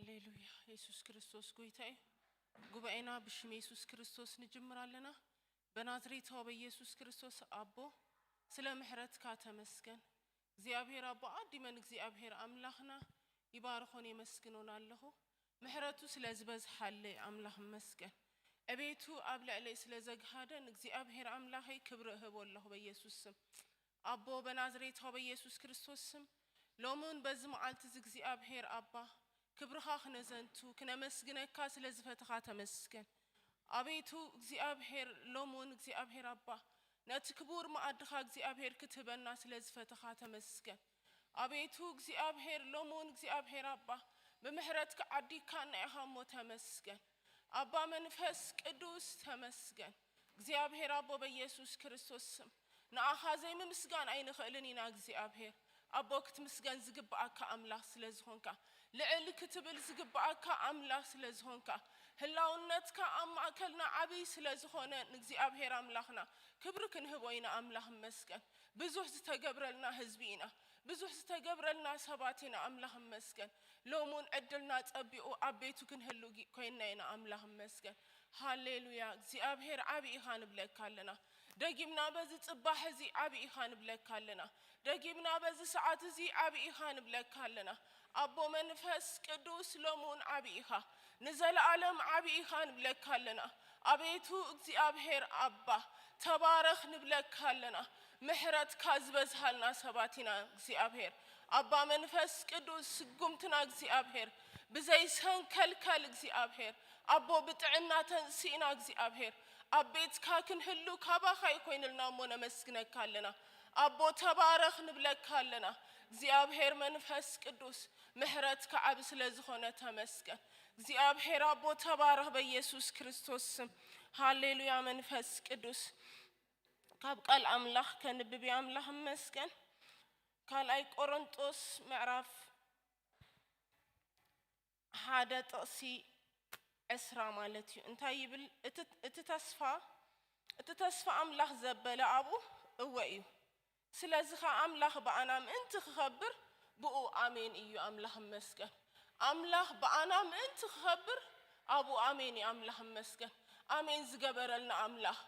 ሃሌሉያ። የሱስ ክርስቶስ ጎይታ እዩ። ጉባኤና ብሽም የሱስ ክርስቶስ ንጅምር ኣለና። በናዝሬታዊ በኢየሱስ ክርስቶስ ኣቦ፣ ስለ ምሕረትካ ተመስገን። እግዚኣብሔር ኣቦ፣ ኣዲመን እግዚኣብሔር ኣምላኽና ይባርኾን የመስግኖን ኣለኹ። ምሕረቱ ስለ ዝበዝሓለይ ኣምላኽ እመስገን። ዕቤቱ ኣብ ልዕለይ ስለ ዘግሃደ ንእግዚኣብሔር ኣምላኸይ ክብሪ እህቦ ኣለኹ በኢየሱስ ስም። ኣቦ፣ በናዝሬታዊ በኢየሱስ ክርስቶስ ስም፣ ሎሚ እውን በዚ መዓልቲ እዚ እግዚኣብሔር ኣባ፣ ክብርኻ ክነዘንቱ፣ ክነመስግነካ ስለ ዝፈተኻ ተመስገን። ኣቤቱ እግዚኣብሔር፣ ሎሚ እውን እግዚኣብሔር ኣባ፣ ነቲ ክቡር መኣድኻ እግዚኣብሔር ክትህበና ስለ ዝፈተኻ ተመስገን። ኣቤቱ እግዚኣብሔር፣ ሎሚ እውን እግዚኣብሔር ኣባ፣ ብምሕረትካ ዓዲግካና ኢኻ እሞ ተመስገን። ኣባ መንፈስ ቅዱስ ተመስገን። እግዚኣብሔር ኣቦ በኢየሱስ ክርስቶስ ስም ንኣኻ ዘይምምስጋን ኣይንኽእልን ኢና። እግዚኣብሔር ኣቦ ክትምስገን ዝግብኣካ ኣምላኽ ስለ ዝኾንካ፣ ልዕል ክትብል ዝግብኣካ ኣምላኽ ስለ ዝኾንካ፣ ህላውነትካ ኣብ ማእከልና ዓብዪ ስለ ዝኾነ ንእግዚኣብሔር ኣምላኽና ክብሪ ክንህቦ ኢና። ኣምላኽ እመስገን። ብዙሕ ዝተገብረልና ህዝቢ ኢና። ብዙሕ ዝተገብረልና ሰባት ኢና። ኣምላኽ እመስገን። ሎሚ እውን ዕድልና ጸቢቑ ኣብ ቤቱ ክንህሉ ጊ-፣ ኮይንና ኢና። ኣምላኽ እመስገን። ሃሌሉያ። እግዚኣብሔር ዓቢ ኢኻ ንብለካ ኣለና። ደጊምና በዚ ጽባሕ እዚ ዓቢ ኢኻ ንብለካ ኣለና። ደጊምና በዚ ሰዓት እዚ ዓቢ ኢኻ ንብለካ ኣለና። ኣቦ መንፈስ ቅዱስ ሎሚ እውን ዓቢ ኢኻ። ንዘለኣለም ዓቢ ኢኻ ንብለካ ኣለና። ኣቤቱ እግዚኣብሔር ኣባ ተባረኽ ንብለካ ኣለና። ምሕረትካ ዝበዝሃልና ሰባት ኢና እግዚኣብሔር። ኣባ መንፈስ ቅዱስ ስጉምትና እግዚኣብሔር ብዘይሰንከልከል እግዚኣብሔር ኣቦ ብጥዕና ተንሲእና እግዚኣብሔር ኣብ ቤትካ ክንህሉ ካባኻ እዩ ኮይንልና እሞ ነመስግነካ ኣለና። ኣቦ ተባረኽ ንብለካ ኣለና። እግዚኣብሔር መንፈስ ቅዱስ ምሕረትካ ዓቢ ስለ ዝኾነ ተመስገን። እግዚኣብሔር ኣቦ ተባረኽ በኢየሱስ ክርስቶስ ስም። ሃሌሉያ መንፈስ ቅዱስ። ካብ ቃል ኣምላኽ ከንብብ እየ። ኣምላኽ እመስገን። ካልኣይ ቆሮንጦስ ምዕራፍ ሓደ ጥቕሲ ዕስራ ማለት እዩ። እንታይ ይብል? እቲ፣ እቲ ተስፋ፣ እቲ ተስፋ ኣምላኽ ዘበለ ኣብኡ እወ እዩ። ስለዚ ኸዓ ኣምላኽ ብኣና ምእንቲ ክኸብር ብኡ ኣሜን እዩ። ኣምላኽ እመስገን። ኣምላኽ ብኣና ምእንቲ ክኸብር ኣብኡ ኣሜን እዩ። ኣምላኽ እመስገን። ኣሜን ዝገበረልና ኣምላኽ፣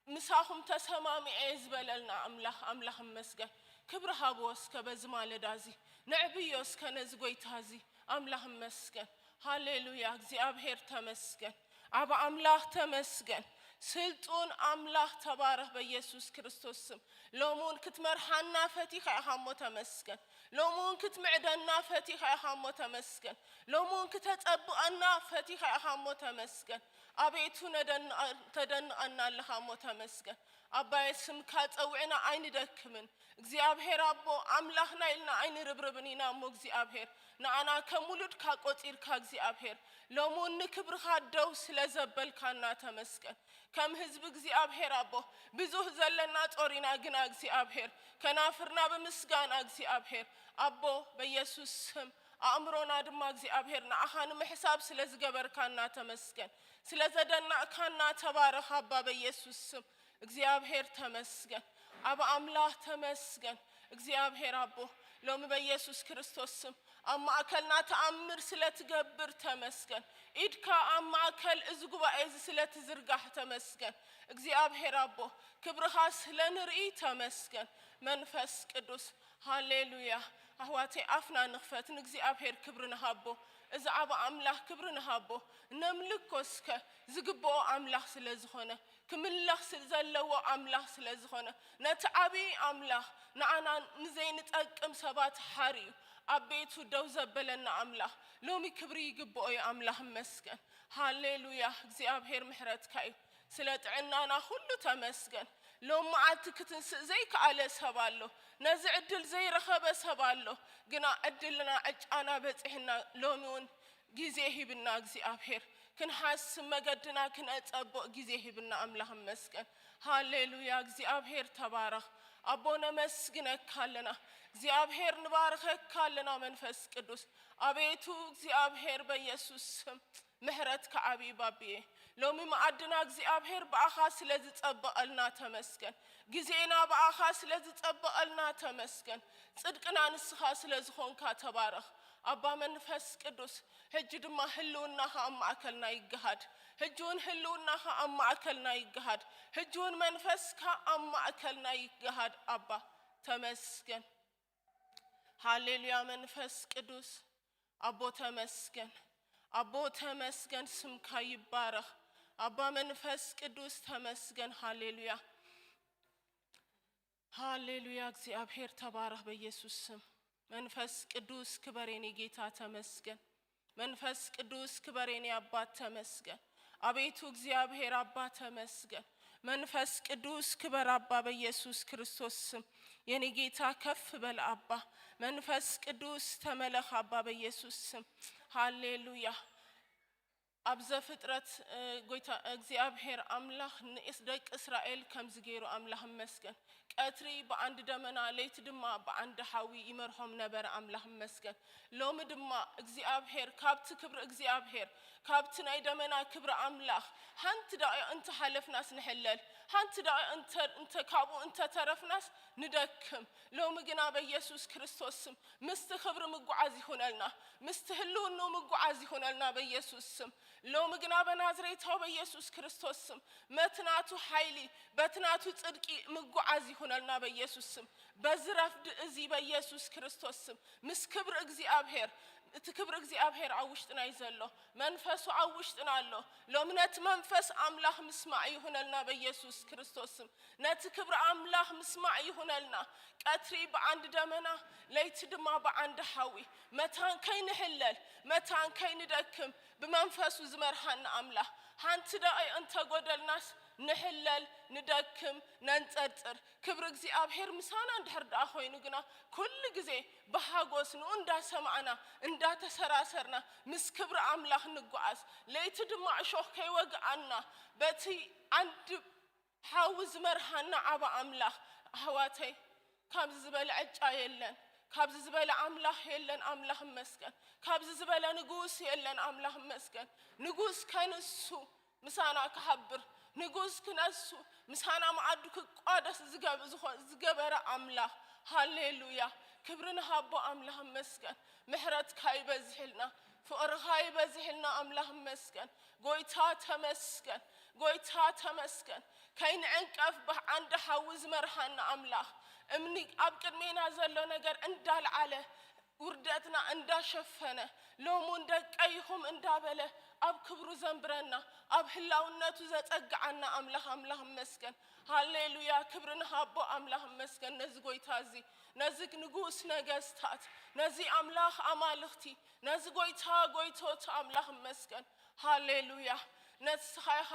ምሳኹም ተሰማሚዐ እየ ዝበለልና ኣምላኽ፣ ኣምላኽ እመስገን። ክብሪ ሃብዎ እስከ በዚ ማለዳ እዚ፣ ነዕብዮ እስከ ነዚ ጎይታ እዚ። ኣምላኽ እመስገን። ሃሌሉያ፣ እግዚኣብሔር ተመስገን። ኣብ ኣምላኽ ተመስገን። ስልጡን ኣምላኽ ተባረኽ በኢየሱስ ክርስቶስ ስም። ሎሚ እውን ክትመርሓና ፈቲኻ ኢኻ እሞ ተመስገን። ሎሚ እውን ክትምዕደና ፈቲኻ ኢኻ እሞ ተመስገን። ሎሚ እውን ክተጸብቐና ፈቲኻ ኢኻ እሞ ተመስገን። ኣቤቱ ነደንቐ-፣ ተደንቐና ኣለኻ እሞ ተመስገን። ኣባየ ስምካ ጸዊዕና ኣይንደክምን። እግዚኣብሔር ኣቦ ኣምላኽና ኢልና ኣይንርብርብን ኢና እሞ እግዚኣብሔር ንኣና ከም ውሉድካ ቆጺርካ እግዚኣብሔር ሎሚ እውን ንክብርኻ ደው ስለ ዘበልካና ተመስገን። ከም ህዝቢ እግዚኣብሔር ኣቦ ብዙህ ዘለና ጾር ኢና ግና እግዚኣብሔር ከናፍርና ብምስጋና እግዚኣብሔር ኣቦ በኢየሱስ ስም ኣእምሮና ድማ እግዚኣብሔር ንኣኻ ንምሕሳብ ስለ ዝገበርካና ተመስገን። ስለ ዘደናእካና ተባረኽ ኣባ በኢየሱስ ስም። እግዚኣብሔር ተመስገን። ኣብ ኣምላኽ ተመስገን። እግዚኣብሔር ኣቦ ሎሚ በኢየሱስ ክርስቶስ ስም ኣብ ማእከልና ተኣምር ስለ ትገብር ተመስገን። ኢድካ ኣብ ማእከል እዚ ጉባኤ እዚ ስለ ትዝርጋሕ ተመስገን። እግዚኣብሔር ኣቦ ክብርኻ ስለ ንርኢ ተመስገን። መንፈስ ቅዱስ ሃሌሉያ። ኣሕዋተይ ኣፍና ንኽፈት ንእግዚኣብሔር ክብሪ ንሃቦ። እዚ ዓቢ ኣምላኽ ክብሪ ንሃቦ። ነምልኮ እስከ ዝግብኦ ኣምላኽ ስለ ዝኾነ ክምለኽ ስለ ዘለዎ ኣምላኽ ስለ ዝኾነ ነቲ ዓብዪ ኣምላኽ ንዓና ንዘይንጠቅም ሰባት ሓርዩ ኣብ ቤቱ ደው ዘበለና ኣምላኽ ሎሚ ክብሪ ይግብኦ እዩ። ኣምላኽ እመስገን። ሃሌሉያ። እግዚኣብሔር ምሕረትካ እዩ። ስለ ጥዕናና ኩሉ ተመስገን። ሎም መዓልቲ ክትንስእ ዘይከኣለ ሰብ ኣሎ። ነዚ ዕድል ዘይረኸበ ሰብ ኣሎ። ግና ዕድልና ዕጫና በጺሕና ሎሚ እውን ግዜ ሂብና እግዚኣብሔር ክንሓስብ መገድና ክነጸብቕ ግዜ ሂብና ኣምላኽ እመስገን። ሃሌሉያ እግዚኣብሔር ተባረኽ። ኣቦ ነመስግነካ ኣለና። እግዚኣብሔር ንባርኸካ ኣለና መንፈስ ቅዱስ። ኣቤቱ እግዚኣብሔር በኢየሱስ ስም ምሕረትካ ዓብዪ ባብየ። ሎሚ መኣድና እግዚኣብሔር ብኣኻ ስለ ዝጸበቐልና ተመስገን። ግዜና ብኣኻ ስለ ዝጸበቐልና ተመስገን። ጽድቅና ንስኻ ስለ ዝኾንካ ተባረኽ። ኣባ መንፈስ ቅዱስ፣ ሕጂ ድማ ህልውናኻ ኣብ ማእከልና ይገሃድ። ሕጂ እውን ህልውናኻ ኣብ ማእከልና ይገሃድ። ሕጂ እውን መንፈስካ ኣብ ማእከልና ይገሃድ። ኣባ ተመስገን። ሃሌሉያ። መንፈስ ቅዱስ፣ ኣቦ ተመስገን። ኣቦ ተመስገን፣ ስምካ ይባረኽ። ኣባ መንፈስ ቅዱስ ተመስገን። ሃሌሉያ። ሃሌሉያ። እግዚኣብሔር ተባረኽ በኢየሱስ ስም። መንፈስ ቅዱስ ክበር የኔ ጌታ ተመስገን። መንፈስ ቅዱስ ክበር የኔ አባት ተመስገን። አቤቱ እግዚአብሔር አባ ተመስገን። መንፈስ ቅዱስ ክበር አባ በኢየሱስ ክርስቶስ ስም። የኔ ጌታ ከፍ በል አባ። መንፈስ ቅዱስ ተመለኽ አባ በኢየሱስ ስም። ሃሌሉያ። ኣብ ዘፍጥረት፣ እ፣ ጎይታ እግዚኣብሔር ኣምላኽ ንእስ-፣ ደቂ እስራኤል ከምዚ ገይሩ ኣምላኽ እመስገን። ቀትሪ ብዓንዲ ደመና፣ ለይቲ ድማ ብዓንዲ ሓዊ ይመርሖም ነበረ ኣምላኽ እመስገን። ሎሚ ድማ እግዚኣብሔር ካብቲ ክብሪ እግዚኣብሔር፣ ካብቲ ናይ ደመና ክብሪ ኣምላኽ ሓንቲ ደቂቕ እንተሓለፍናስ ንሕለል፣ ሓንቲ ደቂቕ እንተ-፣ እንተ-፣ ካብኡ እንተተረፍናስ ንደክም። ሎሚ ግና በኢየሱስ ክርስቶስ ስም ምስቲ ክብሪ ምጉዓዝ ይኹነልና፣ ምስቲ ህልውኑ ምጉዓዝ ይኹነልና በኢየሱስ ስም። ሎሚ ግና በናዝሬታዊ በኢየሱስ ክርስቶስ ስም መትናቱ ሓይሊ በትናቱ ጽድቂ ምጉዓዝ ይኹነልና በኢየሱስ ስም። በዚ ረፍዲ እዚ በኢየሱስ ክርስቶስ ስም ምስ ክብሪ እግዚኣብሔር፣ እቲ ክብሪ እግዚኣብሔር ኣብ ውሽጥና እዩ ዘሎ። መንፈሱ ኣብ ውሽጥና ኣሎ። ሎሚ ነቲ መንፈስ ኣምላኽ ምስማዕ ይኹነልና በኢየሱስ ክርስቶስ ስም። ነቲ ክብሪ ኣምላኽ ምስማዕ ይኹነልና። ቀትሪ ብዓንዲ ደመና፣ ለይቲ ድማ ብዓንዲ ሓዊ። መታን ከይንሕለል፣ መታን ከይንደክም፣ ብመንፈሱ ዝመርሃና ኣምላኽ። ሓንቲ ደቂቕ እንተጎደልናስ፣ ንሕለል፣ ንደክም፣ ነንጸርጽር። ክብሪ እግዚኣብሔር ምሳና እንድሕር ደኣ ኮይኑ ግና፣ ኩሉ ግዜ ብሓጎስ ንኡ እንዳሰማዕና፣ እንዳተሰራሰርና፣ ምስ ክብሪ ኣምላኽ ንጓዓዝ። ለይቲ ድማ እሾኽ ከይወግኣና፣ በቲ ዓንዲ ሓዊ ዝመርሃና ዓባ ኣምላኽ። ኣሕዋተይ፣ ካብዚ ዝበለ ዕጫ የለን፣ ካብዚ ዝበለ ኣምላኽ የለን። ኣምላኽ እመስገን። ካብዚ ዝበለ ንጉስ የለን። ኣምላኽ እመስገን። ንጉስ ከንሱ ምሳና ክሓብር፣ ንጉስ ክነሱ ምሳና መኣዱ ክቋደስ ዝገብ-፣ ዝኾ-፣ ዝገበረ ኣምላኽ። ሃሌሉያ። ክብሪ ንሃቦ ኣምላኽ እመስገን። ምሕረትካ ይበዝሕልና፣ ፍቕርኻ ይበዝሕልና። ኣምላኽ እመስገን። ጎይታ ተመስገን፣ ጎይታ ተመስገን። ከይንዕንቀፍ ብዓንዲ ሓዊ ዝመርሃና ኣምላኽ፣ እምኒ ኣብ ቅድሜና ዘሎ ነገር እንዳልዓለ፣ ውርደትና እንዳሸፈነ፣ ሎሙን ደቀይኹም እንዳበለ ኣብ ክብሩ ዘንብረና፣ ኣብ ህላውነቱ ዘጸግዓና ኣምላኽ፣ ኣምላኽ እመስገን። ሃሌሉያ፣ ክብሪ ንሃቦ ኣምላኽ እመስገን። ነዚ ጎይታ እዚ፣ ነዚ ንጉስ ነገስታት፣ ነዚ ኣምላኽ ኣማልኽቲ፣ ነዚ ጎይታ ጎይቶት ኣምላኽ እመስገን። ሃሌሉያ። ንስኻ ኢኻ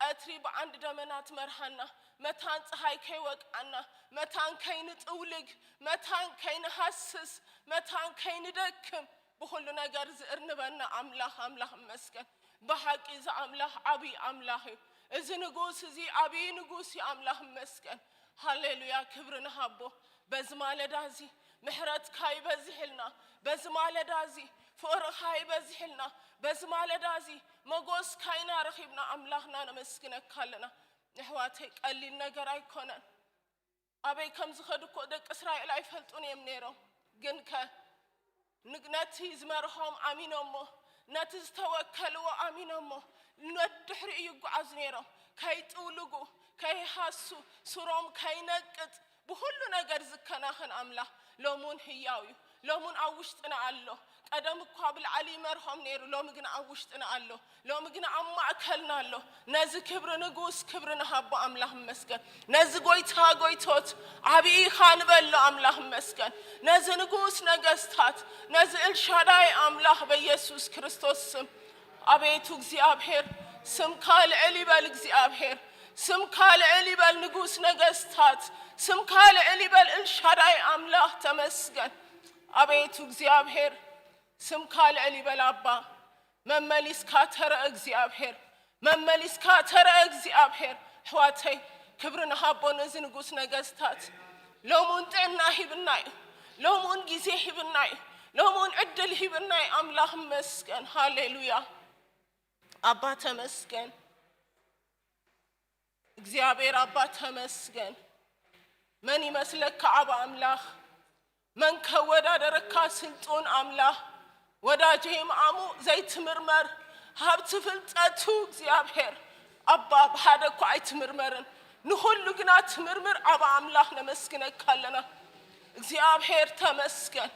ቀትሪ ብዓንዲ ደመና ትመርሃና፣ መታን ፀሓይ ከይወቅዓና፣ መታን ከይንጥውልግ፣ መታን ከይንሃስስ፣ መታን ከይንደክም፣ ብኹሉ ነገር ዝእርንበና ኣምላኽ፣ ኣምላኽ እመስገን። ብሓቂ እዚ ኣምላኽ ዓብዪ ኣምላኽ እዩ። እዚ ንጉስ እዚ ዓብዪ ንጉስ እዩ። ኣምላኽ እመስገን። ሃሌሉያ፣ ክብሪ ንሃቦ። በዚ ማለዳ እዚ ምሕረትካ ይበዝሕልና። በዚ ማለዳ እዚ ፍቕርኻ ይበዝሕልና። በዚ ማለዳ እዚ መጎስካ ኢና ረኺብና። ኣምላኽና ነመስግነካ ኣለና። ኣሕዋተይ፣ ቀሊል ነገር ኣይኮነን። ኣበይ ከም ዝኸዱ እኮ ደቂ እስራኤል ኣይፈልጡን እዮም ነይሮም። ግን ከ ንግ-፣ ነቲ ዝመርሖም ኣሚኖሞ፣ ነቲ ዝተወከልዎ ኣሚኖሞ፣ ነድሕሪኡ ይጓዓዙ ነይሮም። ከይጥውልጉ፣ ከይሃሱ፣ ሱሮም ከይነቅጥ፣ ብኹሉ ነገር ዝከናኸን ኣምላኽ ሎሙን ህያው እዩ። ሎሙን ኣብ ውሽጥና ኣሎ። ቀደም እኳ ብላዕሊ ይመርሖም ነይሩ፣ ሎሚ ግን ኣብ ውሽጥና ኣሎ። ሎሚ ግን ኣብ ማእከልና ኣሎ። ነዚ ክብሪ ንጉስ ክብሪ ንሃቦ ኣምላኽ እመስገን። ነዚ ጎይታ ጎይቶት ዓብዪ ኢኻ ንበሎ ኣምላኽ እመስገን። ነዚ ንጉስ ነገስታት፣ ነዚ ኤልሻዳይ ኣምላኽ በኢየሱስ ክርስቶስ ስም። ኣቤቱ እግዚኣብሔር፣ ስምካ ልዕል ይበል እግዚኣብሔር፣ ስምካ ልዕል ይበል ንጉስ ነገስታት፣ ስምካ ልዕል ይበል ኤልሻዳይ ኣምላኽ ተመስገን። ኣቤቱ እግዚኣብሔር፣ ስምካ ልዕል ይበል ኣባ። መመሊስካ ተረአ እግዚኣብሔር፣ መመሊስካ ተረአ እግዚኣብሔር። ኣሕዋተይ፣ ክብሪ ንሃቦ ነዚ ንጉስ ነገስታት። ሎሙን ጥዕና ሂብና እዩ፣ ሎሙን ግዜ ሂብና እዩ፣ ሎሙን ዕድል ሂብና እዩ። ኣምላኽ እመስገን። ሃሌሉያ። ኣባ ተመስገን። እግዚኣብሔር ኣባ ተመስገን። መን ይመስለካ ዓቢ ኣምላኽ? መን ከወዳደረካ ስልጡን ኣምላኽ? ወዳጀይ ምኣሙ ዘይትምርመር ሃብቲ ፍልጠቱ እግዚኣብሔር ኣባ ብሓደ እኳ ኣይትምርመርን፣ ንኹሉ ግና ትምርምር ኣብ ኣምላኽ ነመስግነካ ኣለና። እግዚኣብሔር ተመስገን።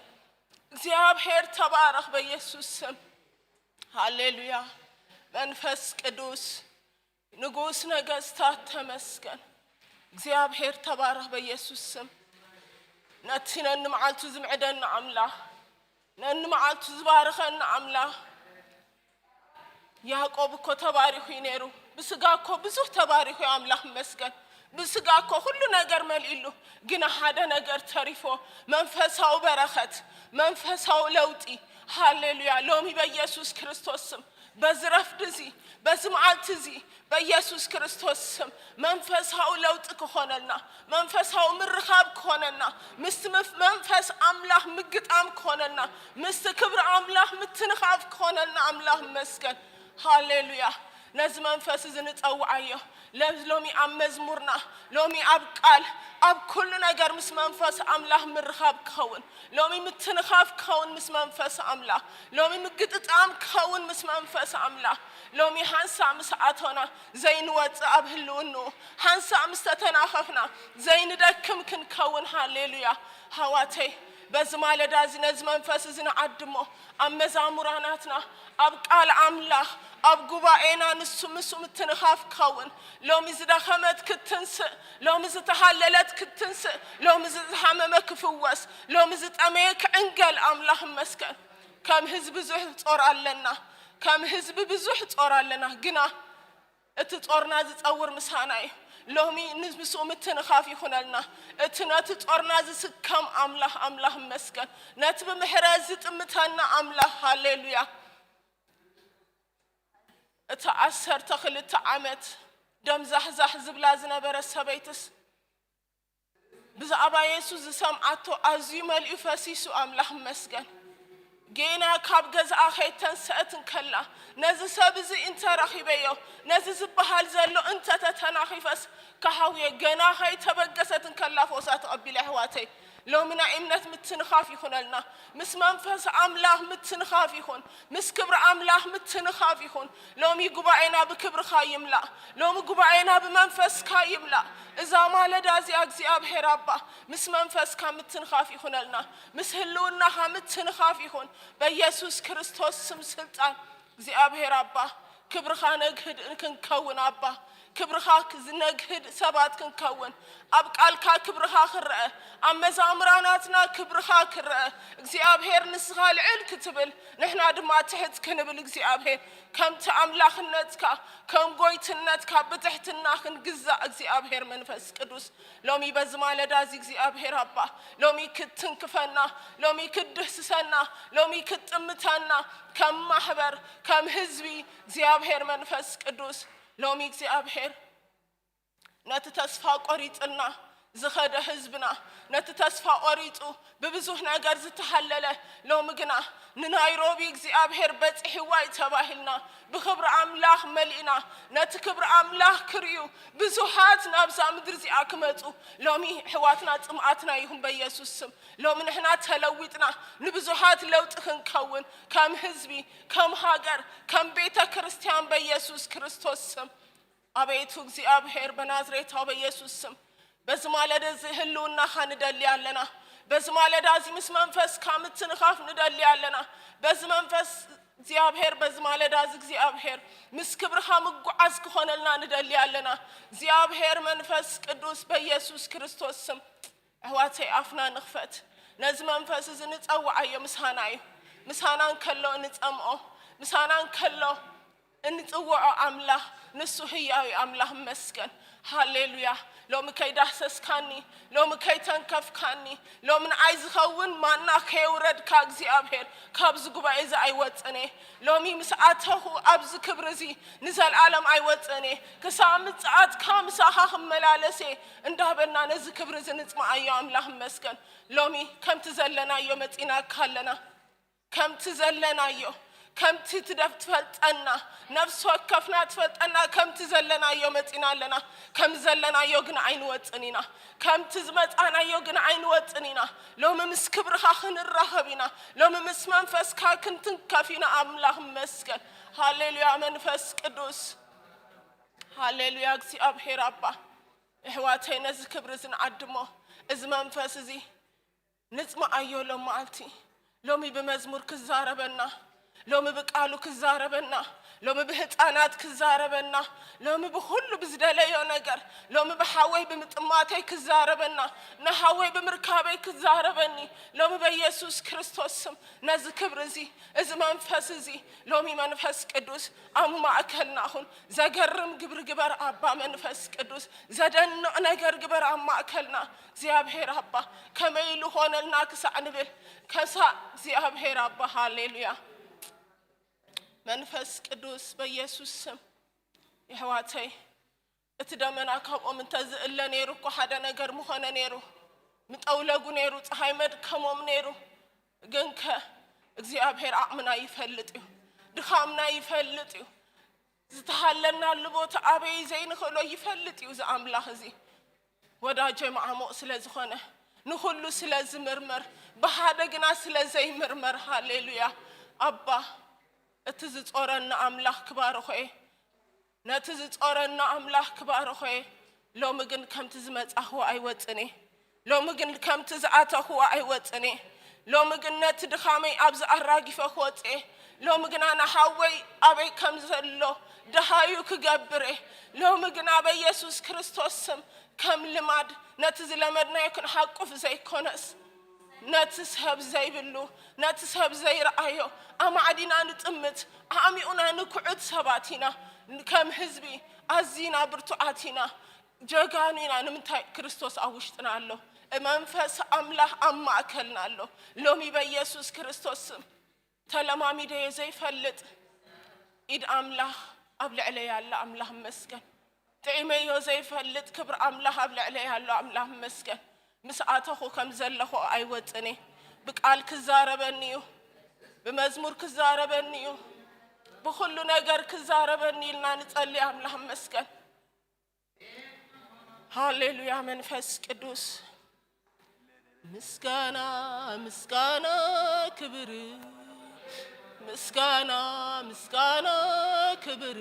እግዚኣብሔር ተባረኽ በኢየሱስ ስም። ሃሌሉያ። መንፈስ ቅዱስ ንጉስ ነገስታት ተመስገን። እግዚኣብሔር ተባረኽ በኢየሱስ ስም። ነቲ ነንመዓልቱ ዝምዕደና ኣምላኽ፣ ነንመዓልቱ ዝባርኸና ኣምላኽ። ያዕቆብ እኮ ተባሪኹ እዩ ነይሩ። ብስጋ እኮ ብዙሕ ተባሪኹ እዩ ኣምላኽ ይመስገን። ብስጋ እኮ ኩሉ ነገር መሊእሉ፣ ግና ሓደ ነገር ተሪፎ፣ መንፈሳዊ በረኸት፣ መንፈሳዊ ለውጢ። ሃሌሉያ። ሎሚ በኢየሱስ ክርስቶስ ስም በዚ ረፍዲ እዚ፣ በዚ መዓልቲ እዚ በኢየሱስ ክርስቶስ ስም መንፈሳዊ ለውጢ ክኾነልና፣ መንፈሳዊ ምርኻብ ክኾነልና፣ ምስቲ መፍ- መንፈስ ኣምላኽ ምግጣም ክኾነልና፣ ምስቲ ክብሪ ኣምላኽ ምትንኻፍ ክኾነልና ኣምላኽ ይመስገን። ሃሌሉያ። ነዚ መንፈስ እዚ ንጸውዓዮ። ለዚ ሎሚ ኣብ መዝሙርና፣ ሎሚ ኣብ ቃል፣ ኣብ ኩሉ ነገር ምስ መንፈስ ኣምላኽ ምርኻብ ክኸውን፣ ሎሚ ምትንኻፍ ክኸውን ምስ መንፈስ ኣምላኽ፣ ሎሚ ምግጥጣም ክኸውን ምስ መንፈስ ኣምላኽ። ሎሚ ሓንሳእ ምስ ኣቶና ዘይንወጽእ ኣብ ህልውንኡ፣ ሓንሳእ ምስ ተተናኸፍና ዘይንደክም ክንከውን። ሃሌሉያ። ሃዋተይ በዚ ማለዳ እዚ ነዚ መንፈስ እዚ ንዓድሞ፣ ኣብ መዛሙራናትና፣ ኣብ ቃል ኣምላኽ፣ ኣብ ጉባኤና ንሱ ምስኡ ምትንኻፍ ክኸውን። ሎሚ ዝደኸመት ክትትንስእ፣ ሎሚ ዝተሃለለት ክትትንስእ፣ ሎሚ ዝሃመመ ክፍወስ፣ ሎሚ ዝጠመየ ክዕንገል። ኣምላኽ ይመስገን። ከም ህዝቢ ብዙሕ ጾር ኣለና፣ ከም ህዝቢ ብዙሕ ጾር ኣለና፣ ግና እቲ ጾርና ዝጸውር ምሳና እዩ። ሎሚ ንምስኡ ምትንኻፍ ይኹነልና። እቲ ነቲ ጾርና ዝስከም ኣምላኽ፣ ኣምላኽ ይመስገን። ነቲ ብምሕረት ዝጥምተና ኣምላኽ፣ ሃሌሉያ። እቲ ዓሰርተ ክልተ ዓመት ደም ዛሕዛሕ ዝብላ ዝነበረ ሰበይትስ ብዛዕባ የሱስ ዝሰምዓቶ ኣዝዩ መሊኡ ፈሲሱ። ኣምላኽ ይመስገን። ጌና ካብ ገዝኣ ከይተንስአት እንከላ፣ ነዚ ሰብ እዚ እንተ ረኺበዮ፣ ነዚ ዝበሃል ዘሎ እንተ ተተናኺፈስ ክሓውየ፣ ገና ከይተበገሰት እንከላ ፈውሳ ተቐቢላ። ኣሕዋተይ፣ ሎሚ ናይ እምነት ምትንኻፍ ይኹነልና። ምስ መንፈስ ኣምላኽ ምትንኻፍ ይኹን። ምስ ክብሪ ኣምላኽ ምትንኻፍ ይኹን። ሎሚ ጉባኤና ብክብርኻ ይምላእ። ሎሚ ጉባኤና ብመንፈስካ ይምላእ። እዛ ማለዳ እዚኣ እግዚኣብሔር ኣባ ምስ መንፈስካ ምትንኻፍ ይኹነልና። ምስ ህልውናኻ ምትንኻፍ ይኹን። በኢየሱስ ክርስቶስ ስም ስልጣን እግዚኣብሔር ኣባ ክብርኻ ነግህድ ክንከውን ኣባ ክብርኻ ዝነግህድ ሰባት ክንከውን ኣብ ቃልካ ክብርኻ ክረአ ኣብ መዛምራናትና ክብርኻ ክረአ እግዚኣብሔር ንስኻ ልዕል ክትብል ንሕና ድማ ትሕት ክንብል እግዚኣብሔር ከምቲ ኣምላኽነትካ ከም ጎይትነትካ ብትሕትና ክንግዛእ እግዚኣብሔር መንፈስ ቅዱስ ሎሚ በዚ ማለዳ እዚ እግዚኣብሔር ኣባ ሎሚ ክትትንክፈና ሎሚ ክትድህስሰና ሎሚ ክትጥምተና ከም ማሕበር ከም ህዝቢ እግዚኣብሔር መንፈስ ቅዱስ ሎሚ እግዚኣብሔር ነቲ ተስፋ ቆሪጽልና ዝኸደ ህዝብና ነቲ ተስፋ ቆሪጹ ብብዙሕ ነገር ዝተሃለለ ሎሚ ግና ንናይሮቢ እግዚኣብሔር በጺሕዋ እዩ ተባሂልና ብክብሪ ኣምላኽ መሊእና ነቲ ክብሪ ኣምላኽ ክርእዩ ብዙሓት ናብዛ ምድሪ እዚኣ ክመጹ ሎሚ ኣሕዋትና ጽምኣትና ይኹን በኢየሱስ ስም ሎሚ ንሕና ተለዊጥና ንብዙሓት ለውጢ ክንከውን ከም ህዝቢ ከም ሃገር ከም ቤተ ክርስቲያን በኢየሱስ ክርስቶስ ስም ኣቤቱ እግዚኣብሔር በናዝሬታዊ በኢየሱስ ስም በዚ ማለዳ እዚ ህልውናኻ ንደሊ ኣለና። በዚ ማለዳ እዚ ምስ መንፈስካ ምትንኻፍ ንደሊ ኣለና። በዚ መንፈስ እግዚኣብሔር በዚ ማለዳ እዚ እግዚኣብሔር ምስ ክብርኻ ምጉዓዝ ክኾነልና ንደሊ ኣለና። እግዚኣብሔር መንፈስ ቅዱስ በኢየሱስ ክርስቶስ ስም ኣሕዋተይ ኣፍና ንኽፈት። ነዚ መንፈስ እዚ ንጸውዓዮ ምሳና እዩ። ምሳና እንከሎ እንጸምኦ። ምሳና እንከሎ እንጽውዖ ኣምላኽ ንሱ ህያዊ ኣምላኽ መስገን ሃሌሉያ ሎሚ ከይዳህሰስካኒ ሎሚ ከይተንከፍካኒ ሎሚ ንዓይ ዝኸውን ማና ከየውረድካ እግዚኣብሔር ካብዚ ጉባኤ እዚ ኣይወፅን እየ ሎሚ ምስ ኣተኹ ኣብዚ ክብሪ እዚ ንዘለኣለም ኣይወፅን እየ ክሳብ ምፅኣትካ ምሳኻ ክመላለስ እየ እንዳበልና ነዚ ክብሪ እዚ ንፅማኣዮ ኣምላኽ መስገን ሎሚ ከምቲ ዘለናዮ መፂናካ ኣለና ከምቲ ዘለናዮ ከምቲ ትደፍ ትፈልጠና፣ ነፍሲ ወከፍና ትፈልጠና። ከምቲ ዘለናዮ መጺና ኣለና፣ ከም ዘለናዮ ግን ኣይንወጽን ኢና። ከምቲ ዝመጻናዮ ግን ኣይንወጽን ኢና። ሎሚ ምስ ክብርኻ ክንራኸብ ኢና። ሎሚ ምስ መንፈስካ ክንትንከፍ ኢና። ኣምላኽ መስገን። ሃሌሉያ መንፈስ ቅዱስ። ሃሌሉያ እግዚኣብሔር ኣባ። እሕዋተይ ነዚ ክብሪ እዚ ንዓድሞ። እዚ መንፈስ እዚ ንጽምኣዮ ሎም መዓልቲ። ሎሚ ብመዝሙር ክዛረበና፣ ሎሚ ብቃሉ ክዛረበና፣ ሎሚ ብህፃናት ክዛረበና፣ ሎሚ ብኹሉ ብዝደለዮ ነገር፣ ሎሚ ብሓወይ ብምጥማተይ ክዛረበና፣ ንሓወይ ብምርካበይ ክዛረበኒ፣ ሎሚ በኢየሱስ ክርስቶስ ስም ነዚ ክብሪ እዚ፣ እዚ መንፈስ እዚ፣ ሎሚ መንፈስ ቅዱስ ኣብ ማእከልና ኹን። ዘገርም ግብሪ ግበር ኣባ መንፈስ ቅዱስ፣ ዘደንቕ ነገር ግበር ኣብ ማእከልና እግዚኣብሔር ኣባ። ከመይ ኢሉ ኾነልና ክሳዕ ንብል፣ ከሳዕ እግዚኣብሔር ኣባ። ሃሌሉያ መንፈስ ቅዱስ በኢየሱስ ስም። የሕዋተይ እቲ ደመና ካብኦም እንተዝእለ ነይሩ እኮ ሓደ ነገር ምኾነ ነይሩ፣ ምጠውለጉ ነይሩ፣ ፀሓይ መድከሞም ነይሩ። ግንከ እግዚኣብሔር ዓቕምና ይፈልጥ እዩ፣ ድኻምና ይፈልጥ እዩ። ዝተሃለናሉ ቦታ ኣበይ ዘይንኽእሎ ይፈልጥ እዩ እዚ ኣምላኽ እዚ። ወዳጀ መዓሙቕ ስለ ዝኾነ፣ ንኹሉ ስለ ዝምርምር፣ ብሓደ ግና ስለ ዘይምርመር። ሃሌሉያ ኣባ። እቲ ዝጾረኒ ኣምላኽ ክባርኾ እየ። ነቲ ዝጾረኒ ኣምላኽ ክባርኾ እየ። ሎሚ ግን ከምቲ ዝመጻኽዎ ኣይወጽን እየ። ሎሚ ግን ከምቲ ዝኣተኽዎ ኣይወጽን እየ። ሎሚ ግን ነቲ ድኻመይ ኣብዚ ኣራጊፈ ክወጽእ እየ። ሎሚ ግና ንሓወይ ኣበይ ከም ዘሎ ደሃዩ ክገብር እየ። ሎሚ ግና በኢየሱስ ክርስቶስ ስም ከም ልማድ ነቲ ዝለመድናዮ ክንሓቁፍ ዘይኮነስ፣ ነቲ ሰብ ዘይብሉ፣ ነቲ ሰብ ዘይረኣዮ ኣማዕዲና ንጥምት፣ ዓሚቑና ንኩዕት ሰባት ኢና። ከም ህዝቢ ኣዚና ብርቱዓት ኢና፣ ጀጋኑ ኢና። ንምንታይ? ክርስቶስ ኣብ ውሽጥና ኣሎ። መንፈስ ኣምላኽ ኣብ ማእከልና ኣሎ። ሎሚ በኢየሱስ ክርስቶስ ስም ተለማሚደዮ ዘይፈልጥ ኢድ ኣምላኽ ኣብ ልዕለይ ኣላ። ኣምላኽ መስገን። ጥዒመዮ ዘይፈልጥ ክብሪ ኣምላኽ ኣብ ልዕለይ ኣሎ። ኣምላኽ መስገን። ምስ ኣተኹ ከም ዘለኹ ኣይወጽን እየ። ብቃል ክዛረበኒ እዩ፣ ብመዝሙር ክዛረበኒ እዩ፣ ብኹሉ ነገር ክዛረበኒ ኢልና ንጸሊ። ኣምላኽ መስገን። ሃሌሉያ መንፈስ ቅዱስ። ምስጋና ምስጋና ክብር፣ ምስጋና ምስጋና ክብር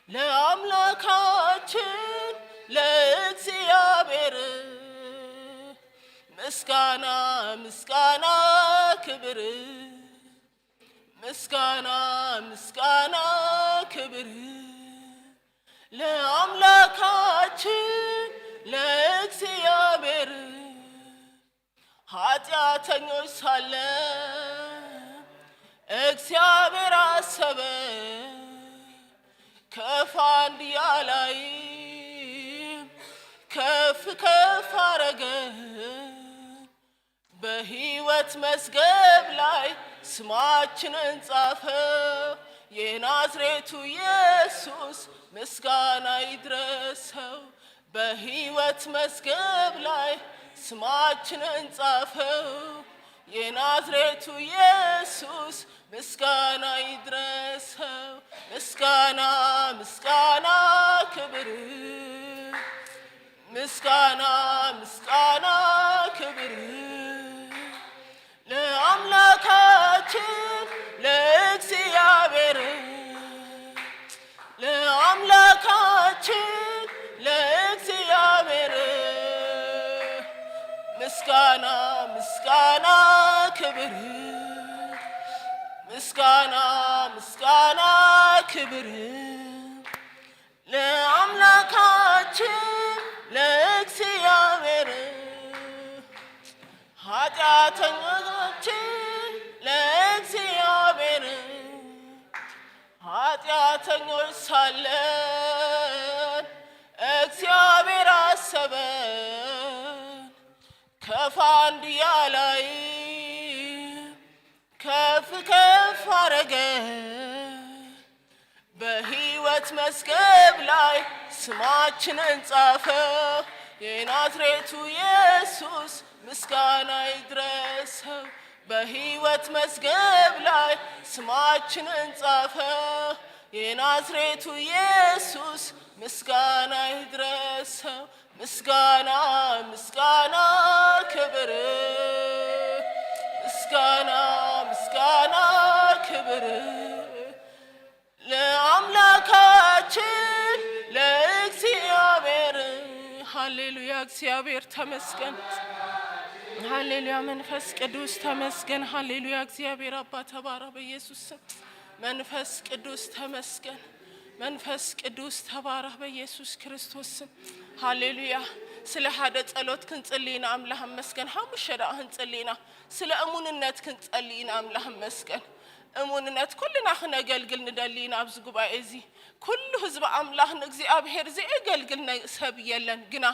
ለአምላካችን ለእግዚአብሔር። ምስጋና ምስጋና ክብር፣ ምስጋና ምስጋና ክብር ለአምላካችን ለእግዚአብሔር። ኃጢአተኞች ሳለን እግዚአብሔር አሰበ፣ ከፍ አንድያ ላይ ከፍ ከፍ አረገ። በሕይወት መዝገብ ላይ ስማችንን ጻፈው፣ የናዝሬቱ ኢየሱስ ምስጋና ይድረሰው። በሕይወት መዝገብ ላይ ስማችንን ጻፈው፣ የናዝሬቱ ኢየሱስ ምስጋና ይድረሰው። ምስጋና ምስጋና ክብር፣ ምስጋና ምስጋና ክብር ለአምላካችን ለእግዚአብሔር፣ ለአምላካችን ለእግዚአብሔር። ምስጋና ምስጋና ክብር፣ ምስጋና ምስጋና ክብር ለአምላካችን ለእግዚአብሔር። ኃጢአተኞችን ለእግዚአብሔር፣ ኃጢአተኞች ሳለን እግዚአብሔር አሰበን፣ ከፍ አንድያ ላይ ከፍ ከፍ አረገ። በሕይወት መዝገብ ላይ ስማችንን ጻፈው፣ የናዝሬቱ ኢየሱስ ምስጋና ይድረሰው። በሕይወት መዝገብ ላይ ስማችንን ጻፈው። የናዝሬቱ ኢየሱስ ምስጋና ይድረሰው። ምስጋና ምስጋና ክብር ምስጋና ምስጋና ክብር ለአምላካችን ለእግዚአብሔር። ሃሌሉያ፣ እግዚአብሔር ተመስገን። ሃሌሉያ፣ መንፈስ ቅዱስ ተመስገን። ሃሌሉያ፣ እግዚአብሔር አባ ተባረክ በኢየሱስ ስም። መንፈስ ቅዱስ ተመስገን። መንፈስ ቅዱስ ተባረክ በኢየሱስ ክርስቶስ ስም። ሃሌሉያ። ስለ ሓደ ጸሎት ክንጽሊ ኢና፣ ኣምላኽ እመስገን። ሓሙሽተ ደኣ ክንጽሊ ኢና። ስለ እሙንነት ክንጸሊ ኢና፣ ኣምላኽ እመስገን። እሙንነት ኩልና ክነገልግል ንደሊ ኢና። ኣብዚ ጉባኤ እዚ ኩሉ ህዝቢ ኣምላኽ ንእግዚኣብሔር ዘየገልግል ናይ ሰብ የለን። ግና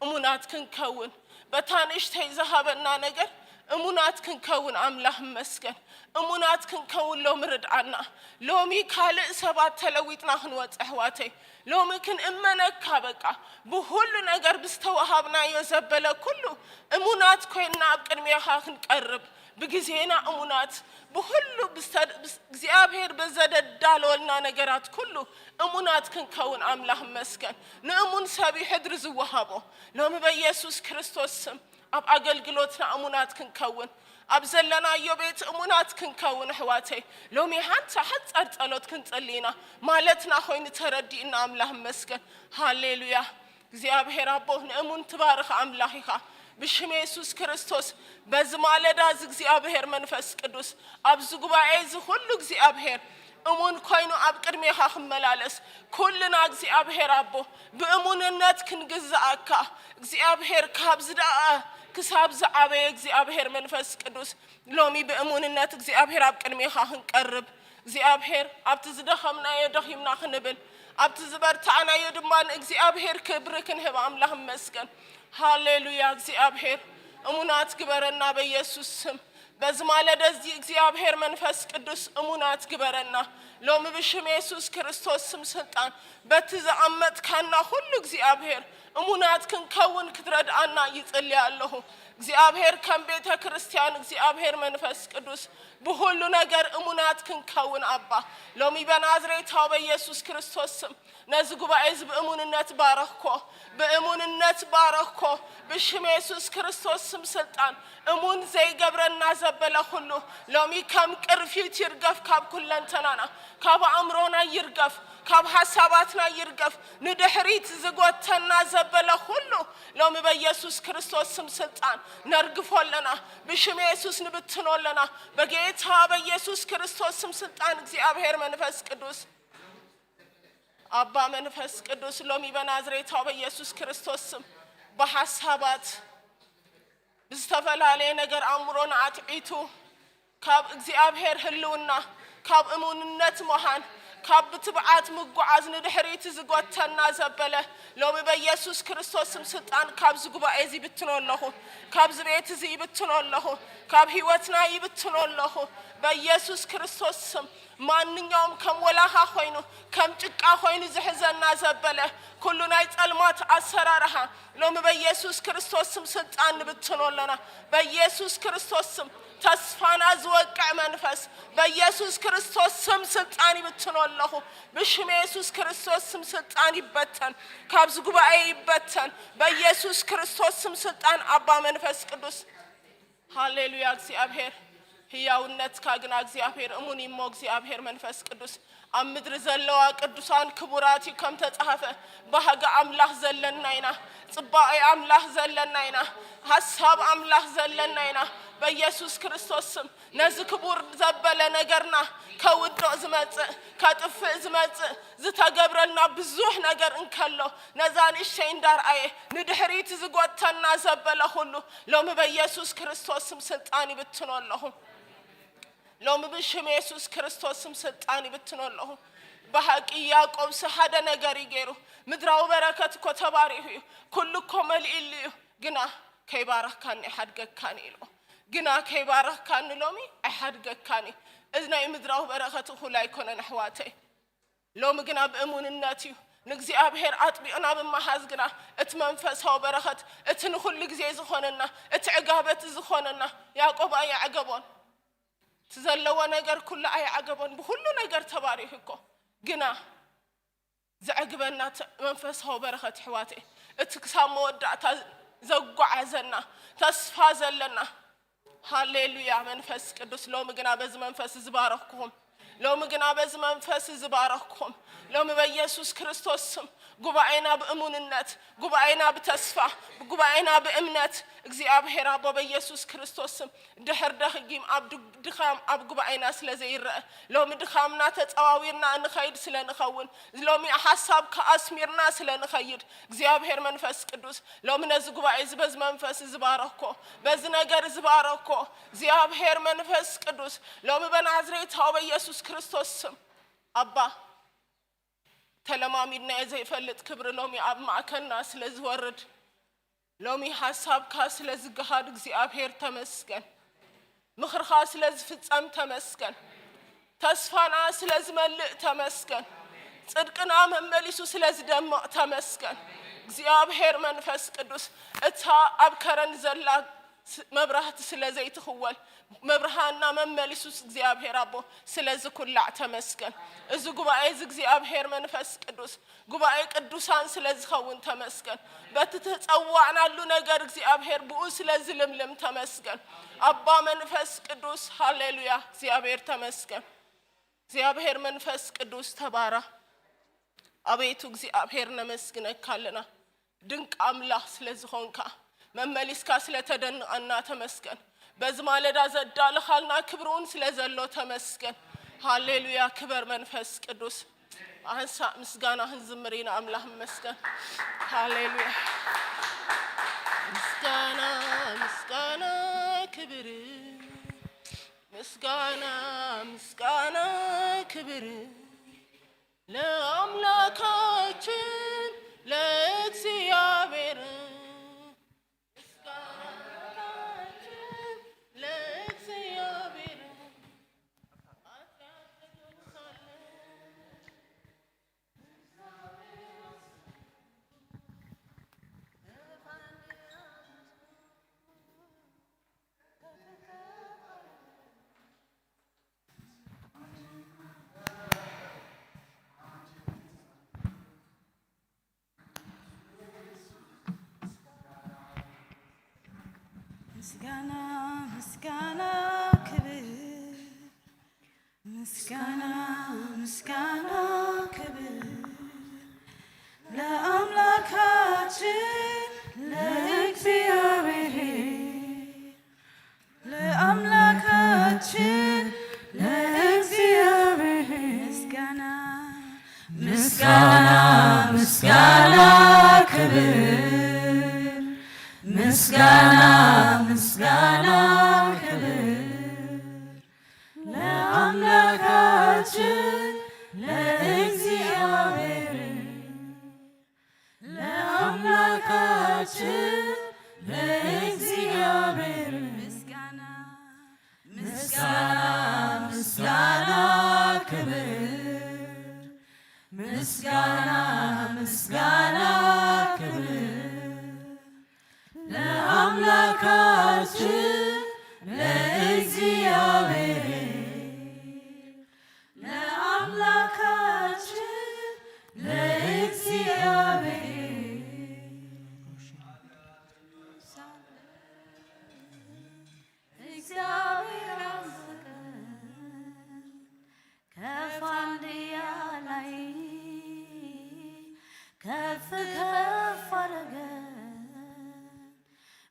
እሙናት ክንከውን፣ በታ ንእሽተይ ዝሃበና ነገር እሙናት ክንከውን ኣምላኽ እመስገን። እሙናት ክንከውን ሎሚ ርድኣና። ሎሚ ካልእ ሰባት ተለዊጥና ክንወጽእ ኣሕዋተይ፣ ሎሚ ክንእመነካ በቃ ብሁሉ ነገር ብዝተወሃብናዮ ዘበለ ኩሉ እሙናት ኮይንና ኣብ ቅድሜኻ ክንቀርብ ብግዜና እሙናት ብሁሉ ብዝተ- ብስ- እግዚኣብሔር በዘደዳለወልና ነገራት ኩሉ እሙናት ክንከውን ኣምላኽ እመስገን። ንእሙን ሰብ እዩ ሕድሪ ዝወሃቦ። ሎሚ በኢየሱስ ክርስቶስ ስም ኣብ ኣገልግሎትና እሙናት ክንከውን፣ ኣብ ዘለናዮ ቤት እሙናት ክንከውን ኣሕዋተይ፣ ሎሚ ሓንቲ ሓጻር ጸሎት ክንጽሊ ኢና ማለትና ኮይኑ ተረዲእና ኣምላኽ እመስገን። ሃሌሉያ። እግዚኣብሔር ኣቦ ንእሙን ትባርኽ ኣምላኽ ኢኻ። ብሽም የሱስ ክርስቶስ በዚ ማለዳ እዚ እግዚኣብሔር መንፈስ ቅዱስ ኣብዚ ጉባኤ እዚ ኩሉ እግዚኣብሔር እሙን ኮይኑ ኣብ ቅድሜኻ ክመላለስ ኩልና እግዚኣብሔር ኣቦ ብእሙንነት ክንግዛኣካ እግዚኣብሔር ካብ ዝደኣ ክሳብ ዝዓበየ እግዚኣብሔር መንፈስ ቅዱስ ሎሚ ብእሙንነት እግዚኣብሔር ኣብ ቅድሜኻ ክንቀርብ እግዚኣብሔር ኣብቲ ዝደኸምናዮ ደኺምና ክንብል ኣብቲ ዝበርታዕናዮ ድማ ንእግዚኣብሔር ክብሪ ክንህብ ኣምላኽ እመስገን። ሃሌሉያ እግዚኣብሔር እሙናት ግበረና በኢየሱስ ስም። በዚ ማለዳ እዚ እግዚኣብሔር መንፈስ ቅዱስ እሙናት ግበረና። ሎሚ ብሽም የሱስ ክርስቶስ ስም ስልጣን በቲ ዘቐመጥካና ኩሉ እግዚኣብሔር እሙናት ክንከውን ክትረድኣና ይጽሊ ኣለኹ። እግዚኣብሔር ከም ቤተ ክርስቲያን እግዚኣብሔር መንፈስ ቅዱስ ብኹሉ ነገር እሙናት ክንከውን ኣባ ሎሚ በናዝሬታዊ በኢየሱስ ክርስቶስ ስም ነዚ ጉባኤ እዚ ብእሙንነት ባረኽኮ። ብእሙንነት ባረኽኮ። ብሽም የሱስ ክርስቶስ ስም ስልጣን እሙን ዘይገብረና ዘበለ ኩሉ ሎሚ ከም ቅርፊት ይርገፍ ካብ ኩለንተናና፣ ካብ ኣእምሮና ይርገፍ፣ ካብ ሓሳባትና ይርገፍ። ንድሕሪት ዝጎተና ዘበለ ኩሉ ሎሚ በኢየሱስ ክርስቶስ ስም ስልጣን ነርግፎ ኣለና። ብሽም የሱስ ንብትኖ ኣለና። በጌታ በኢየሱስ ክርስቶስ ስም ስልጣን እግዚኣብሔር መንፈስ ቅዱስ ኣባ መንፈስ ቅዱስ ሎሚ በናዝሬታዊ በኢየሱስ ክርስቶስ ስም ብሓሳባት ብዝተፈላለየ ነገር ኣእምሮና ኣትዒቱ ካብ እግዚኣብሔር ህልውና ካብ እሙንነት ምዃን ካብ ብትብዓት ምጉዓዝ ንድሕሪት ዝጎተና ዘበለ ሎሚ በኢየሱስ ክርስቶስ ስም ስልጣን ካብዚ ጉባኤ እዚ ይብትኖ ኣለኹ። ካብዚ ቤት እዚ ይብትኖ ኣለኹ። ካብ ህይወትና ይብትኖ ኣለኹ። በኢየሱስ ክርስቶስ ስም ማንኛውም ከም ወላኻ ኮይኑ ከም ጭቃ ኮይኑ ዝሕዘና ዘበለ ኩሉ ናይ ጸልማት ኣሰራርሓ ሎሚ በኢየሱስ ክርስቶስ ስም ስልጣን ንብትኖ ኣለና። በኢየሱስ ክርስቶስ ስም ተስፋና ዝወቅዕ መንፈስ በኢየሱስ ክርስቶስ ስም ስልጣን ይብትኖ ኣለኹ። ብሽም የሱስ ክርስቶስ ስም ስልጣን ይበተን፣ ካብዚ ጉባኤ ይበተን። በኢየሱስ ክርስቶስ ስም ስልጣን ኣባ መንፈስ ቅዱስ ሃሌሉያ። እግዚኣብሔር ህያውነትካ ግና እግዚኣብሔር እሙን እሞ እግዚኣብሔር መንፈስ ቅዱስ ኣብ ምድሪ ዘለዋ ቅዱሳን ክቡራት እዩ ከም ተጻሕፈ ባህጊ ኣምላኽ ዘለና ኢና። ጽባኤ ኣምላኽ ዘለና ኢና። ሓሳብ ኣምላኽ ዘለና ኢና። በኢየሱስ ክርስቶስ ስም ነዚ ክቡር ዘበለ ነገርና ከውድቕ ዝመጽእ ከጥፍእ ዝመጽእ ዝተገብረልና ብዙሕ ነገር እንከሎ ነዛ ንእሽተይ እንዳርኣየ ንድሕሪት ዝጎተና ዘበለ ኩሉ ሎሚ በኢየሱስ ክርስቶስ ስም ስልጣን ይብትኖ ኣለኹ። ሎሚ ብሽም የሱስ ክርስቶስ ስም ስልጣን ይብትኖ ኣለኹ። ብሓቂ ያዕቆብስ ሓደ ነገር እዩ ገይሩ። ምድራዊ በረከት እኮ ተባሪኹ እዩ። ኩሉ እኮ መሊእሉ እዩ። ግና ከይባረኽካኒ ኣይሓድገካን ኢሉ። ግና ከይባረኽካኒ ሎሚ ኣይሓድገካን እዩ። እዚ ናይ ምድራዊ በረከት እኹል ኣይኮነን ኣሕዋተይ። ሎሚ ግና ብእሙንነት እዩ ንእግዚኣብሔር ኣጥቢቕና ብምሓዝ ግና እቲ መንፈሳዊ በረኸት፣ እቲ ንኹሉ ግዜ ዝኾነና፣ እቲ ዕጋበት ዝኾነና፣ ያዕቆብ ኣየዕገቦን። እቲ ዘለዎ ነገር ኩሉ ኣየዕገቦን። ብኹሉ ነገር ተባሪኹ እኮ። ግና ዘዕግበና እቲ መንፈሳዊ በረኸት፣ ኣሕዋተይ፣ እቲ ክሳብ መወዳእታ ዘጓዓዘና፣ ተስፋ ዘለና። ሃሌሉያ። መንፈስ ቅዱስ፣ ሎሚ ግና በዚ መንፈስ እዚ ባረኽኩኹም። ሎሚ ግና በዚ መንፈስ እዚ ባረኽኩኹም። ሎሚ በኢየሱስ ክርስቶስ ስም ጉባኤና ብእሙንነት፣ ጉባኤና ብተስፋ፣ ጉባኤና ብእምነት፣ እግዚኣብሔር ኣቦ፣ በኢየሱስ ክርስቶስ ስም ድሕር ደኺም ኣብ ድ-፣ ድኻም ኣብ ጉባኤና ስለ ዘይረአ፣ ሎሚ ድኻምና ተጸዋዊርና እንኸይድ ስለ ንኸውን፣ ሎሚ ሓሳብካ ኣስሚርና ስለ ንኸይድ፣ እግዚኣብሔር መንፈስ ቅዱስ፣ ሎሚ ነዚ ጉባኤ እዚ በዚ መንፈስ እዚ ባረኮ፣ በዚ ነገር እዚ ባረኮ። እግዚኣብሔር መንፈስ ቅዱስ፣ ሎሚ በናዝሬታዊ በኢየሱስ ክርስቶስ ስም፣ ኣባ፣ ተለማሚድናዮ ዘይፈልጥ ክብሪ ሎሚ ኣብ ማእከልና ስለ ዝወርድ፣ ሎሚ ሓሳብካ ስለ ዝገሃድ እግዚኣብሔር ተመስገን። ምኽርኻ ስለ ዝፍጸም ተመስገን። ተስፋና ስለ ዝመልእ ተመስገን። ጽድቅና መመሊሱ ስለ ዝደምቕ ተመስገን። እግዚኣብሔር መንፈስ ቅዱስ፣ እታ ኣብ ከረን ዘላ ስ-፣ መብራህቲ ስለ ዘይትኽወል፣ መብርሃና መመሊሱስ እግዚኣብሔር ኣቦ ስለ ዝኩላዕ ተመስገን። እዚ ጉባኤ እዚ እግዚኣብሔር መንፈስ ቅዱስ ጉባኤ ቅዱሳን ስለ ዝኸውን ተመስገን። በቲ ተጸዋዕናሉ ነገር እግዚኣብሔር ብኡ ስለ ዝልምልም ተመስገን። ኣባ መንፈስ ቅዱስ፣ ሃሌሉያ፣ እግዚኣብሔር ተመስገን። እግዚኣብሔር መንፈስ ቅዱስ ተባረኽ። ኣቤቱ እግዚኣብሔር ነመስግነካ ኣለና። ድንቅ ኣምላኽ ስለ ዝኾንካ፣ መመሊስካ ስለ ተደንቐና ተመስገን። በዚ ማለዳ ዘዳለኻልና ክብሪ እውን ስለ ዘሎ ተመስገን። ሃሌሉያ፣ ክበር መንፈስ ቅዱስ። ኣንሳእ ምስጋና ክንዝምር ኢና፣ ኣምላኽ ይመስገን። ሃሌሉያ። ምስጋና፣ ምስጋና፣ ክብር፣ ምስጋና፣ ምስጋና፣ ክብር ለአምላካችን ለእግዚአብሔር። ምስጋና ለእግዚአብሔር። ምስጋና፣ ምስጋና፣ ክብር፣ ምስጋና፣ ምስጋና፣ ክብር ለአምላካችን ለእግዚአብሔር። ለአምላካችን ለእግዚአብሔር ምስጋና፣ ምስጋና፣ ምስጋና፣ ክብር፣ ምስጋና፣ ምስጋና፣ ክብር ለአምላካችን ለእግዚአብሔር። ለአምላካችን ለእግዚአብሔር ምስጋና፣ ምስጋና፣ ምስጋና፣ ክብር፣ ምስጋና፣ ምስጋና፣ ክብር ለአምላካችን ለእግዚአብሔር። ለአምላካችን ለእግዚአብሔር። እግዚአብሔር አፍቅረን ከፋንድያ ላይ ከፍ ከፍ አረገን።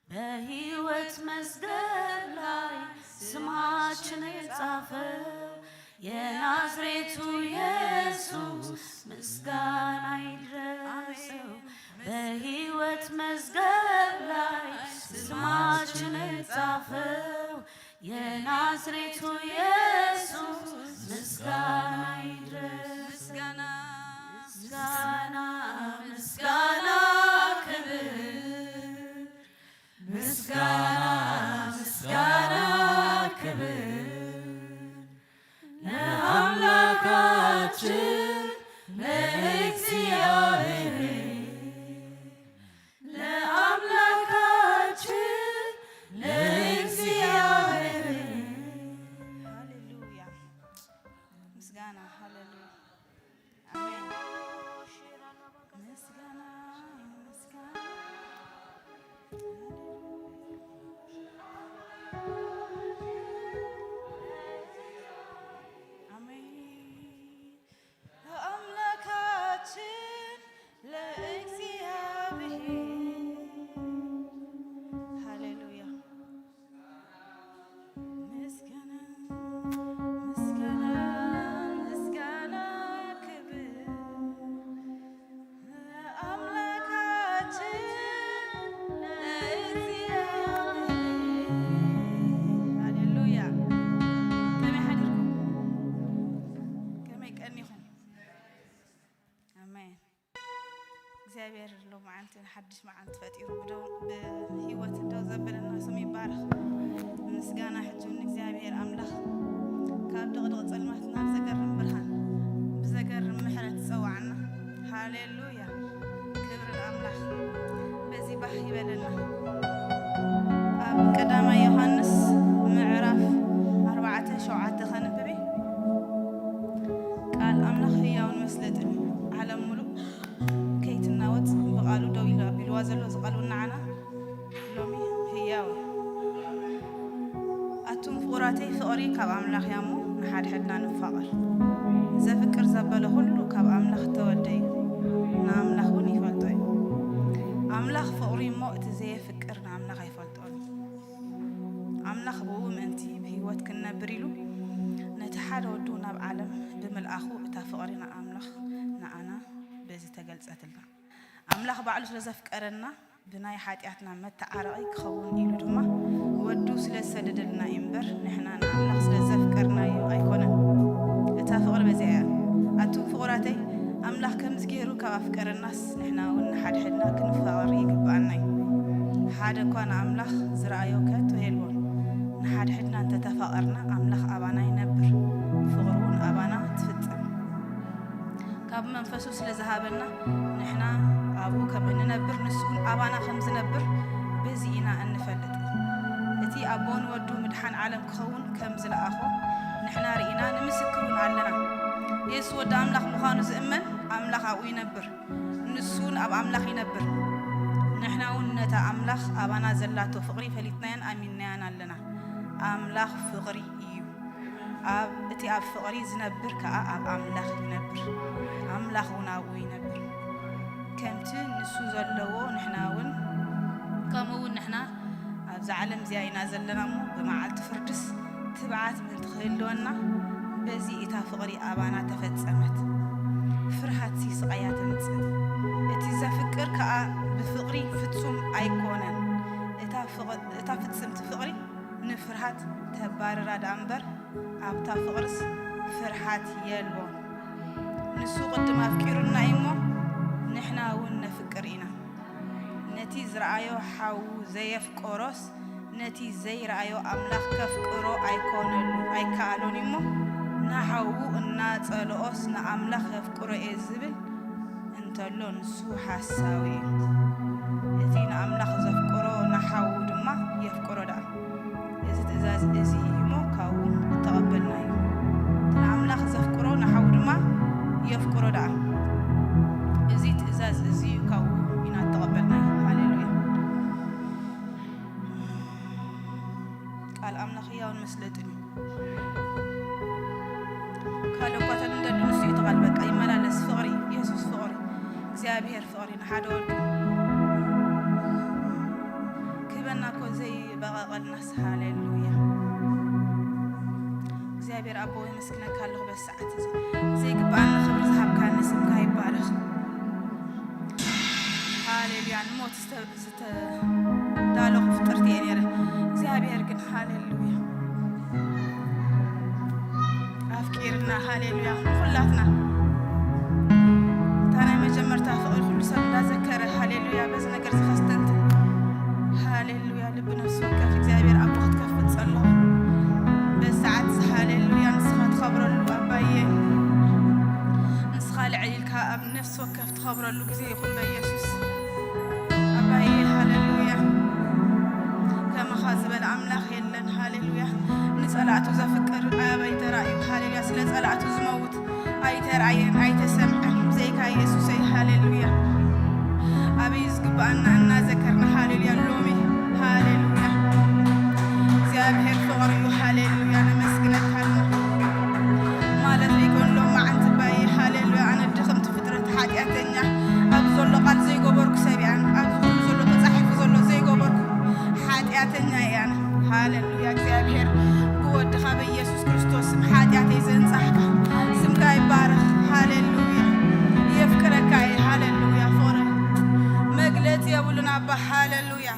በሕይወት መዝገብ ላይ ስማችን የጻፈው የናዝሬቱ ኢየሱስ ምስጋና ይድረሰው። በሕይወት መዝገብ ላይ ስማችን የጻፈው የናዝሬቱ ኢየሱስ ምስጋና ይድረሰው። ምስጋና፣ ምስጋና፣ ክብር ምስጋና፣ ምስጋና፣ ክብር ለአምላካችን ለእግዚአብሔር። ሃሌሉያ። ምስጋና፣ ምስጋና፣ ምስጋና፣ ክብር ለአምላካችን ለእግዚአብሔር። ሃሌሉያ። ከመይ ሓዲርኩም? ከመይ ቀኒኹም? ኣሜን። እግዚኣብሔር ሎመዓንቲ ሓድሽ መዓልቲ ፈጢሩ ብደው-፣ ብህይወት ደው ዘበለና ስሙ ይባረኽ። ምስጋና ሕጂ እውን እግዚኣብሔር ኣምላኽ ካብ ድቕድቕ ጸልማት ናብ ዘገርም ብርሃን ብዘገርም ምሕረት ዝጸዋዓና። ሃሌሉያ። ክብሪ ንኣምላኽ። በዚ ባህ ይበለና። ኣብ ቀዳማይ ዮሃንስ ምዕራፍ ኣርባዕተ ሸውዓተ ከንብብ እየ። ቃል ኣምላኽ ህያውን መስለጥን እዩ። ዓለም ምሉእ ከይትናወጽ ብቓሉ ደው ኢሉ ኣቢልዋ ዘሎ እዚ ቃል እውን ንዓና ሎሚ ህያው እዩ። ኣቱም ፍቑራተይ፣ ፍቕሪ ካብ ኣምላኽ እያ እሞ ንሓድሕድና ንፋቐር። ዘፍቅር ዘበለ ኩሉ ካብ ኣምላኽ እተወልደ እዩ፣ ንኣምላኽ እውን ይፈልጦ እዩ። ኣምላኽ ፍቕሪ እሞ እቲ ዘየፍቅር ንኣምላኽ ኣይፈልጦን እዩ። ኣምላኽ ብኡ ምእንቲ ብህይወት ክንነብር ኢሉ ነቲ ሓደ ወዱ ናብ ዓለም ብምልኣኹ እታ ፍቕሪ ንኣምላኽ ንኣና በዚ ተገልጸትልና። ኣምላኽ ባዕሉ ስለ ዘፍቀረና ብናይ ሓጢኣትና መተዓረቒ ክኸውን ኢሉ ድማ ወዱ ስለ ዝሰደደልና እዩ እምበር ንሕና ንኣምላኽ ስለ ዘፍቀርናዮ ኣይኮነን። እታ ፍቕሪ በዚኣ እያ። ኣቱም ፍቑራተይ፣ ኣምላኽ ከምዚ ገይሩ ካብ ኣፍቀረናስ ንሕና እውን ንሓድሕድና ክንፋቐር ይግብኣና እዩ። ሓደ እኳ ንኣምላኽ ዝረኣዮ ከቶ የልቦን። ንሓድሕድና እንተተፋቐርና ኣምላኽ ኣባና ይነብር፣ ፍቕሩ እውን ኣባና ትፍጸም። ካብ መንፈሱ ስለ ዝሃበና ንሕና ኣብኡ ከም እንነብር ንሱ እውን ኣባና ከም ዝነብር በዚ ኢና እንፈልጥ። እቲ ኣቦ ንወዱ ምድሓን ዓለም ክኸውን ከም ዝለኣኾ ንሕና ርኢና ንምስክር እውን ኣለና። የሱስ ወዲ ኣምላኽ ምዃኑ ዝእመን ኣምላኽ ኣብኡ ይነብር፣ ንሱ እውን ኣብ ኣምላኽ ይነብር። ንሕና እውን ነታ ኣምላኽ ኣባና ዘላቶ ፍቕሪ ፈሊጥናያን ኣሚንናያን ኣለና። ኣምላኽ ፍቕሪ እዩ። ኣብ፣ እቲ ኣብ ፍቕሪ ዝነብር ከኣ ኣብ ኣምላኽ ይነብር፣ ኣምላኽ እውን ኣብኡ ይነብር። ከምቲ ንሱ ዘለዎ ንሕና እውን፣ ከምኡ እውን ንሕና ኣብዛ ዓለም እዚኣ ኢና ዘለና እሞ፣ ብመዓልቲ ፍርድስ ትብዓት ምእንቲ ክህልወና፣ በዚ እታ ፍቕሪ ኣባና ተፈጸመት። ፍርሃትሲ ስቓይ እያ ተምጽእ፣ እቲ ዘፍቅር ከኣ ብፍቕሪ ፍጹም ኣይኮነን። እታ ፍቕ-፣ እታ ፍጽምቲ ፍቕሪ ንፍርሃት ተባርራ ደኣ እምበር፣ ኣብታ ፍቕርስ ፍርሃት የልቦን። ንሱ ቅድም ኣፍቂሩና እዩ እሞ፣ ንሕና እውን ነፍቅር ኢና። ነቲ ዝረኣዮ ሓዉ ዘየፍቀሮስ፣ ነቲ ዘይረኣዮ ኣምላኽ ከፍቅሮ ኣይኮነሉ፣ ኣይከኣሎን እዩ እሞ፣ ንሓዉ እናጸልኦስ ንኣምላኽ የፍቅሮ እየ ዝብል እንተሎ፣ ንሱ ሓሳዊ እዩ። እቲ ንኣምላኽ ዘፍቅሮ ንሓዉ ድማ የፍቅሮ ደኣ። እዚ ትእዛዝ እዚ እዩ እሞ ካብኡ እተቐበልናዮ። እቲ ንኣምላኽ ዘፍቅሮ ንሓዉ ድማ የፍቅሮ ደኣ። እዚ ትእዛዝ እዚ እዩ ካብኡ ኢና እተቐበልናዮ። ሃሌሉያ። ቃል ኣምላኽ ህያውን መስለጥን እዩ። ካልእ እኳ ተንደሊ ንሱ እዩ እቲ ቃል፣ በቃ ይመላለስ። ፍቕሪ፣ የሱስ ፍቕሪ፣ እግዚኣብሔር ፍቕሪ ንሓደ ወዱ ክህበና እኮ ዘይበቐቐልናስ። ሃሌሉያ። እግዚኣብሔር ኣቦ የመስግነካ ኣለኹ በዚ ሰዓት እዚ። ዘይግብኣኒ ክብሪ ዝሃብካኒ ስምካ ይባረኽ። ሃሌሉያ። ንሞት ዝተ-፣ ዝተዳለኹ ፍጥርቲ እየ ነይረ። እግዚኣብሔር ግን ሃሌሉያ ኣፍቂርና። ሃሌሉያ ንኹላትና እታ ናይ መጀመርታ ፍቕሪ ኩሉ ሰብ እንዳዘከረ ሃሌሉያ በዚ ነገር ዝኸስተንት ሃሌሉያ ልቢ ነፍሲ ወከፍ እግዚኣብሔር ኣቦ ክትከፍት ጸለኹ። በዚ ሰዓት እዚ ሃሌሉያ ንስኻ ትኸብረሉ ኣባዬ፣ ንስኻ ልዕል ኢልካ ኣብ ነፍሲ ወከፍ ትኸብረሉ ግዜ ይኹን በኢየሱስ ኣባዬ። ሃሌሉያ ከማኻ ዝበለ ኣምላኽ የለን። ሃሌሉያ ንጸላእቱ ዘፍቅር ኣበይ ተራእዩ? ሃሌሉያ ስለ ጸላእቱ ዝመውት ኣይተራእየን ኣይተሰምዐን ብዘይካ የሱሰይ። ሃሌሉያ ኣበይ ዝግብኣና እናዘከርና ሃሌሉያ ሎሚ ሃሌሉያ እግዚኣብሔር ፍቕሪ እዩ። ሃሌሉያ ነመስግነካ ኣለና ማለት ዘይኮን ሎመዓንቲ ኣባዬ። ሃሌሉያ ኣነ ድኽምቲ ፍጥረት ሓጢኣተኛ ኣብ ዘሎ ቃል ዘይገበርኩ ሰብ እየ ኣነ። ዘንጻሕካ ስምካ ይባረኽ። ሃሌሉያ። የፍቅረካ እየ። ሃሌሉያ። ፍቕሪ መግለጺ የብሉን ኣባ። ሃሌሉያ።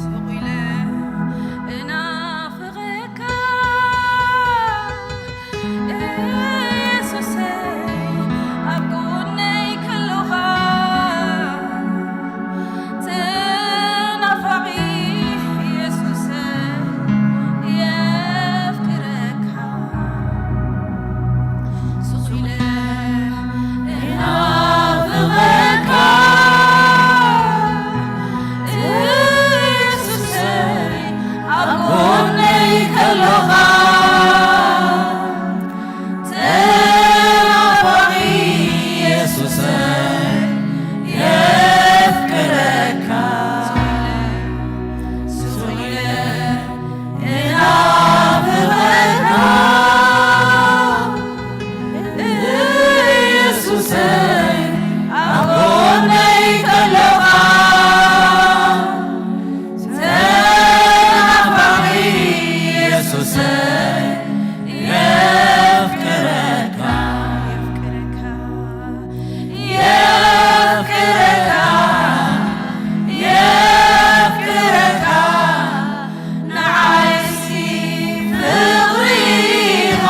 ስቕ ኢለ እናፍቐካ ኢየሱሰይ፣ ኣብ ጎነይ ከለኻ ተናፋቒ ኢየሱሰይ፣ የፍቅረካ። ስቕ ኢለ እናፍቐካ ኢየሱሰይ፣ ኣብ ጎነይ ከለኻ ተናፋቒ ኢየሱሰይ፣ የፍቅረካ። ስቕ ኢለ እናፍቐካ ኢየሱሰይ፣ ኣብ ጎነይ ከለኻ ተናፋቒ ኢየሱሰይ፣ የፍቅረካ። የፍቅረካ፣ የፍቅረካ፣ ንዓይሲ ፍቕሪ ኢኻ።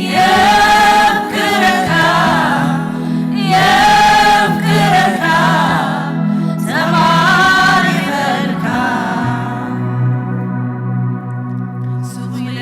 የፍቅረካ፣ የፍቅረካ፣ ተማሪኸልካ። ስቕ ኢለ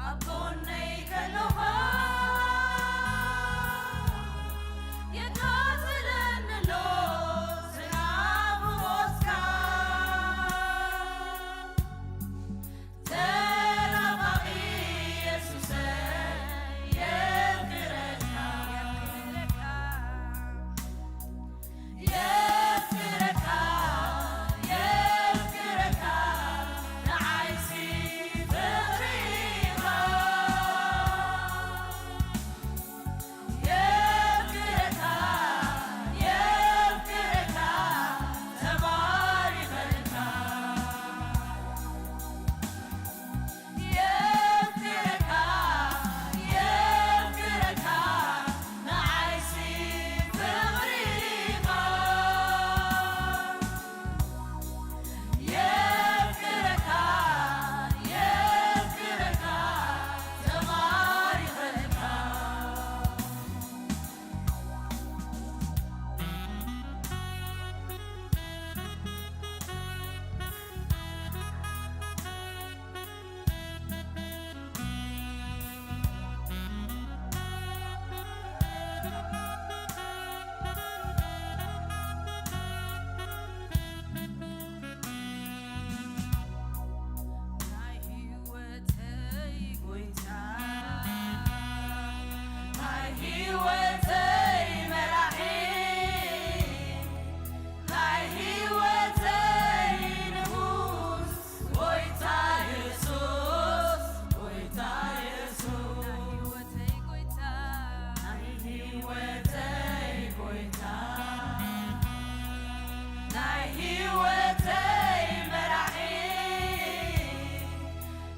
ኣብ ጎነይ ከለኻ የቃጽለኒ ኣሎ ዝናብ ሞትካ። ተናፋቒ የሱሰይ የፍቅረካ። የፍቅረካ፣ የፍቅረካ፣ ንዓይሲ ፍቕሪ ኢኻ። የፍቅረካ፣ የፍቅረካ፣ ተባሪኸካ። የፍቅረካ፣ የፍቅረካ፣ ንዓይሲ ፍቕሪ ኢኻ። የፍቅረካ፣ የፍቅረካ፣ ተባሪኸካ። ናይ ህይወተይ ጎይታ፣ ናይ ህይወተይ መራሒ፣ ናይ ህይወተይ ንጉስ፣ ጎይታ የሱስ፣ ጎይታ የሱስ። ናይ ህይወተይ ጎይታ፣ ናይ ህይወተይ ጎይታ፣ ናይ ህይወተይ መራሒ፣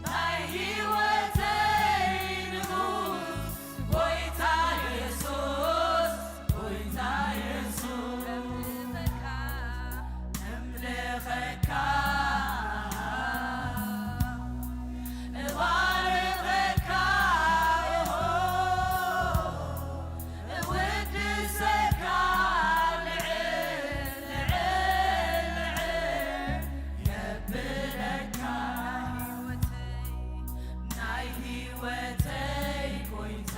ናይ ህይወተይ ንጉስ፣ ጎይታ የሱስ፣ ጎይታ የሱስ። እምልኸካ፣ እባርኸካ፣ እውድሰካ፣ ልዕል፣ ልዕል፣ ልዕል የብለካ። ናይ ህይወተይ ጎይታ፣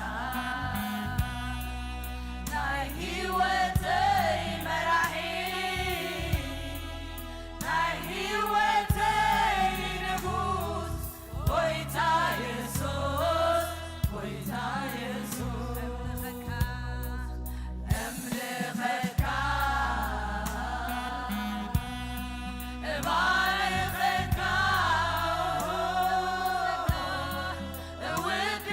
ናይ ህይወተይ መራሒ፣ ናይ ህይወተይ ንጉስ፣ ጎይታ የሱስ፣ ጎይታ የሱስ። እምልኸካ፣ እባርኸካ፣ እውድ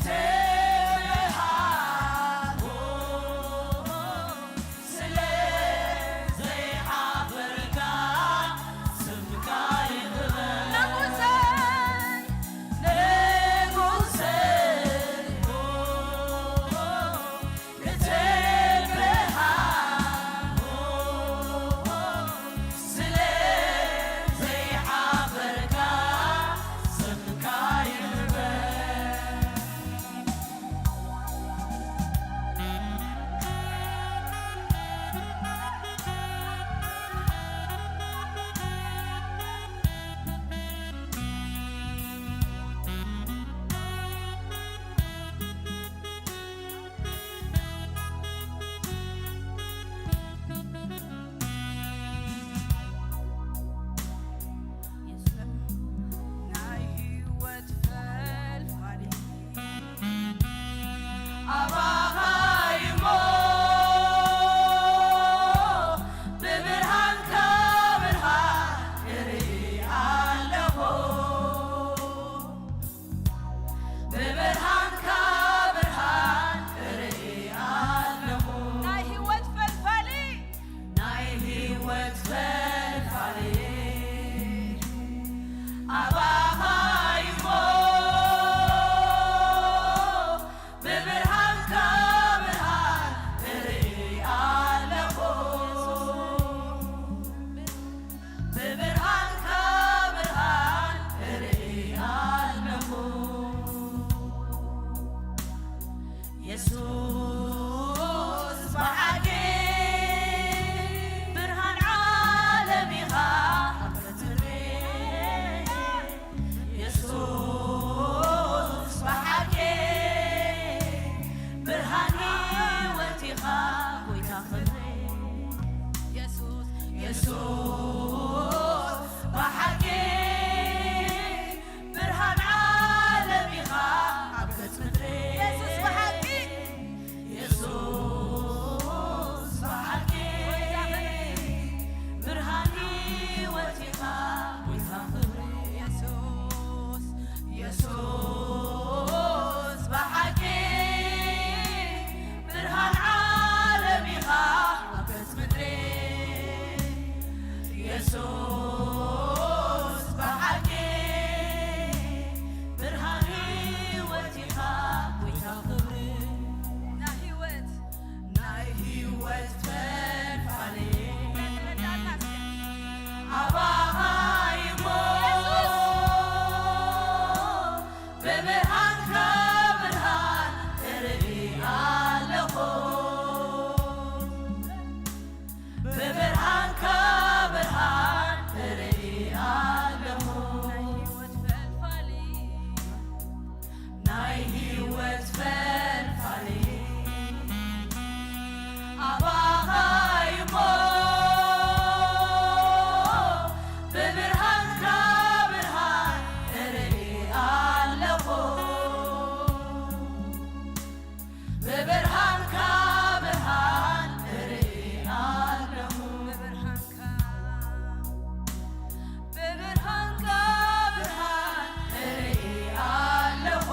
ትብርሃን ስለ ዘይሓፈርካ ስምካ ይኽበር። ንጉሰይ፣ ንጉሰይ፣ ክትብርሃን ስለ ዘይሓፈርካ ስምካ ይኽበር። ናይ ህይወት ፈልፋሊ ኣባኻ እዩሞ ብብርሃንካ ብርሃን እርኢ ኣለኹ። ብብርሃንካ ብርሃን እርኢ ኣለኹ። ናይ ህይወት ፈልፋሊ፣ ናይ ህይወት ፈልፋሊ ኣባኻ እዩሞ ብብርሃንካ ብርሃን እርኢ ኣለኹ። ብብርሃንካ ብርሃን እርኢ ኣለኹ። የሱስ ብሓቂ ብርሃን ዓለም ኢኻ ኣብ ገጽ ምድሪ። የሱስ ብሓቂ ብርሃን ህይወት ኢኻ ጎይታ ክብሪ። የሱስ፣ የሱስ ብሓቂ ብርሃን ዓለም ኢኻ ኣብ ገጽ ምድሪ። የሱስ ብሓቂ፣ የሱስ ብሓቂ ብርሃን ህይወት ኢኻ ጎይታ ክብሪ። የሱስ፣ የሱስ ብሓቂ ብርሃን ዓለም ኢኻ ኣብ ገጽ ምድሪ። የሱስ ብሓቂ ብርሃን ህይወት ኢኻ ጎይታ ክብሪ። ናይ ህይወት፣ ናይ ህይወት ፈልፋሊ ኣባኻ እዩሞ የሱስ። ብብርሃንካ ብርሃን እርኢ ኣለኹ። ብብርሃንካ ብርሃን እርኢ ኣለኹ። ናይ ህይወት ፈልፋሊ፣ ናይ ህይወት ፈልፋሊ ኣባኻ እዩሞ ብብርሃንካ ብርሃን እርኢ ኣለኹ። ብብርሃንካ ብርሃን እርኢ ኣለኹ። ብብርሃንካ፣ ብብርሃንካ ብርሃን እርኢ ኣለኹ።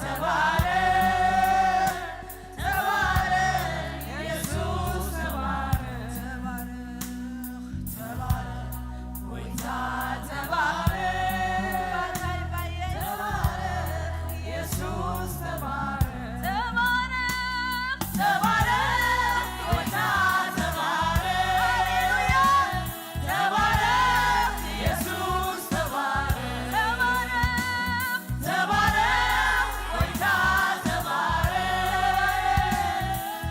ተባረክ፣ ተባረክ፣ ኢየሱስ ተባረክ፣ ተባረክ፣ ተባረክ፣ ጎይታ ተባረክ፣ ተባረክ፣ ኢየሱስ ተባረክ፣ ተባረክ፣ ተባረክ፣ ጎይታ ተባረክ። ሃሌሉያ። ተባረክ ኢየሱስ ተባረክ። ተባረክ፣ ተባረክ ጎይታ ተባረክ።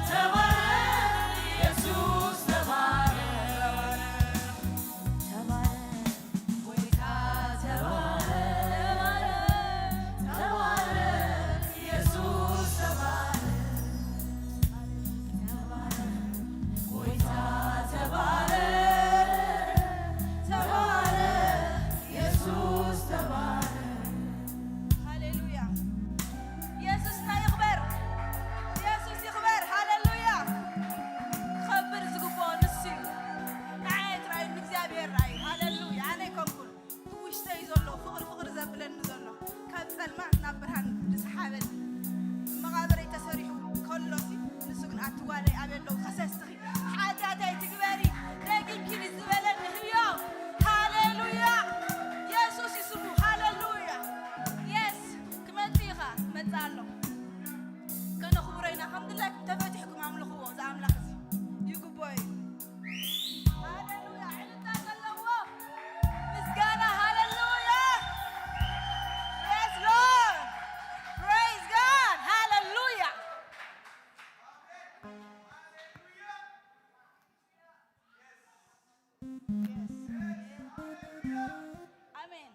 ተባረክ ኢየሱስ ተባረክ። ተባረክ ጎይታ ተባረክ። ተባረክ ኢየሱስ ተባረክ። ተባረክ፣ ጎይታ ተባረክ፣ ተባረክ፣ ኢየሱስ ተባረክ። ሃሌሉያ። ኢየሱስና ይኽበር። ኢየሱስ ይኽበር። ሃሌሉያ። ክኸብር ዝግብኦ ንሱ እዩ። ንዓይ ኣይትርኣዩ፣ ንእግዚኣብሔር ርኣዩ። ሃሌሉያ። ኣነ ኣይኮንኩን። ውሽጠይ ዘሎ ፍቕሪ ፍቕሪ ዘብለኒ ዘሎ ካብ ጸልማት ናብ ብርሃን ዝሰሓበኒ መቓብረይ ተሰሪሑ ከሎሲ ንሱ ግን ኣቲ ጓለይ ኣበይ ኣለዉ ከሰስትኺ ሓጢኣተይ ትግበሪ ደጊምኪ ዝበለኒ ህዮ ሃሌሉያ የሱስ ይስሙ ሃሌሉያ የስ ክመጽእ ኢኻ ክመጽእ ኣሎ ከነኽብሮ ኢና ከም ድላይኩም ተፈቲሕኩም ኣምልኽዎ እዚ ኣምላኽ እዚ ይግብኦ እዩ ሃሌሉያ ዕልልታ ዘለዎ ምስጋና ሃሌሉያ Yes Lord Praise God ሃሌሉያ ኣሜን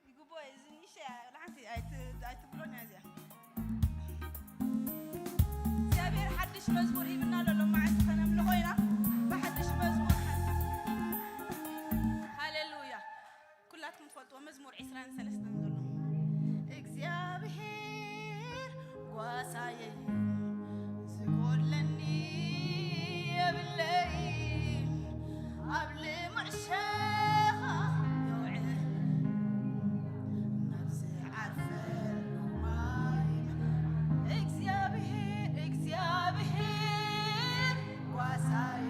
ይግቦ እዚ ንእሽተይ እያ፣ ወላ ሓንቲ ኣይት-፣ ኣይትብሎን እያ እዚኣ። እግዚኣብሔር ሓድሽ መዝሙር ሂብና ኣሎ፣ ሎማዓንቲ ከነምልኾ ኢና ብሓድሽ መዝሙር። ሃሌሉያ። ኩላትኩም ትፈልጥዎ መዝሙር ዕስራን ሰለስተን ዘሎ እግዚኣብሔር ጓሳየ እዩ፣ ዝጎድለኒ የብለይን፣ ኣብ ልሙዕ ሸኻ የውዕል፣ ናብ ዝዓርፈሉ ማይ። እግዚኣብሔር፣ እግዚኣብሔር ጓሳየ፣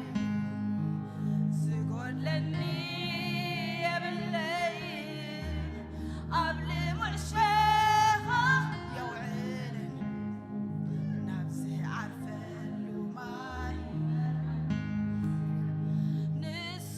ዝጎድለኒ የብለይን፣ ኣብ ልሙዕ ሸኻ የውዕልን፣ ናብ ዝዓርፈሉ ማይ። ንሱ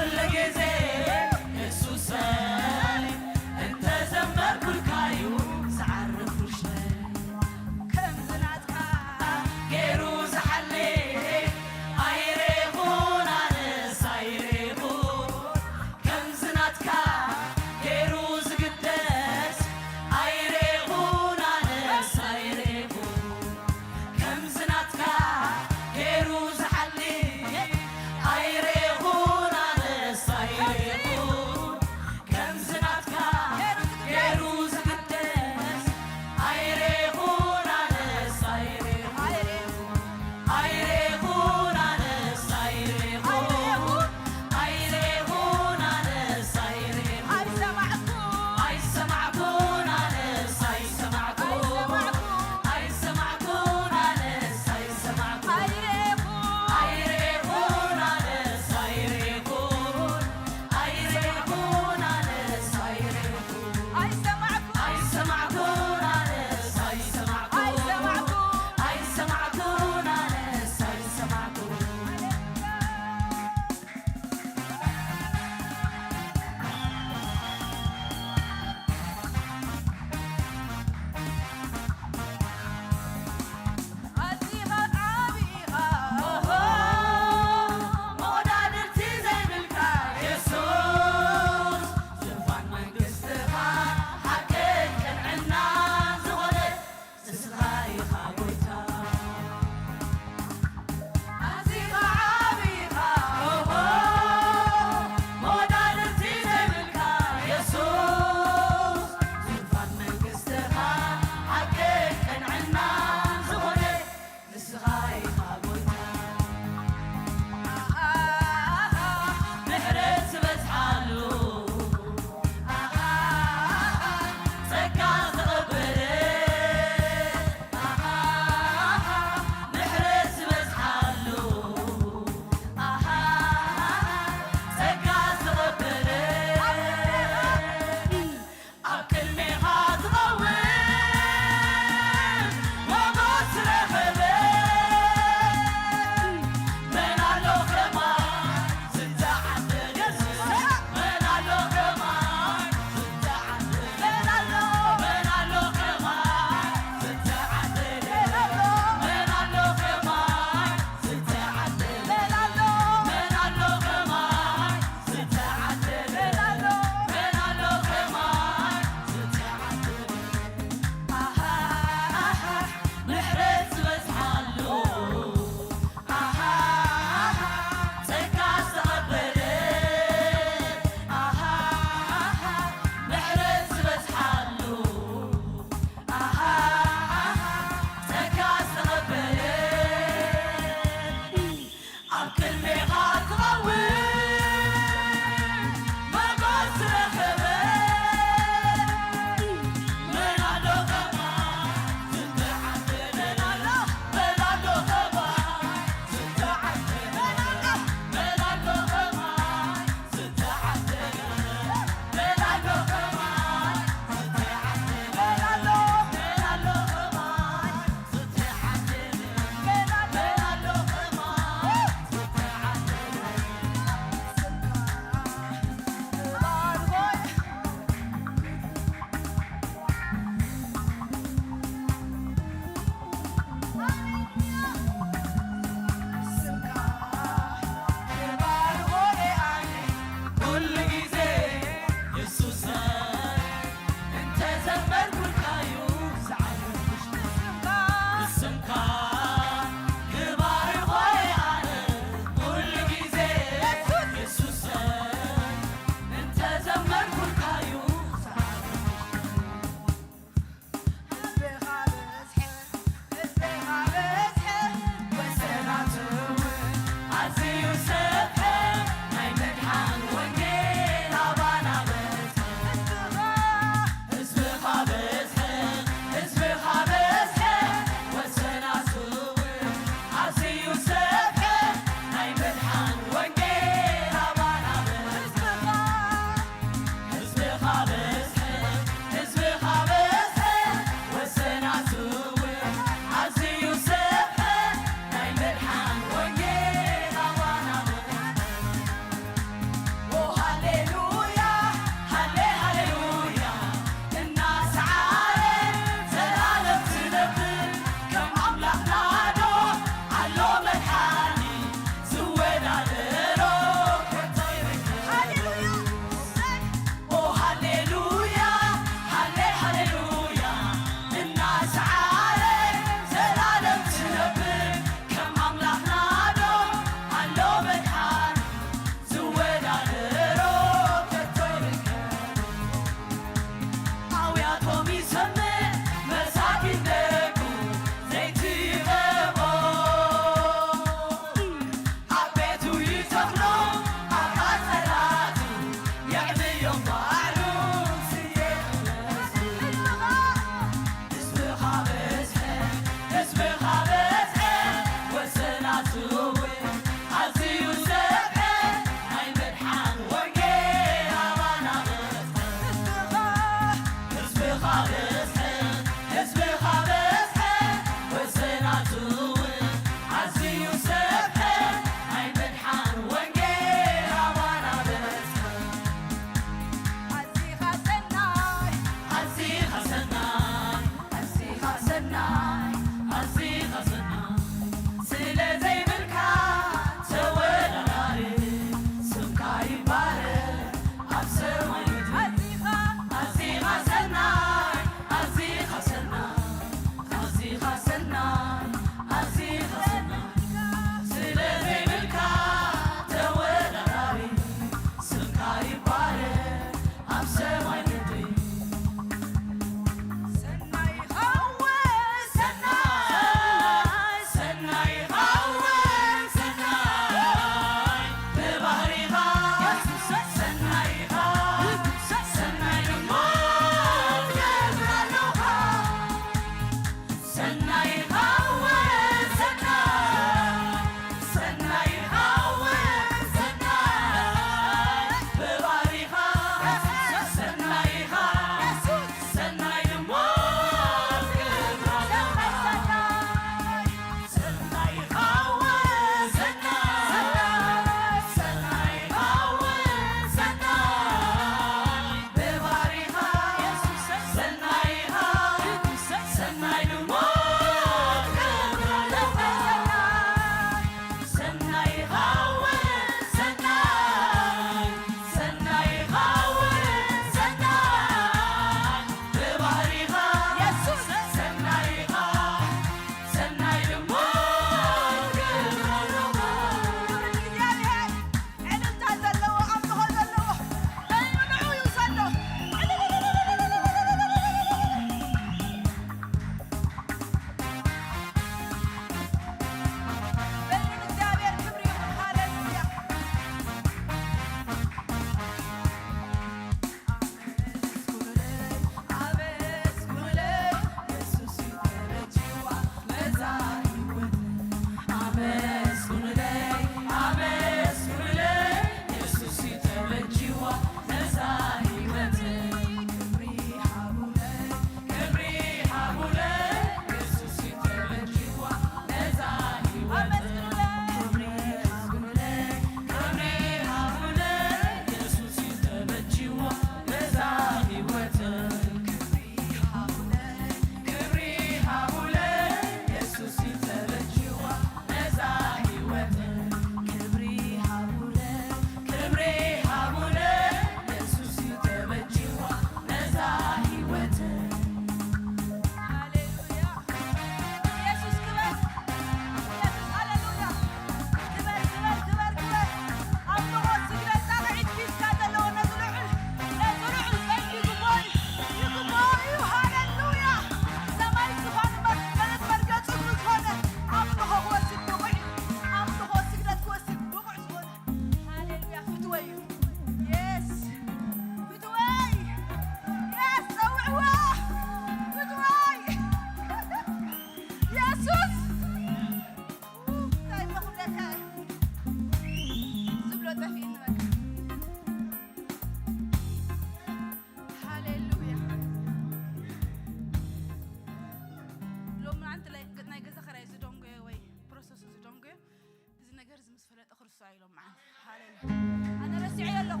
ኢሎም መዓልቲ። ሃሌሉያ። ኣነ ረሲዐዮ ኣለኹ።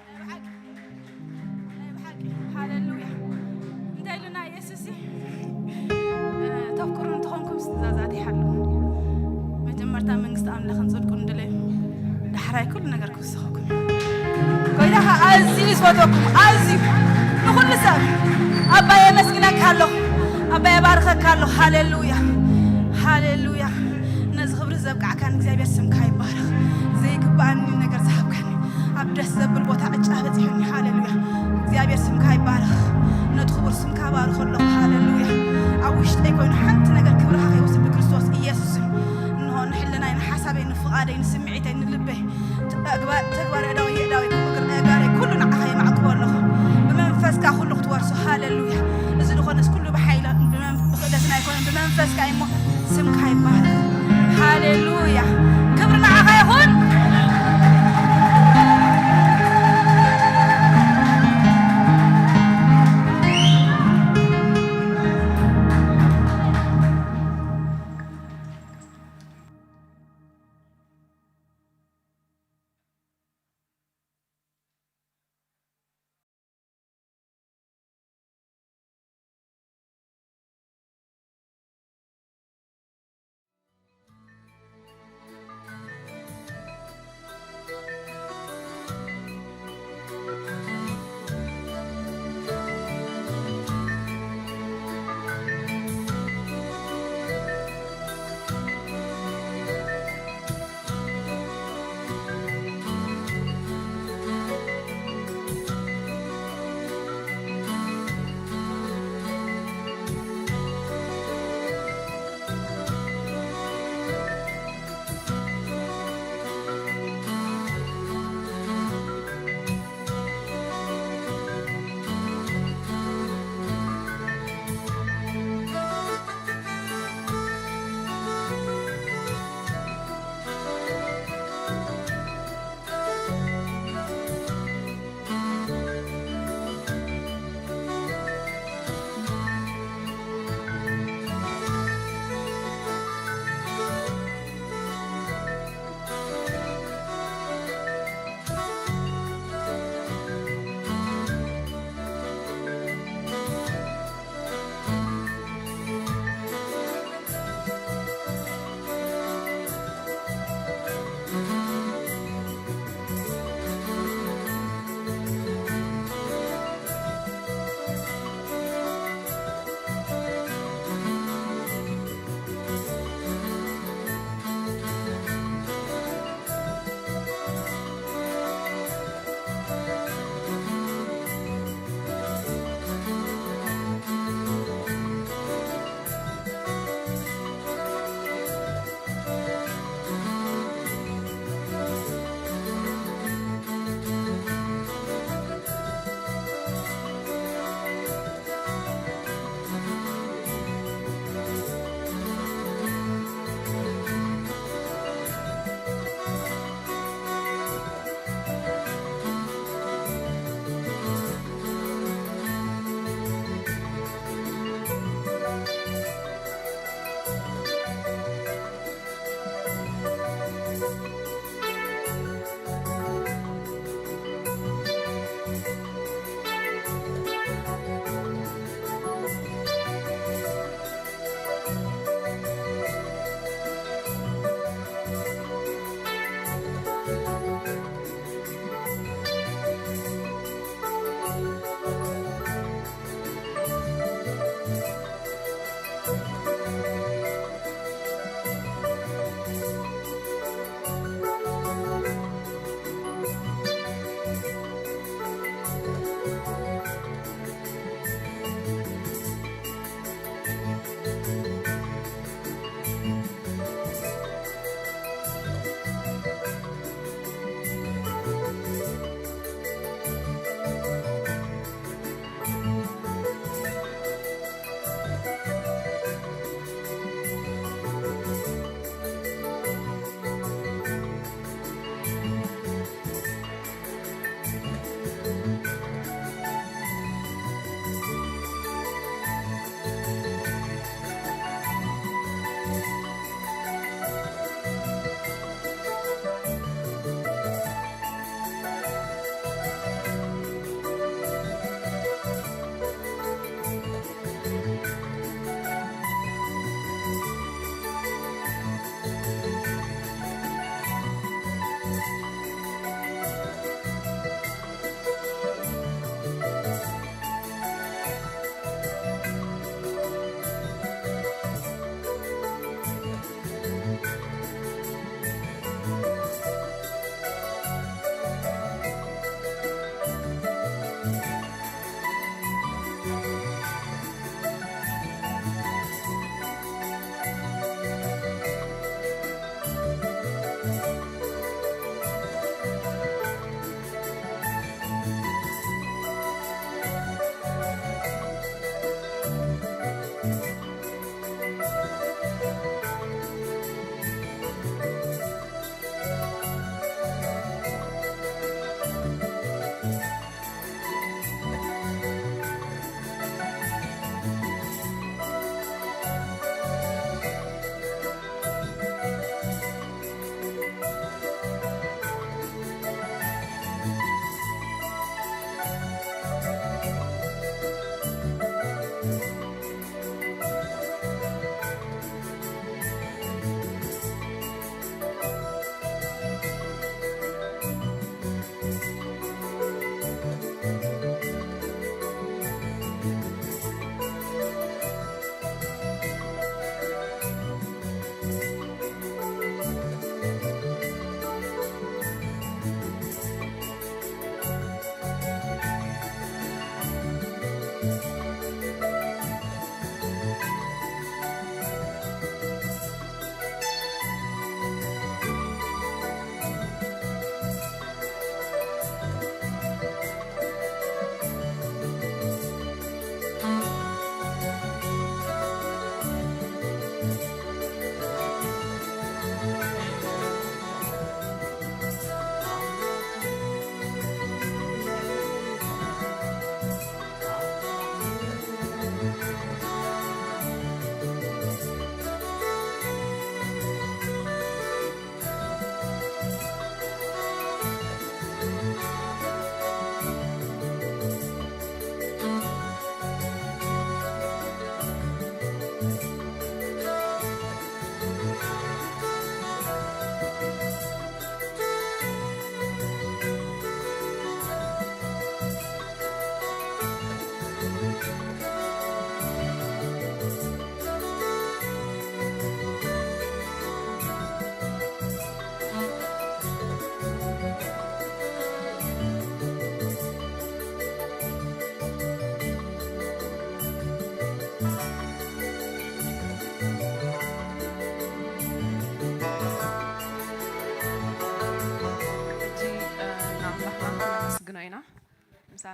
ናይ ብሓቂ፣ ናይ ብሓቂ። ሃሌሉያ። እንታይ ኢሉና ኢየሱስ? እ፣ ተፍቅሩ እንተኾንኩም ትእዛዛት ይሓሉ። መጀመርታ መንግስቲ ኣምላኽን ጽድቁን ድለዩ። ዳሕራይ ኩሉ ነገር ክውሰኸኩም። ጎይታ ኸኣ ኣዝዩ ዝፈትወኩም፣ ኣዝዩ ንኹሉ ሰብ። ኣባይ የመስግነካ ኣለኹ። ኣባይ የባርኸካ ኣለኹ። ሃሌሉያ። ሃሌሉያ። ነዚ ክብሪ ዘብቃዕካ ንእግዚኣብሔር ስምካ ይባረኽ። ዘይግብኣኒ ነገር ዝሃብካኒ፣ ኣብ ደስ ዘብል ቦታ ዕጫ በጺሑኒ። ሃሌሉያ። እግዚኣብሔር ስምካ ይባረኽ። ነቲ ክቡር ስምካ ባርኽ ኣለኹ። ሃሌሉያ። ኣብ ውሽጠይ ኮይኑ ሓንቲ ነገር ክብርኻ ከይወስድ ብክርስቶስ ኢየሱስ ስም። እንሆ ንሕልናይ፣ ንሓሳበይ፣ ንፍቓደይ፣ ንስምዒተይ፣ ንልበይ፣ ተግባ-፣ ተግባር እዳዊ፣ የእዳዊ፣ እግር እጋረይ፣ ኩሉ ንዓኻ የማዕቅቦ ኣለኹ። ብመንፈስካ ኩሉ ክትወርሶ። ሃሌሉያ። እዚ ዝኾነስ ኩሉ ብሓይሊ፣ ብመን-፣ ብኽእለትና ኣይኮነን፣ ብመንፈስካ እሞ ስምካ ይባረኽ። ሃሌሉያ። ክብሪ ንዓኻ ይኹን።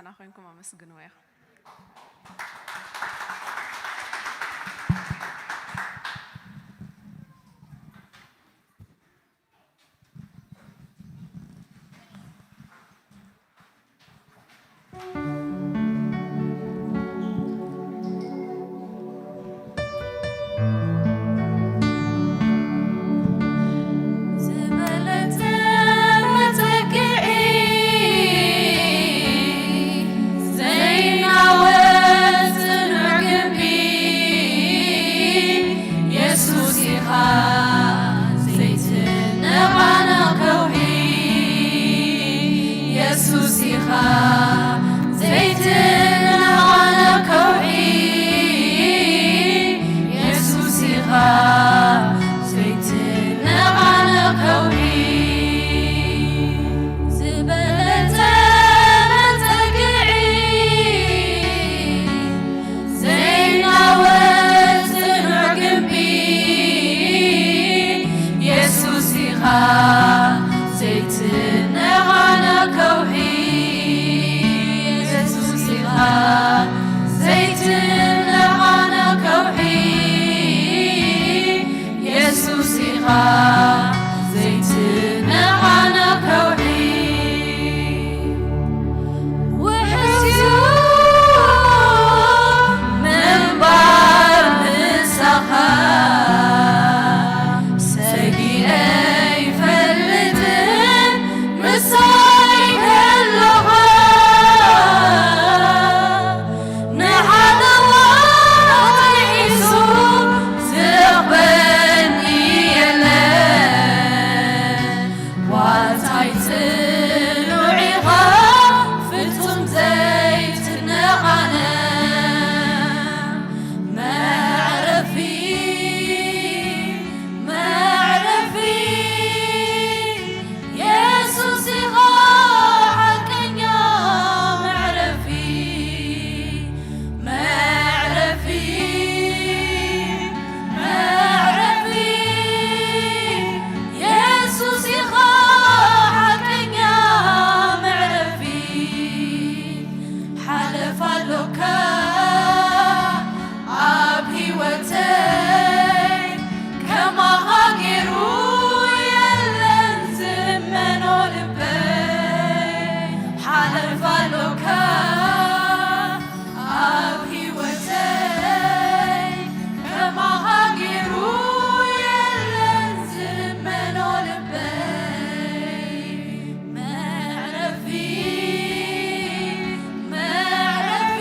ምሳና ኮይንኩም ኣመስግንዎ ኢኹም። ዝበለጸ መተክዒ ዘይናወጽ ጽኑዕ ግንቢ የሱስ ኢኻ ዘይትነቓነቕ ከውሒ። የሱስ ኢኻ ዘይትነቓነቕ ከውሒ። የሱስ ኢኻ ዘይትነቓነቕ ከውሒ። ዝበለጸ መጸግዒ ዘይናወጽ ጽኑዕ ግንቢ የሱስ ኢኻ ዘይትነቓነቕ ከውሒ። የሱስ ኢኻ ዘይትነቓነቕ ከውሒ። የሱስ ኢኻ ዘይትነቓነቕ ከውሒ። ውሑስ እዩ ምንባር ምሳኻ፣ ሰጊኤ ኣይፈልጥን ምሳይ ከለኻ። ንሓለዋ ሒዙ ዝረኽበኒ የለን። ዋልታይ ጽኑዕ ኢኻ ፍጹም ዘይትነቓነቕ። መዕረፊ፣ መዕረፊ፣ የሱስ ኢኻ ሓቀኛ መዕረፊ። መዕረፊ፣ መዕረፊ፣ የሱስ ኢኻ ሓቀኛ መዕረፊ። ሓለፋ ኣሎካ ኣብ ህይወተይ፣ ከማኻ ገይሩ የለን ዝእመኖ ልበይ። ሓለፋ ኣሎካ ኣብ ህይወተይ፣ ከማኻ ገይሩ የለን ዝእመኖ ልበይ። መዕረፊ፣ መዕረፊ፣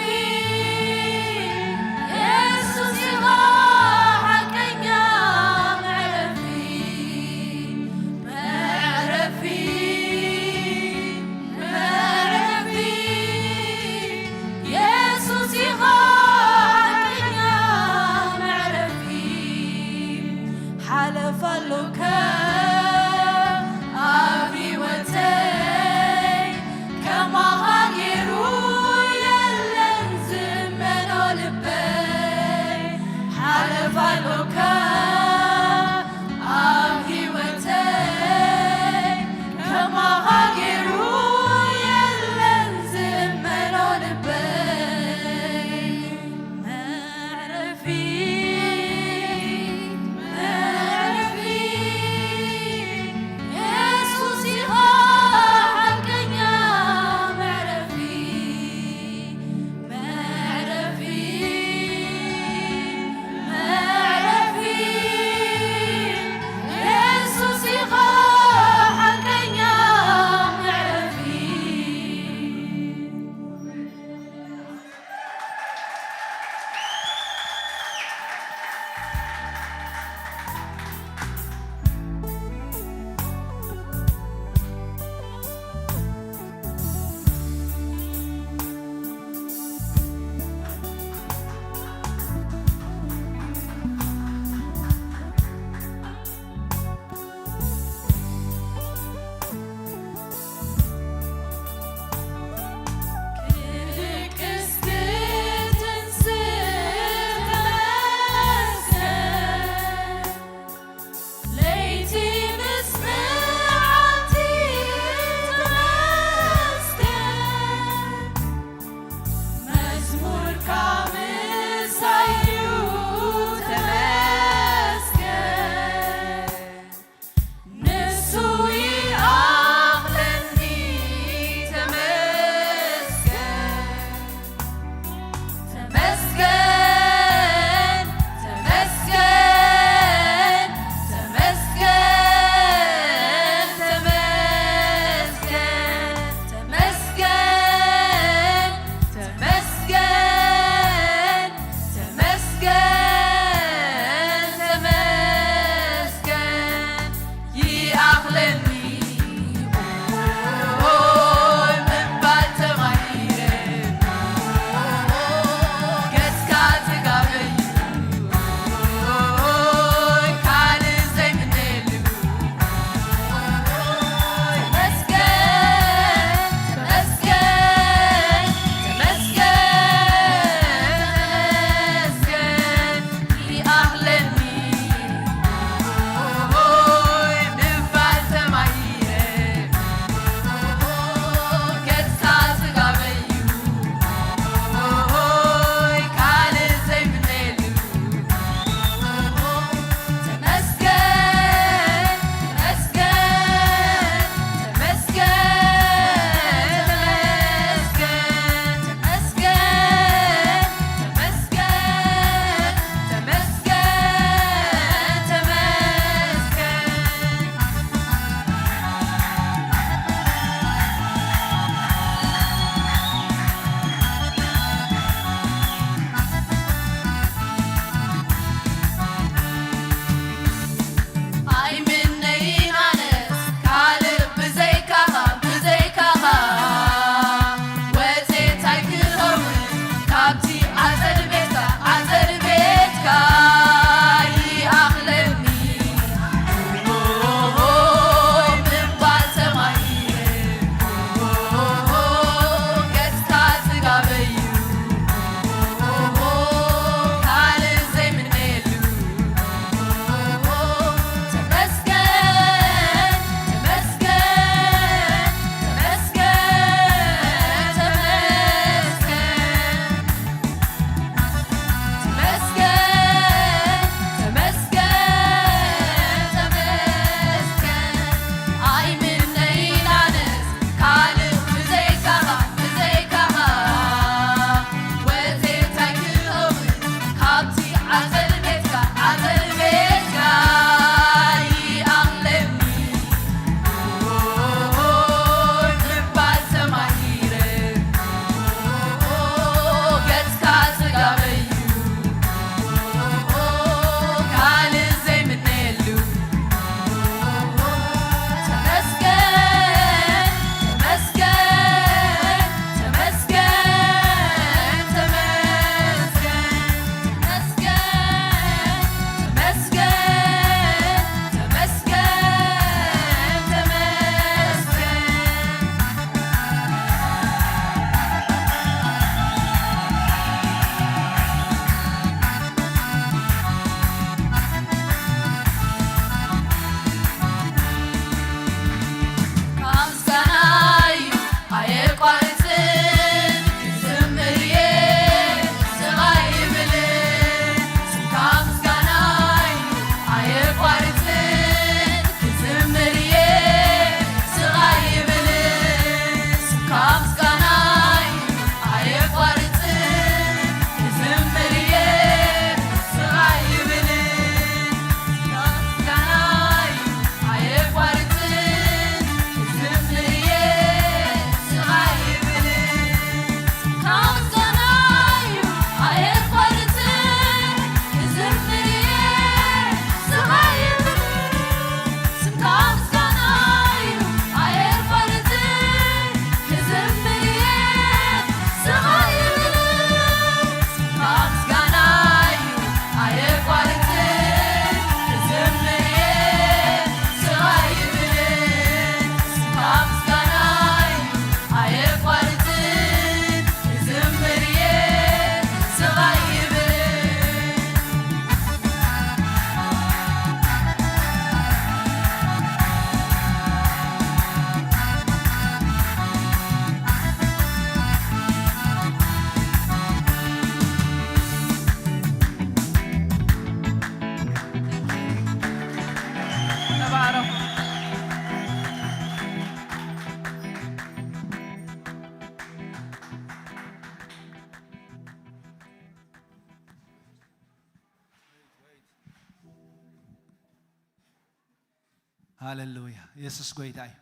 ሃሌሉያ። የሱስ ጎይታ እዩ።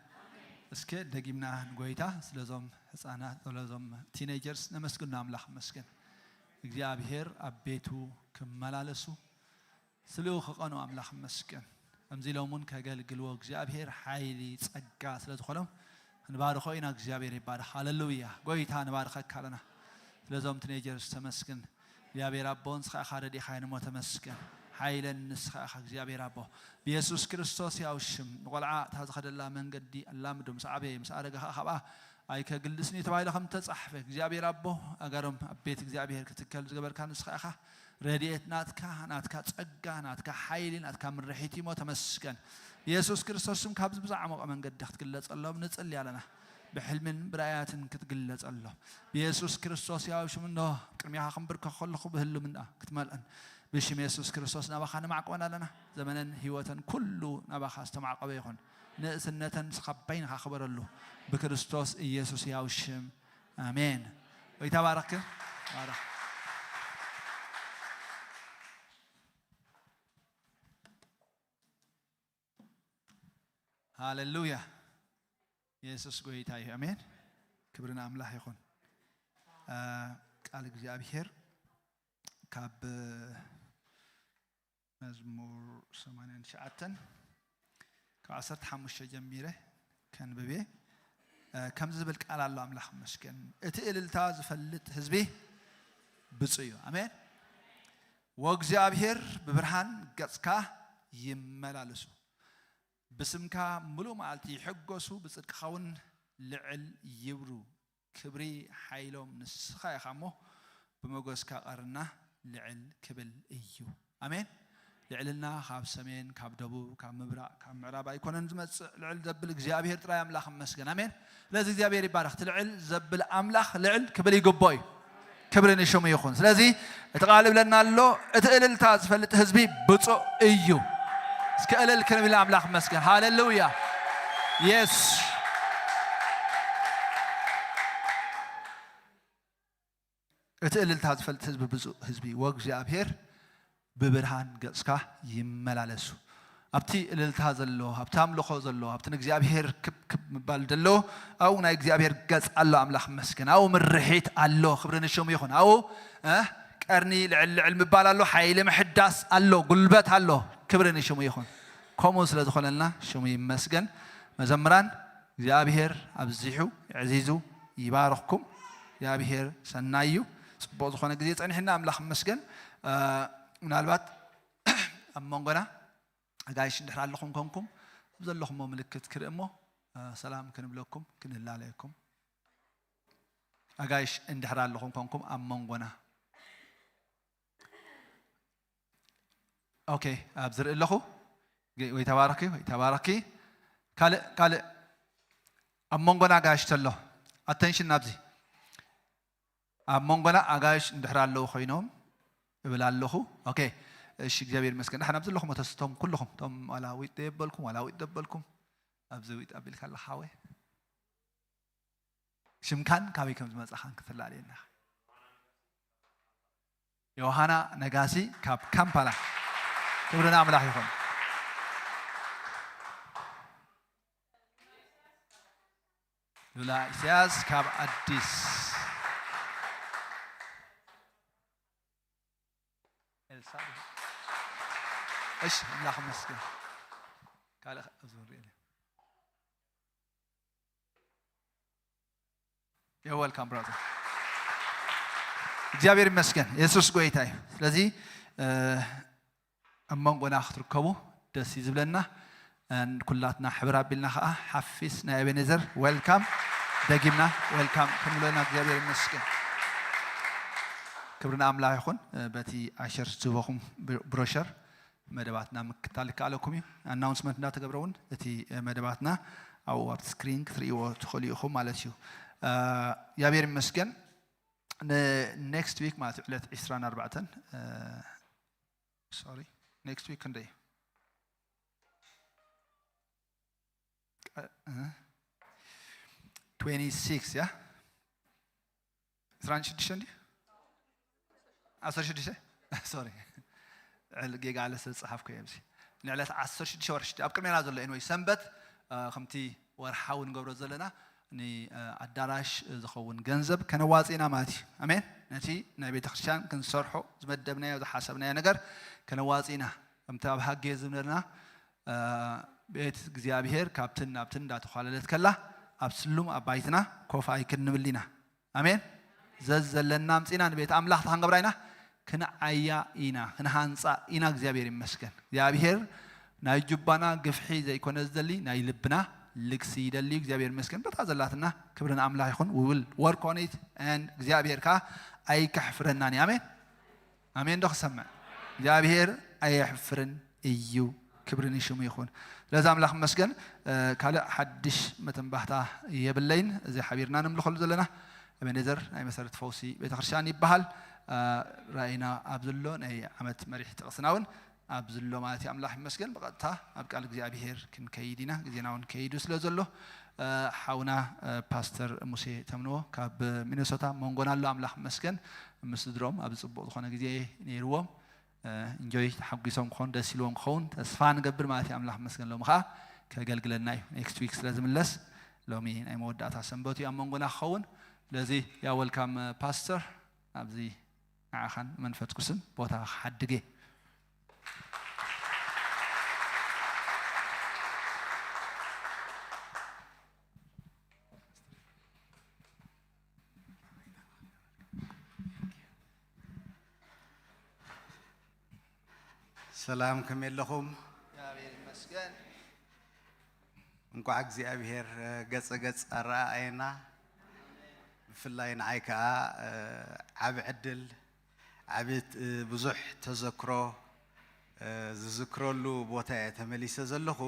እስከ ደጊምና ንጎይታ ስለዞም ህፃናት፣ ስለዞም ቲኔጀርስ ነመስግን፣ ኣምላኽ መስገን። እግዚኣብሔር ኣብ ቤቱ ክመላለሱ፣ ስልኡ ክቐኑ ኣምላኽ መስገን። ከምዚ ኢሎም እውን ከገልግልዎ እግዚኣብሔር ሓይሊ፣ ጸጋ ስለ ዝኾኖም ክንባርኾ ኢና። እግዚኣብሔር ይባረኽ። ሃሌሉያ። ጎይታ ንባርኸካ ኣለና። ስለዞም ቲኔጀርስ ተመስግን። እግዚኣብሔር ኣቦ ንስኻ ኢኻ ረዲኻዮም እሞ ተመስገን። ሓይለን ንስኻ ኢኻ እግዚኣብሔር ኣቦ። ብየሱስ ክርስቶስ ያው ሽም ንቖልዓ እታ ዝኸደላ መንገዲ ኣላምዶ፣ ምስ ዓበየ ምስ ኣረገ ኸዓ ካብኣ ኣይከግልስን እዩ ተባሂሉ ከም ተጻሕፈ እግዚኣብሔር ኣቦ ኣጋሮም ኣብ ቤት እግዚኣብሔር ክትከል ዝገበርካ ንስኻ ኢኻ። ረድኤት ናትካ፣ ናትካ ጸጋ፣ ናትካ ሓይሊ፣ ናትካ ምርሒት እዩ እሞ ተመስገን። ብየሱስ ክርስቶስ ስም ካብዚ ብዝዓሞቐ መንገዲ ክትግለጸሎም ንጽሊ ኣለና። ብሕልምን ብራእያትን ክትግለጸሎም ብየሱስ ክርስቶስ ያው ሽም እንሆ ቅድሚኻ ክንብርከኽ ከለኹ ብህልምና ክትመልአን ብሽም የሱስ ክርስቶስ ናባኻ ንማዕቆን ኣለና። ዘመነን ህይወተን ኩሉ ናባኻ ዝተማዕቆበ ይኹን። ንእስነተን ንስኻ ባይንኻ ክበረሉ ብክርስቶስ ኢየሱስ ያው ሽም ኣሜን። ወይ ተባረኽክ። ተባረኽ። ሃሌሉያ። የሱስ ጎይታ እዩ። ኣሜን። ክብሪ ንኣምላኽ ይኹን። እ፣ ቃል እግዚኣብሔር ካብ መዝሙር ሰማንያን ትሽዓተን ካብ ዓሰርተ ሓሙሽተ ጀሚረ ከንብቤ። እ፣ ከምዚ ዝብል ቃል ኣሎ። ኣምላኽ ይመስገን። እቲ እልልታ ዝፈልጥ ህዝቢ ብፁዕ እዩ። ኣሜን። ወእግዚኣብሔር ብብርሃን ገጽካ ይመላለሱ፣ ብስምካ ምሉእ መዓልቲ ይሕጎሱ፣ ብጽድቅኻ እውን ልዕል ይብሉ። ክብሪ ሓይሎም ንስኻ ኢኻ እሞ፣ ብመጎስካ ቀርና ልዕል ክብል እዩ። ኣሜን። ልዕልና ካብ ሰሜን፣ ካብ ደቡብ፣ ካብ ምብራቕ፣ ካብ ምዕራብ ኣይኮነን ዝመጽእ። ልዕል ዘብል እግዚኣብሔር ጥራይ ኣምላኽ ይመስገን። ኣሜን። ስለዚ እግዚኣብሔር ይባረኽ። እቲ ልዕል ዘብል ኣምላኽ ልዕል ክብል ይግብኦ እዩ። ክብሪ ንሽሙ ይኹን። ስለዚ እቲ ቃል ይብለና ኣሎ፣ እቲ እልልታ ዝፈልጥ ህዝቢ ብፁዕ እዩ። እስከ እልል ክንብል ኣምላኽ ይመስገን። ሃሌሉያ። የስ። እቲ እልልታ ዝፈልጥ ህዝቢ ብፁዕ ህዝቢ፣ ወእግዚኣብሔር ብብርሃን ገጽካ ይመላለሱ። ኣብቲ እልልታ ዘሎ፣ ኣብቲ ኣምልኾ ዘሎ፣ ኣብቲ ንእግዚኣብሔር ክብ ክብ ምባል ዘሎ፣ ኣብኡ ናይ እግዚኣብሔር ገጽ ኣሎ። ኣምላኽ ይመስገን። ኣብኡ ምርሒት ኣሎ። ክብሪ ንሽሙ ይኹን። ኣብኡ፣ እ፣ ቀርኒ ልዕል ልዕል ምባል ኣሎ። ሓይሊ ምሕዳስ ኣሎ። ጉልበት ኣሎ። ክብሪ ንሽሙ ይኹን። ከምኡ ስለ ዝኾነልና ሽሙ ይመስገን። መዘምራን፣ እግዚኣብሔር ኣብዚሑ የዕዚዙ ይባርኽኩም። እግዚኣብሔር ሰናይ እዩ። ጽቡቕ ዝኾነ ግዜ ጸኒሕና፣ ኣምላኽ ይመስገን። እ፣ ምናልባት ኣብ መንጎና ኣጋይሽ እንድሕር ኣለኹም ኮንኩም፣ ኣብ ዘለኹሞ ምልክት ክርኢ እሞ፣ እ፣ ሰላም ክንብለኩም፣ ክንላለየኩም። ኣጋይሽ እንድሕር ኣለኹም ኮንኩም ኣብ መንጎና። ኦኬ፣ ኣብ ዝርኢ ኣለኹ። ገ-፣ ወይ ተባረኪ፣ ወይ ተባረኪ። ካልእ፣ ካልእ ኣብ መንጎና ኣጋይሽ ተሎ። ኣተንሽን ናብዚ። ኣብ መንጎና ኣጋይሽ እንድሕር ኣለዉ ኮይኖም እብል ኣለኹ። ኦኬ፣ እሺ፣ እግዚኣብሔር ይመስገን። ደሓን ኣብ ዘለኹም ተስቶም ኩልኹም፣ እቶም ዋላ ዊጥ ደየበልኩም፣ ዋላ ዊጥ ደበልኩም፣ ኣብዚ ዊጥ ኣቢልካ ኣለኻ ሓወይ። ሽምካን ካበይ ከም ዝመጻኻን ክትላለየና። ዮሃና ነጋሲ ካብ ካምፓላ። ክብሪ ንኣምላኽ ይኹን። ሉላ ኢሳያስ ካብ ኣዲስ። ኤልሳ። እሺ፣ ኣምላኽ ይመስገን። ካልእ ኣብዚ ንሪኦ ኣለና። You're welcome, brother. እግዚኣብሔር ይመስገን። የሱስ ጎይታ እዩ። ስለዚ፣ እ፣ ኣብ መንጎና ክትርከቡ ደስ እዩ ዝብለና። እ፣ ኩላትና ሕብር ኣቢልና ኸዓ ሓፊስ ናይ ኤቤኔዘር ዌልካም፣ ደጊምና ዌልካም ክንብሎ ኢና። እግዚኣብሔር ይመስገን። ክብሪ ንኣምላኽ ይኹን። እ፣ በቲ ኣሸር ዝህበኹም ብሮ-፣ ብሮሸር መደባትና ምክታል ይከኣለኩም እዩ። ኣናውንስመንት እንዳተገብረ እውን እቲ፣ እ፣ መደባትና ኣብኡ ኣብቲ ስክሪን ክትርእይዎ ትኽእሉ ኢኹም ማለት እዩ። እ፣ እግዚኣብሔር ይመስገን። ንኔክስት ዊክ ማለት እዩ፣ ዕለት ዒስራን ኣርባዕተን፣ እ፣ ሶሪ፣ ኔክስት ዊክ ክንደይ እዩ? እ፣ እ፣ ትዌንቲ ሲክስ እያ። ዕስራን ሽዱሽተን ድዩ? ዓሰርተ ሽዱሽተ? ሶሪ። ዕል-፣ ጌጋ ኣለ ስለ ዝጸሓፍኩ እየ ኣብዚ። ንዕለት ዓሰርተ ሽዱሽተ ወርሒ ሽዱሽተ ኣብ ቅድሜና ዘሎ ኤንወይ ሰንበት፣ እ፣ ከምቲ ወርሓዊ ንገብሮ ዘለና ንኣዳራሽ ዝኸውን ገንዘብ ከነዋጽእ ኢና ማለት እዩ። ኣሜን። ነቲ ናይ ቤተ ክርስቲያን ክንሰርሖ ዝመደብናዮ ዝሓሰብናዮ ነገር ከነዋጽእ ኢና። ከምቲ ኣብ ሃጌ ዝብለና፣ እ፣ ቤት እግዚኣብሔር ካብትን ናብትን እንዳተዃለለት ከላ ኣብ ስሉም ኣባይትና ኮፍ ኣይክንብል ኢና። ኣሜን። ዘዘለና ኣምጺና ንቤት ኣምላኽ እንታይ ክንገብራ ኢና? ክንዓያ ኢና፣ ክንሃንጻ ኢና። እግዚኣብሔር ይመስገን። እግዚኣብሔር ናይ ጁባና ግፍሒ ዘይኮነ ዝደሊ፣ ናይ ልብና ልግሲ ይደሊ። እግዚኣብሔር ይመስገን። በታ ዘላትና ክብሪ ንኣምላኽ ይኹን። We will work on it and እግዚኣብሔር ከኣ ኣይከሕፍረናን እዩ። ኣሜን። ኣሜን ዶ ክሰምዕ? እግዚኣብሔር ኣየሕፍርን እዩ። ክብሪ ንሽሙ ይኹን። ስለዚ ኣምላኽ ይመስገን። እ፣ ካልእ ሓድሽ መተንባህታ የብለይን። እዚ ሓቢርና ነምልኸሉ ዘለና እቤኔዘር ናይ መሰረት ፈውሲ ቤተክርስትያን ይበሃል። እ፣ ራእይና ኣብ ዘሎ ናይ ዓመት መሪሕ ጥቕስና እውን ኣብ ዘሎ ማለት እዩ። ኣምላኽ ይመስገን። ብቐጥታ ኣብ ቃል እግዚኣብሔር ክንከይድ ኢና። ግዜና እውን ከይዱ ስለ ዘሎ፣ እ፣ ሓውና፣ እ፣ ፓስተር ሙሴ ተምንዎ ካብ ሚነሶታ መንጎና ኣሎ። ኣምላኽ ይመስገን። ምስ ስድሮም ኣብ ጽቡቕ ዝኾነ ግዜ ነይርዎም። እ፣ ኢንጆይ ተሓጒሶም ክኾኑ ደስ ኢልዎም ክኸውን ተስፋ ንገብር ማለት እዩ። ኣምላኽ ይመስገን። ሎሚ ኸኣ ከገልግለና እዩ። ኔክስት ዊክ ስለ ዝምለስ ሎሚ ናይ መወዳእታ ሰንበቱ እዩ ኣብ መንጎና ክኸውን። ስለዚ ያ ወልካም ፓስተር፣ ኣብዚ ንዓኻን መንፈስ ቅዱስን ቦታ ክሓድግ እየ። ሰላም፣ ከመይ ኣለኹም? እግዚኣብሔር ይመስገን። እንኳዕ እግዚኣብሔር፣ እ፣ ገጸ ገጽ ኣረኣኣየና። ብፍላይ ንዓይ ከኣ፣ እ፣ ዓቢ ዕድል፣ ዓቢ፣ እ፣ ብዙሕ ተዘክሮ፣ እ፣ ዝዝክረሉ ቦታ እየ ተመሊሰ ዘለኹ።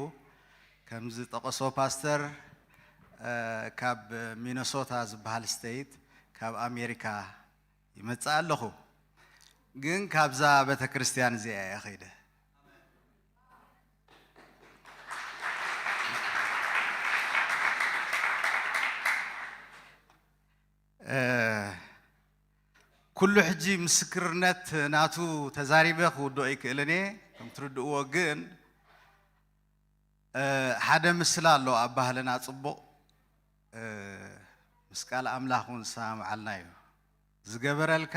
ከም ዝጠቐሶ ፓስተር፣ እ፣ ካብ ሚነሶታ ዝበሃል ስቴት፣ ካብ ኣሜሪካ ይመጽእ ኣለኹ። ግን ካብዛ ቤተ ክርስቲያን እዚኣ እየ ኸይደ። እ፣ ኩሉ ሕጂ ምስክርነት ናቱ ተዛሪበ ክውድኦ ይክእልን እየ፣ ከም ትርድእዎ። ግን፣ እ፣ ሓደ ምስላ ኣሎ ኣብ ባህልና ጽቡቕ፣ እ፣ ምስ ቃል ኣምላኽ እውን ዝሰማምዓልና እዩ። ዝገበረልካ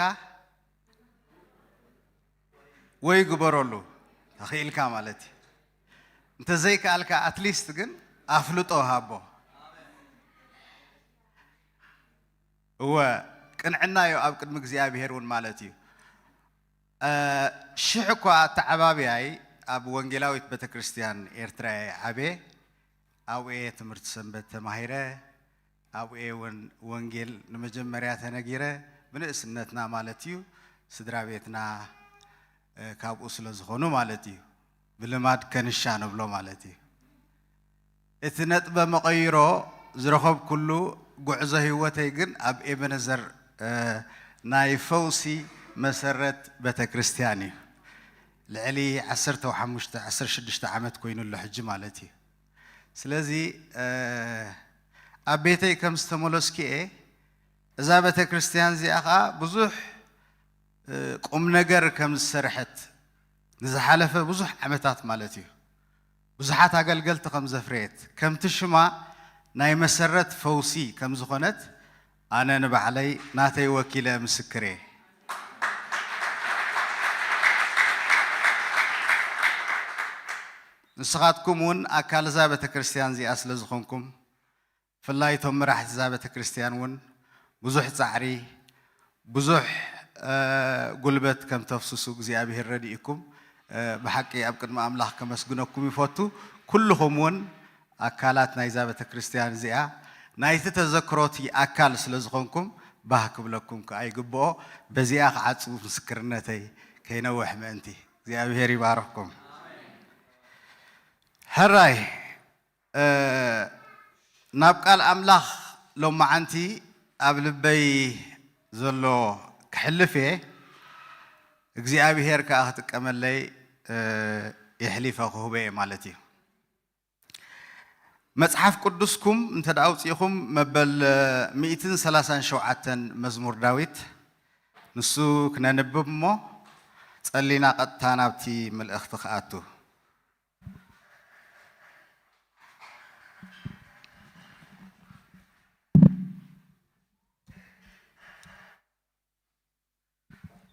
ወይ ግበረሉ፣ ተኽኢልካ ማለት እዩ። እንተዘይከኣልካ፣ ኣትሊስት ግን ኣፍልጦ ሃቦ። እወ፣ ቅንዕና እዩ ኣብ ቅድሚ እግዚኣብሄር እውን ማለት እዩ። እ፣ ሽሕ እኳ ኣተዓባብያይ ኣብ ወንጌላዊት ቤተ ክርስቲያን ኤርትራ እየ ዓብየ። ኣብኡ እየ ትምህርቲ ሰንበት ተማሂረ። ኣብኡ እየ እውን ወንጌል ንመጀመርያ ተነጊረ፣ ብንእስነትና ማለት እዩ። ስድራ ቤትና፣ እ፣ ካብኡ ስለ ዝኾኑ ማለት እዩ። ብልማድ ከንሻ ንብሎ ማለት እዩ። እቲ ነጥበ መቐይሮ ዝረኸብኩሉ ጉዕዞ ህይወተይ ግን ኣብ ኤበነዘር፣ እ፣ ናይ ፈውሲ መሰረት ቤተ ክርስቲያን እዩ። ልዕሊ ዓሰርተ ሓሙሽተ፣ ዓሰርተ ሽዱሽተ ዓመት ኮይኑ ኣሎ ሕጂ ማለት እዩ። ስለዚ፣ እ፣ ኣብ ቤተይ ከም ዝተመለስኩ እየ፣ እዛ ቤተ ክርስቲያን እዚኣ ኸዓ ብዙሕ፣ እ፣ ቁም ነገር ከም ዝሰርሐት፣ ንዝሓለፈ ብዙሕ ዓመታት ማለት እዩ፣ ብዙሓት ኣገልገልቲ ከም ዘፍረየት፣ ከምቲ ሽማ ናይ መሰረት ፈውሲ ከም ዝኾነት፣ ኣነ ንባዕለይ ናተይ ወኪለ ምስክር እየ። ንስኻትኩም እውን ኣካል እዛ ቤተ ክርስቲያን እዚኣ ስለ ዝኾንኩም፣ ብፍላይ እቶም መራሕቲ እዛ ቤተ ክርስቲያን እውን ብዙሕ ጻዕሪ፣ ብዙሕ፣ እ፣ ጉልበት ከም ተፍስሱ እግዚኣብሄር ረዲእኩም፣ እ፣ ብሓቂ ኣብ ቅድሚ ኣምላኽ ከመስግነኩም ይፈቱ። ኩልኹም እውን ኣካላት ናይዛ ቤተ ክርስቲያን እዚኣ፣ ናይቲ ተዘክሮቲ ኣካል ስለ ዝኾንኩም፣ ባህ ክብለኩም ከኣ ይግብኦ። በዚኣ ክዓጹ ምስክርነተይ ከይነውሕ ምእንቲ። እግዚኣብሄር ይባርኽኩም። ሕራይ፣ እ፣ ናብ ቃል ኣምላኽ ሎማዓንቲ ኣብ ልበይ ዘሎ ክሕልፍ እየ፣ እግዚኣብሄር ከኣ ክጥቀመለይ፣ እ፣ የሕሊፈ ክህቦ እየ ማለት እዩ። መጽሓፍ ቅዱስኩም እንተ ደኣ ኣውጺእኹም፣ መበል ሚእትን ሰላሳን ሸውዓተን መዝሙር ዳዊት፣ ንሱ ክነንብብ እሞ፣ ጸሊና ቀጥታ ናብቲ መልእኽቲ ክኣቱ።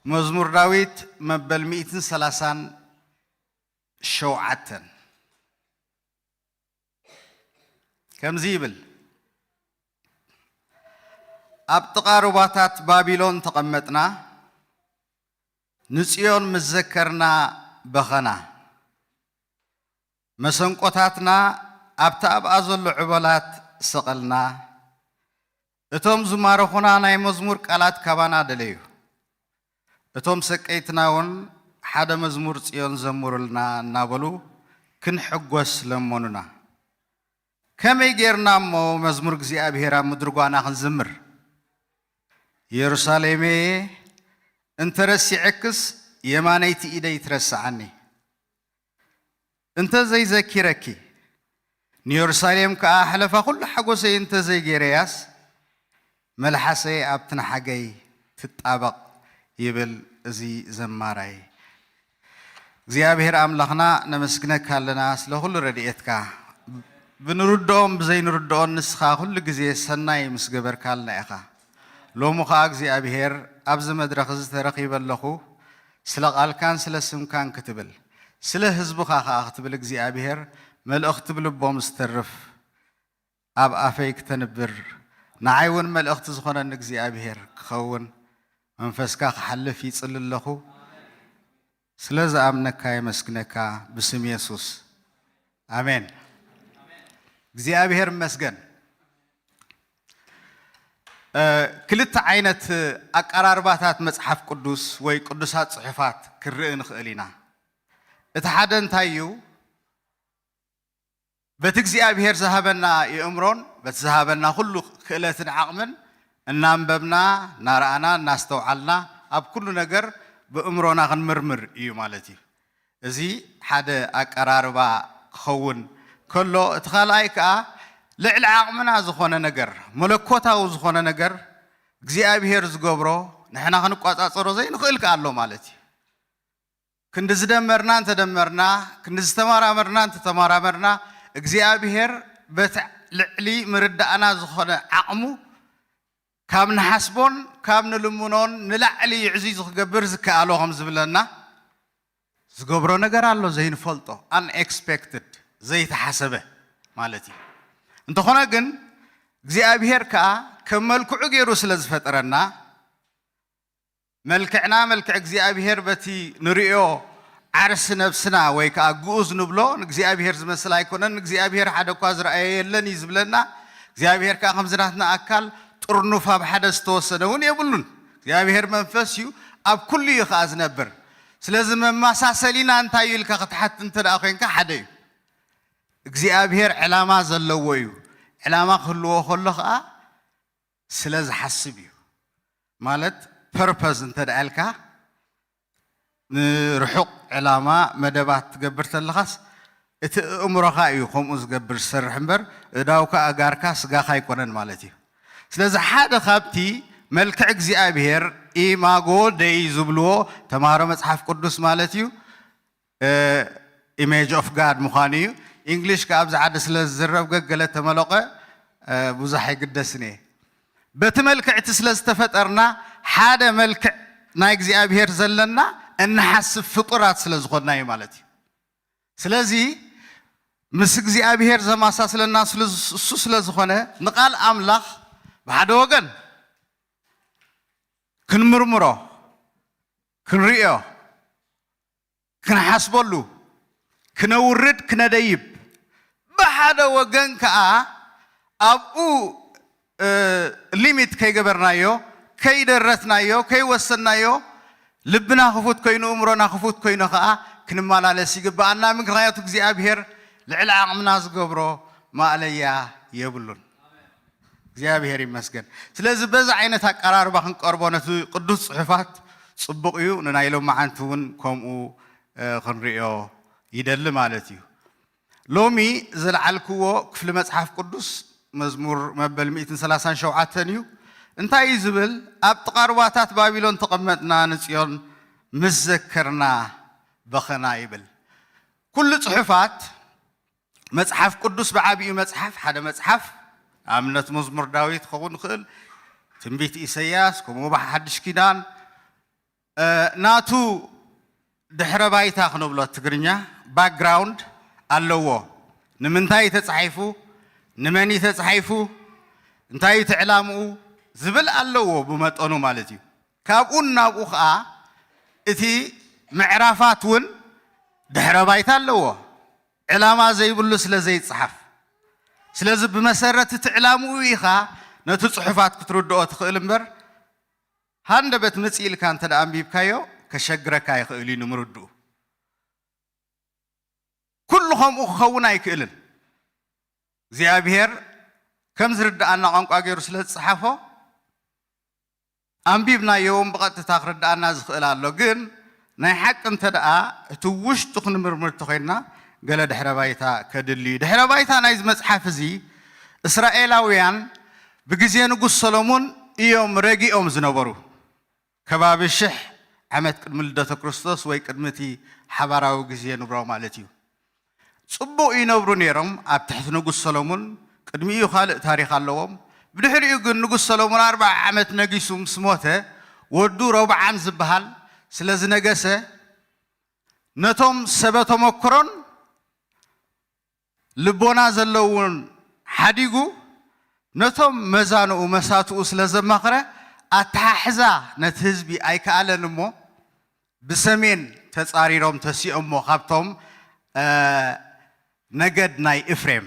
መዝሙር ዳዊት መበል ሚእትን ሰላሳን ሸውዓተን ከምዚ ይብል፣ ኣብ ጥቓ ሩባታት ባቢሎን ተቐመጥና፣ ንጽዮን ምስ ዘከርና በኸና። መሰንቆታትና ኣብቲ ኣብኣ ዘሎ ዕበላት ሰቐልና። እቶም ዝማረኹና ናይ መዝሙር ቃላት ካባና ደለዩ። እቶም ሰቀይትና እውን ሓደ መዝሙር ጽዮን ዘምሩልና እናበሉ ክንሕጎስ ለመኑና። ከመይ ጌርና እሞ መዝሙር እግዚኣብሔር ኣብ ምድሪ ጓና ክንዝምር? ኢየሩሳሌመየ፣ እንተ ረሲዐክስ የማነይቲ ኢደይ ትረስዓኒ። እንተ ዘይዘኪረኪ፣ ንየሩሳሌም ከኣ ሕለፋ ኩሉ ሓጎሰይ እንተ ዘይጌረያስ፣ መልሓሰይ ኣብቲ ንሓገይ ትጣበቕ ይብል እዚ ዘማራይ። እግዚኣብሔር ኣምላኽና ነመስግነካ ኣለና ስለ ኩሉ ረድኤትካ። ብንርድኦም ብዘይንርድኦን ንስኻ ኩሉ ግዜ ሰናይ ምስ ገበርካልና ኢኻ። ሎሚ ኸኣ እግዚኣብሔር ኣብዚ መድረኽ እዚ ተረኺበ ኣለኹ፣ ስለ ቃልካን ስለ ስምካን ክትብል፣ ስለ ህዝብኻ ኸኣ ክትብል እግዚኣብሔር መልእኽቲ ብልቦም ዝተርፍ ኣብ ኣፈይ ክተንብር፣ ንዓይ እውን መልእኽቲ ዝኾነኒ እግዚኣብሔር ክኸውን መንፈስካ ክሓልፍ ይጽሊ ኣለኹ። ስለ ዝኣምነካ የመስግነካ ብስም የሱስ። ኣሜን። እግዚኣብሔር ይመስገን። እ፣ ክልተ ዓይነት ኣቀራርባታት መጽሓፍ ቅዱስ ወይ ቅዱሳት ጽሑፋት ክንርኢ ንኽእል ኢና። እቲ ሓደ እንታይ እዩ? በቲ እግዚኣብሔር ዝሃበና የእምሮን በቲ ዝሃበና ኩሉ ክእለትን ዓቕምን እናንበብና፣ እናረኣና፣ እናስተውዓልና ኣብ ኩሉ ነገር ብእምሮና ክንምርምር እዩ ማለት እዩ። እዚ ሓደ ኣቀራርባ ክኸውን ከሎ፣ እቲ ካልኣይ ከኣ ልዕሊ ዓቕምና ዝኾነ ነገር፣ መለኮታዊ ዝኾነ ነገር እግዚኣብሔር ዝገብሮ ንሕና ክንቋጻጸሮ ዘይንኽእል ከኣ ኣሎ ማለት እዩ። ክንዲ ዝደመርና እንተደመርና፣ ክንዲ ዝተመራመርና እንተተመራመርና፣ እግዚኣብሔር በቲ ልዕሊ ምርዳእና ዝኾነ ዓቕሙ ካብ ንሓስቦን ካብ ንልምኖን ንላዕሊ ይዕዙይ ዝክገብር ዝከኣሎ ከም ዝብለና ዝገብሮ ነገር ኣሎ፣ ዘይንፈልጦ፣ unexpected፣ ዘይተሓሰበ ማለት እዩ። እንተኾነ ግን እግዚኣብሔር ከኣ ከም መልክዑ ገይሩ ስለ ዝፈጠረና፣ መልክዕና መልክዕ እግዚኣብሔር በቲ ንርእዮ ዓርሲ ነብስና ወይ ከኣ ግኡዝ ንብሎ ንእግዚኣብሔር ዝመስል ኣይኮነን። እግዚኣብሔር ሓደ እኳ ዝረኣየ የለን እዩ ዝብለና። እግዚኣብሔር ከኣ ከምዚ ናትና ኣካል ጥርኑፍ ኣብ ሓደ ዝተወሰነ እውን የብሉን። እግዚኣብሔር መንፈስ እዩ፣ ኣብ ኩሉ እዩ ከኣ ዝነብር። ስለዚ መመሳሰሊና እንታይ እዩ ኢልካ ክትሓት እንተ ደኣ ኮንካ ሓደ እዩ። እግዚኣብሔር ዕላማ ዘለዎ እዩ። ዕላማ ክህልዎ ከሎ ከኣ ስለ ዝሓስብ እዩ። ማለት ፐርፐዝ እንተ ደኣ ኢልካ ንርሑቕ ዕላማ መደባት ትገብር ተለኻስ እቲ ኣእምሮኻ እዩ ከምኡ ዝገብር ዝሰርሕ እምበር እዳውካ ኣጋርካ ስጋኻ ኣይኮነን ማለት እዩ። ስለዚ ሓደ ካብቲ መልክዕ እግዚኣብሔር ኢማጎ ደይ ዝብልዎ ተምሃሮ መጽሓፍ ቅዱስ ማለት እዩ። ኢሜጅ ኦፍ ጋድ ምዃኑ እዩ። ኢንግሊሽ ከኣ ኣብዚ ዓዲ ስለ ዝዝረብ ገገለ ተመለቐ ብዙሕ ኣይግደስን እየ። በቲ መልክዕ እቲ ስለ ዝተፈጠርና ሓደ መልክዕ ናይ እግዚኣብሔር ዘለና እንሓስብ ፍጡራት ስለ ዝኾንና እዩ ማለት እዩ። ስለዚ ምስ እግዚኣብሔር ዘማሳስለና ስለ- እሱ ስለ ዝኾነ ንቃል ኣምላኽ ብሓደ ወገን ክንምርምሮ፣ ክንርእዮ፣ ክንሓስበሉ፣ ክነውርድ፣ ክነደይብ፣ ብሓደ ወገን ከኣ ኣብኡ እ፣ ሊሚት ከይገበርናዮ፣ ከይደረትናዮ፣ ከይወሰንናዮ ልብና ክፉት ኮይኑ እምሮና ክፉት ኮይኑ ከኣ ክንመላለስ ይግብኣና። ምክንያቱ እግዚኣብሔር ልዕሊ ዓቕምና ዝገብሮ ማእለያ የብሉን። እግዚኣብሔር ይመስገን። ስለዚ በዚ ዓይነት ኣቀራርባ ክንቀርቦ ነቲ ቅዱስ ጽሑፋት ጽቡቕ እዩ። ንናይ ሎማዓንቲ እውን ከምኡ እ፣ ክንርእዮ ይደሊ ማለት እዩ። ሎሚ ዘልዓልክዎ ክፍሊ መጽሓፍ ቅዱስ መዝሙር መበል ሚእትን ሰላሳን ሸውዓተን እዩ። እንታይ እዩ ዝብል? ኣብ ጥቓ ሩባታት ባቢሎን ተቐመጥና ንጽዮን ምስ ዘከርና በኸና ይብል። ኩሉ ጽሑፋት መጽሓፍ ቅዱስ ብዓቢኡ መጽሓፍ ሓደ መጽሓፍ ንኣብነት መዝሙር ዳዊት ክኸውን ይኽእል፣ ትንቢት ኢሰያስ ከምኡ ሓድሽ ኪዳን ናቱ ድሕረ ባይታ ክነብሎ ትግርኛ ባክግራውንድ ኣለዎ። ንምንታይ ተጻሒፉ፣ ንመን እዩ ተጻሒፉ፣ እንታይ እዩ ትዕላምኡ ዝብል ኣለዎ ብመጠኑ ማለት እዩ። ካብኡን ናብኡ ኸዓ እቲ ምዕራፋት እውን ድሕረ ባይታ ኣለዎ። ዕላማ ዘይብሉ ስለ ዘይጸሓፍ። ስለዚ ብመሰረት እቲ ዕላምኡ ኢኻ ነቲ ጽሑፋት ክትርድኦ ትኽእል እምበር፣ ሃንደበት ምጽእ ኢልካ እንተ ደኣ ኣንቢብካዮ፣ ከሸግረካ ይኽእል እዩ ንምርድኡ። ኩሉ ከምኡ ክኸውን ኣይክእልን። እግዚኣብሔር ከም ዝርድኣና ቋንቋ ገይሩ ስለ ዝጸሓፎ፣ ኣንቢብናዮ እውን ብቐጥታ ክርድኣና ዝኽእል ኣሎ። ግን ናይ ሓቂ እንተ ደኣ እቲ ውሽጡ ክንምርምር እንተኾይንና፣ ገለ ድሕረ ባይታ ከድሊ እዩ። ድሕረ ባይታ ናይዚ መጽሓፍ እዚ፣ እስራኤላውያን ብግዜ ንጉስ ሰሎሞን እዮም ረጊኦም ዝነበሩ። ከባቢ ሽሕ ዓመት ቅድሚ ልደተ ክርስቶስ ወይ ቅድሚ እቲ ሓባራዊ ግዜ ንብሮ ማለት እዩ። ጽቡቕ ይነብሩ ነይሮም ኣብ ትሕቲ ንጉስ ሰሎሞን። ቅድሚኡ ካልእ ታሪኽ ኣለዎም። ብድሕሪኡ ግን ንጉስ ሰሎሞን ኣርብዓ ዓመት ነጊሱ ምስ ሞተ፣ ወዱ ሮብዓም ዝበሃል ስለ ዝነገሰ፣ ነቶም ሰበ ተመክሮን ልቦና ዘለውን ሓዲጉ፣ ነቶም መዛንኡ መሳትኡ ስለ ዘማኽረ፣ ኣተሓሕዛ ነቲ ህዝቢ ኣይከኣለን እሞ፣ ብሰሜን ተጻሪሮም ተሲኦሞ ካብቶም፣ እ፣ ነገድ ናይ እፍሬም።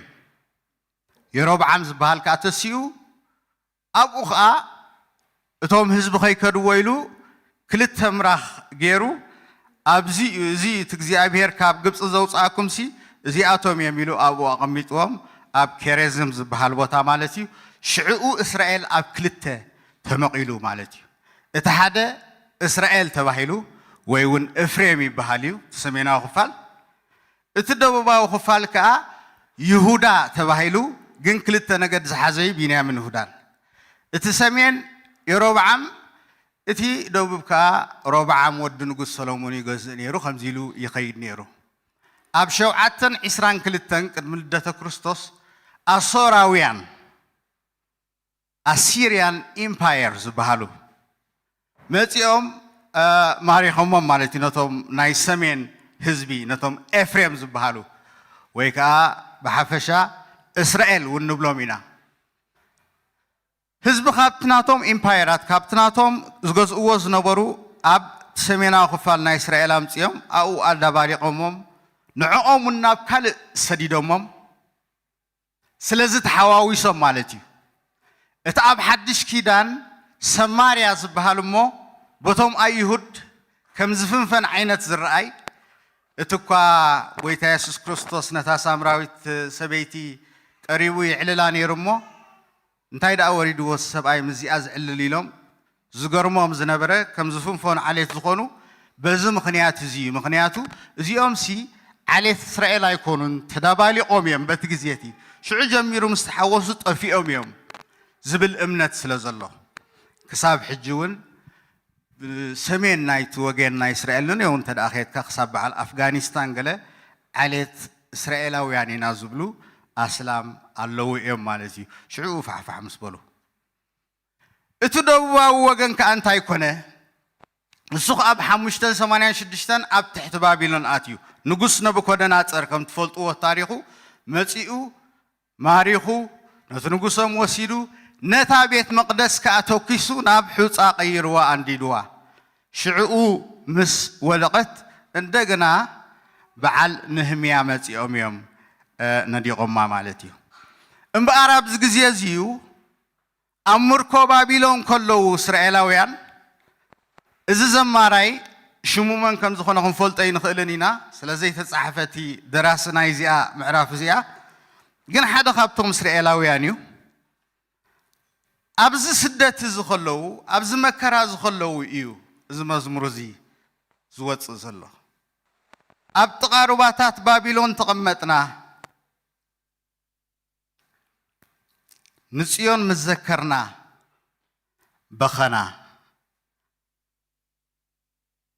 የሮብዓም ዝበሃል ከኣ ተሲኡ፣ ኣብኡ ኸኣ እቶም ህዝቢ ከይከድዎ ኢሉ ክልተ ምራኽ ገይሩ፣ ኣብዚ እዩ፣ እዚ እቲ እግዚኣብሔር ካብ ግብጺ ዘውጽኣኩምሲ እዚኣቶም እዮም ኢሉ ኣብኡ ኣቐሚጥዎም፣ ኣብ ኬሬዝም ዝበሃል ቦታ ማለት እዩ። ሽዕኡ እስራኤል ኣብ ክልተ ተመቒሉ ማለት እዩ። እቲ ሓደ እስራኤል ተባሂሉ ወይ እውን እፍሬም ይበሃል እዩ፣ እቲ ሰሜናዊ ክፋል። እቲ ደቡባዊ ክፋል ከኣ ይሁዳ ተባሂሉ፣ ግን ክልተ ነገድ ዝሓዘ እዩ፣ ቢንያምን ይሁዳን። እቲ ሰሜን የሮብዓም፣ እቲ ደቡብ ከኣ ሮብዓም ወዲ ንጉስ ሰሎሞን ይገዝእ ነይሩ፣ ከምዚ ኢሉ ይኸይድ ነይሩ። ኣብ ሸውዓተን ዒስራን ክልተን ቅድሚ ልደተ ክርስቶስ ኣሶራውያን፣ ኣሲርያን ኢምፓየር ዝበሃሉ መጺኦም፣ እ፣ ማሪኾሞም ማለት እዩ። ነቶም ናይ ሰሜን ህዝቢ፣ ነቶም ኤፍሬም ዝበሃሉ፣ ወይ ከኣ ብሓፈሻ እስራኤል እውን ንብሎም ኢና። ህዝቢ ካብቲ ናቶም ኢምፓየራት፣ ካብቲ ናቶም ዝገዝእዎ ዝነበሩ ኣብ ሰሜናዊ ክፋል ናይ እስራኤል ኣምጺኦም ኣብኡ ኣዳባሊቖሞም፣ ንዕኦም እውን ናብ ካልእ ሰዲዶሞም። ስለዚ ተሓዋዊሶም ማለት እዩ። እቲ ኣብ ሓድሽ ኪዳን ሰማርያ ዝበሃል እሞ በቶም ኣይሁድ ከም ዝፍንፈን ዓይነት ዝረኣይ፣ እቲ እኳ ጎይታ የሱስ ክርስቶስ ነታ ሳምራዊት ሰበይቲ ቀሪቡ ይዕልላ ነይሩ እሞ፣ እንታይ ደኣ ወሪድዎ ሰብኣይ ምስዚኣ ዝዕልል ኢሎም ዝገርሞም ዝነበረ፣ ከም ዝፍንፈኑ ዓሌት ዝኾኑ በዚ ምኽንያት እዚ እዩ። ምኽንያቱ እዚኦምሲ ዓሌት እስራኤል ኣይኮኑን፣ ተዳባሊቖም እዮም በቲ ግዜ እቲ። ሽዑ ጀሚሩ ምስ ተሓወሱ ጠፊኦም እዮም ዝብል እምነት ስለ ዘሎ፣ ክሳብ ሕጂ እውን ብሰሜን ናይቲ ወገን ናይ እስራኤል ንንየው እንተ ደኣ ኸድካ፣ ክሳብ በዓል ኣፍጋኒስታን ገለ ዓሌት እስራኤላውያን ኢና ዝብሉ ኣስላም ኣለዉ እዮም ማለት እዩ። ሽዑ ፋሕፋሕ ምስ በሉ፣ እቲ ደቡባዊ ወገን ከኣ እንታይ ኮነ? ንሱ ኸኣ ብ ሓሙሽተ ሰማንያን ሽዱሽተን ኣብ ትሕቲ ባቢሎን ኣትዩ። ንጉስ ነቡኮደናጸር፣ ከም ትፈልጥዎ ታሪኹ፣ መጺኡ ማሪኹ፣ ነቲ ንጉሶም ወሲዱ፣ ነታ ቤት መቕደስ ከኣ ተኲሱ ናብ ሑጻ ቀይርዋ፣ ኣንዲድዋ። ሽዕኡ ምስ ወደቐት፣ እንደገና በዓል ነህምያ መጺኦም እዮም፣ እ፣ ነዲቖማ ማለት እዩ። እምበኣር ኣብዚ ግዜ እዚ እዩ ኣብ ምርኮ ባቢሎን ከለዉ እስራኤላውያን፣ እዚ ዘማራይ ሽሙ መን ከም ዝኾነ ክንፈልጦ ኣይንኽእልን ኢና፣ ስለ ዘይተጻሕፈ እቲ ደራሲ ናይዚኣ ምዕራፍ እዚኣ፣ ግን ሓደ ካብቶም እስራኤላውያን እዩ። ኣብዚ ስደት እዚ ከለዉ፣ ኣብዚ መከራ እዚ ከለዉ እዩ እዚ መዝሙር እዚ ዝወጽእ ዘሎ። ኣብ ጥቓ ሩባታት ባቢሎን ተቐመጥና፣ ንጽዮን ምስ ዘከርና በኸና።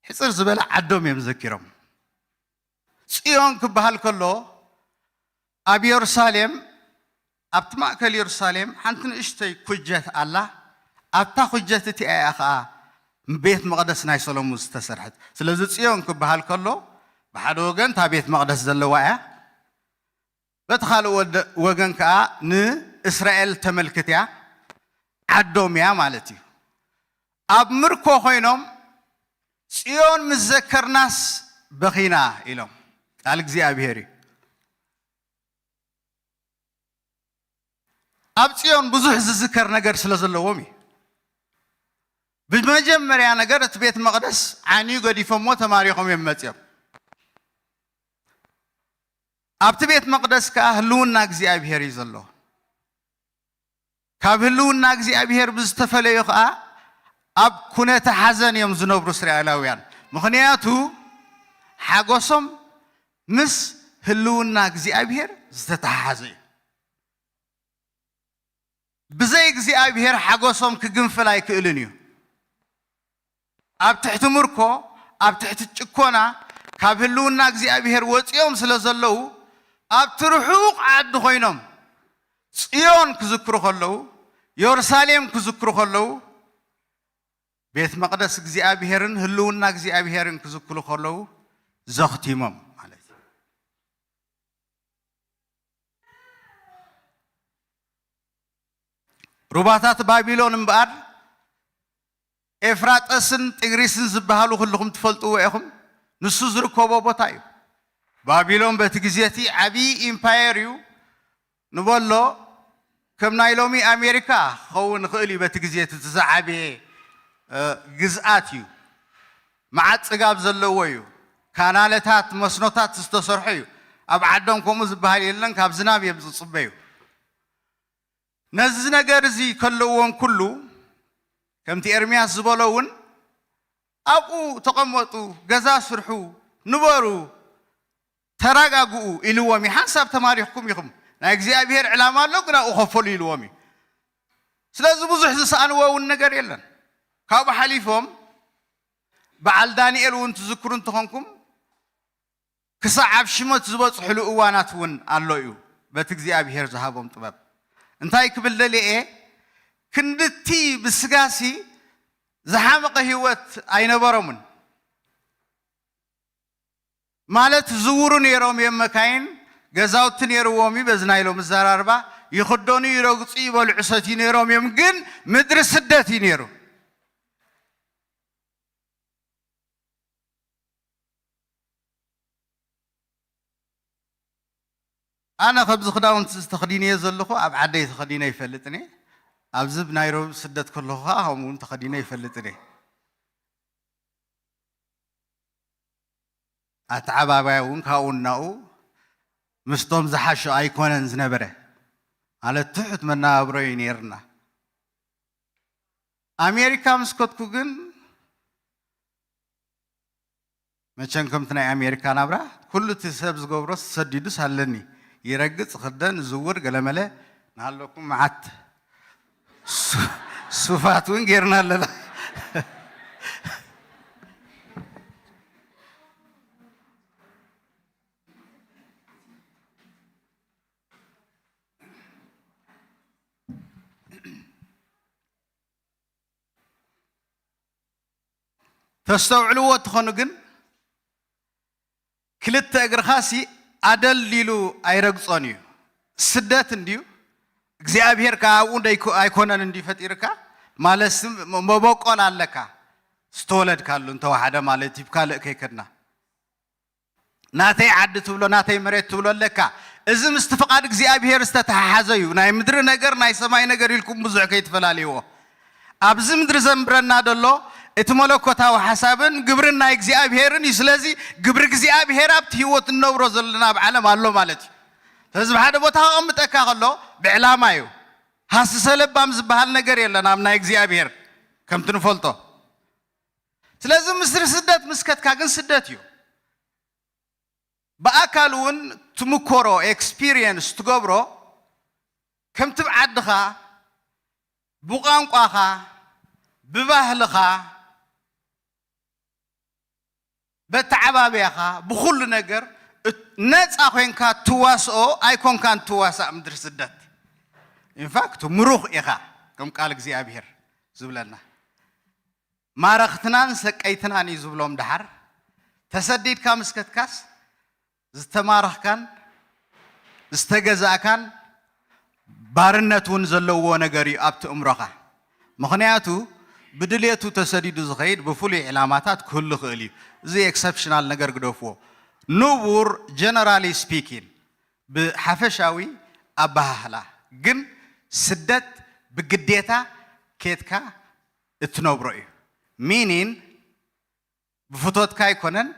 ሕጽር ዝበለ ዓዶም እዮም ዘኪሮም። ጽዮን ክበሃል ከሎ፣ ኣብ የሩሳሌም፣ ኣብቲ ማእከል የሩሳሌም ሓንቲ ንእሽተይ ኩጀት ኣላ። ኣብታ ኩጀት እቲኣ እያ ኸኣ ቤት መቕደስ ናይ ሰሎሞን ዝተሰርሐት። ስለዚ ጽዮን ክበሃል ከሎ ብሓደ ወገን እታ ቤት መቕደስ ዘለዋ እያ። በቲ ካልእ ወደ-፣ ወገን ከኣ ንእስራኤል ተመልክት እያ፣ ዓዶም እያ ማለት እዩ። ኣብ ምርኮ ኮይኖም ጽዮን ምስ ዘከርናስ በኺና ኢሎም። ቃል እግዚኣብሔር እዩ። ኣብ ጽዮን ብዙሕ ዝዝከር ነገር ስለ ዘለዎም እዩ። ብመጀመርያ ነገር እቲ ቤት መቕደስ ዓንዩ ገዲፎሞ ተማሪኾም እዮም መጺኦም። ኣብቲ ቤት መቕደስ ከኣ ህልውና እግዚኣብሔር እዩ ዘሎ። ካብ ህልውና እግዚኣብሔር ብዝተፈለዩ ከኣ ኣብ ኩነተ ሓዘን እዮም ዝነብሩ እስራኤላውያን። ምኽንያቱ ሓጎሶም ምስ ህልውና እግዚኣብሔር ዝተተሓሓዘ እዩ። ብዘይ እግዚኣብሔር ሓጎሶም ክግንፍል ኣይክእልን እዩ። ኣብ ትሕቲ ምርኮ፣ ኣብ ትሕቲ ጭኮና ካብ ህልውና እግዚኣብሔር ወጺኦም ስለ ዘለዉ፣ ኣብቲ ርሑቕ ዓዲ ኮይኖም ጽዮን ክዝክሩ ከለዉ፣ የሩሳሌም ክዝክሩ ከለዉ፣ ቤት መቕደስ እግዚኣብሔርን ህልውና እግዚኣብሔርን ክዝክሩ ከለዉ ዘኽቲሞም ማለት እዩ። ሩባታት ባቢሎን እምበኣር ኤፍራጠስን ጢግሪስን ዝበሃሉ ኩልኹም ትፈልጥዎ ኢኹም። ንሱ ዝርከቦ ቦታ እዩ። ባቢሎን በቲ ግዜ እቲ ዓብዪ ኢምፓየር እዩ ንበሎ። ከም ናይ ሎሚ ኣሜሪካ ክኸውን ይኽእል እዩ። በቲ ግዜ እቲ ዝዓበየ፣ እ፣ ግዝኣት እዩ። መዓት ጽጋብ ዘለዎ እዩ። ካናለታት፣ መስኖታት ዝተሰርሖ እዩ። ኣብ ዓዶም ከምኡ ዝበሃል የለን፣ ካብ ዝናብ እዮም ዝጽበዩ። ነዚ ነገር እዚ ከለዎም ኩሉ፣ ከምቲ ኤርምያስ ዝበሎ እውን፣ ኣብኡ ተቐመጡ፣ ገዛ ስርሑ፣ ንበሩ፣ ተረጋግኡ ኢልዎም እዩ። ሓንሳብ ተማሪኽኩም ኢኹም፣ ናይ እግዚኣብሔር ዕላማ ኣሎ፣ ግን ኣብኡ ከፈሉ ኢልዎም እዩ። ስለዚ ብዙሕ ዝሰኣንዎ እውን ነገር የለን። ካብኡ ሓሊፎም በዓል ዳንኤል እውን ትዝክሩ እንተኾንኩም፣ ክሳዕ ኣብ ሽመት ዝበጽሕሉ እዋናት እውን ኣሎ እዩ፣ በቲ እግዚኣብሔር ዝሃቦም ጥበብ። እንታይ ክብል ደልየ እየ? ክንድቲ ብስጋሲ ዝሓመቐ ህይወት ኣይነበሮምን። ማለት ዝውሩ ነይሮም እዮም፣ መካይን፣ ገዛውቲ ነይርዎም እዩ፣ በዚ ናይ ሎሚ ኣዘራርባ ይኽደኑ፣ ይረግጹ፣ ይበልዑ፣ ሰትዩ ነይሮም እዮም። ግን ምድሪ ስደት እዩ ነይሩ። ኣነ ከምዚ ክዳውንቲ ተኸዲነዮ ዘለኹ ኣብ ዓደይ ተኸዲነ ይፈልጥን እየ። ኣብዚ ብናይሮቢ ስደት ከለኹ ኸዓ ከምኡ እውን ተኸዲነ ይፈልጥን እየ። ኣተዓባባያ እውን ካብኡ እናኡ ምስቶም ዝሓሸ ኣይኮነን ዝነበረ። ማለት ትሑት መነባብሮ እዩ ነይርና። ኣሜሪካ ምስ ከድኩ ግን መቸም ከምቲ ናይ ኣሜሪካ ናብራ ኩሉ እቲ ሰብ ዝገብሮ ተሰዲዱስ ኣለኒ። ይረግጽ፣ ይኽደን፣ ዝውር፣ ገለመለ። ንሃለኩም መዓት ሱ-፣ ሱፋት እውን ጌርና ኣለና። ተስተውዕልዎ ትኾኑ ግን፣ ክልተ እግርኻሲ ኣደል ኢሉ ኣይረግጾን እዩ። ስደት እንድዩ፣ እግዚኣብሔር ከኣ ኣብኡ ደይኮ-፣ ኣይኮነን እንድዩ ፈጢርካ፣ ማለትሲ መ-፣ መበቆል ኣለካ። ዝተወለድካሉ እንተወሓደ ማለት እዩ፣ ካልእ ከይከድና። ናተይ ዓዲ ትብሎ፣ ናተይ መሬት ትብሎ ኣለካ። እዚ ምስቲ ፍቓድ እግዚኣብሔር ዝተተሓሓዘ እዩ። ናይ ምድሪ ነገር፣ ናይ ሰማይ ነገር ኢልኩም ብዙሕ ከይትፈላልይዎ። ኣብዚ ምድሪ ዘንብረና ዘሎ እቲ መለኮታዊ ሓሳብን ግብርን ናይ እግዚኣብሔርን እዩ። ስለዚ ግብሪ እግዚኣብሔር ኣብቲ ህይወት እንነብሮ ዘለና ኣብ ዓለም ኣሎ ማለት እዩ። ስለዚ ብሓደ ቦታ ከቐምጠካ ከሎ ብዕላማ እዩ። ሃስሰ ለባም ዝበሃል ነገር የለን ኣብ ናይ እግዚኣብሔር ከምቲ ንፈልጦ። ስለዚ ምስሪ ስደት ምስ ከድካ ግን ስደት እዩ። ብኣካል እውን ትምኮሮ፣ ኤክስፒሪየንስ ትገብሮ፣ ከምቲ ብዓድኻ፣ ብቋንቋኻ፣ ብባህልኻ፣ በተዓባብያኻ፣ ብኹሉ ነገር እት-፣ ነፃ ኮይንካ ትዋስኦ ኣይኮንካን ትዋሳእ ምድሪ ስደት። ኢንፋክት ምሩኽ ኢኻ፣ ከም ቃል እግዚኣብሔር ዝብለና። ማረኽትናን ሰቀይትናን እዩ ዝብሎም። ደሓር ተሰዲድካ ምስ ከድካስ ዝተማረኽካን ዝተገዛእካን ባርነት እውን ዘለዎ ነገር እዩ ኣብቲ እምሮኻ። ምኽንያቱ ብድሌቱ ተሰዲዱ ዝኸይድ ብፍሉይ ዕላማታት ክህሉ ይኽእል እዩ። እዚ ኤክሰፕሽናል ነገር ግደፍዎ። ንቡር ጀነራሊ ስፒኪን ብሓፈሻዊ ኣበሃህላ ግን ስደት ብግዴታ ኬድካ እትነብሮ እዩ። ሚኒን ብፍቶትካ ኣይኮነን፣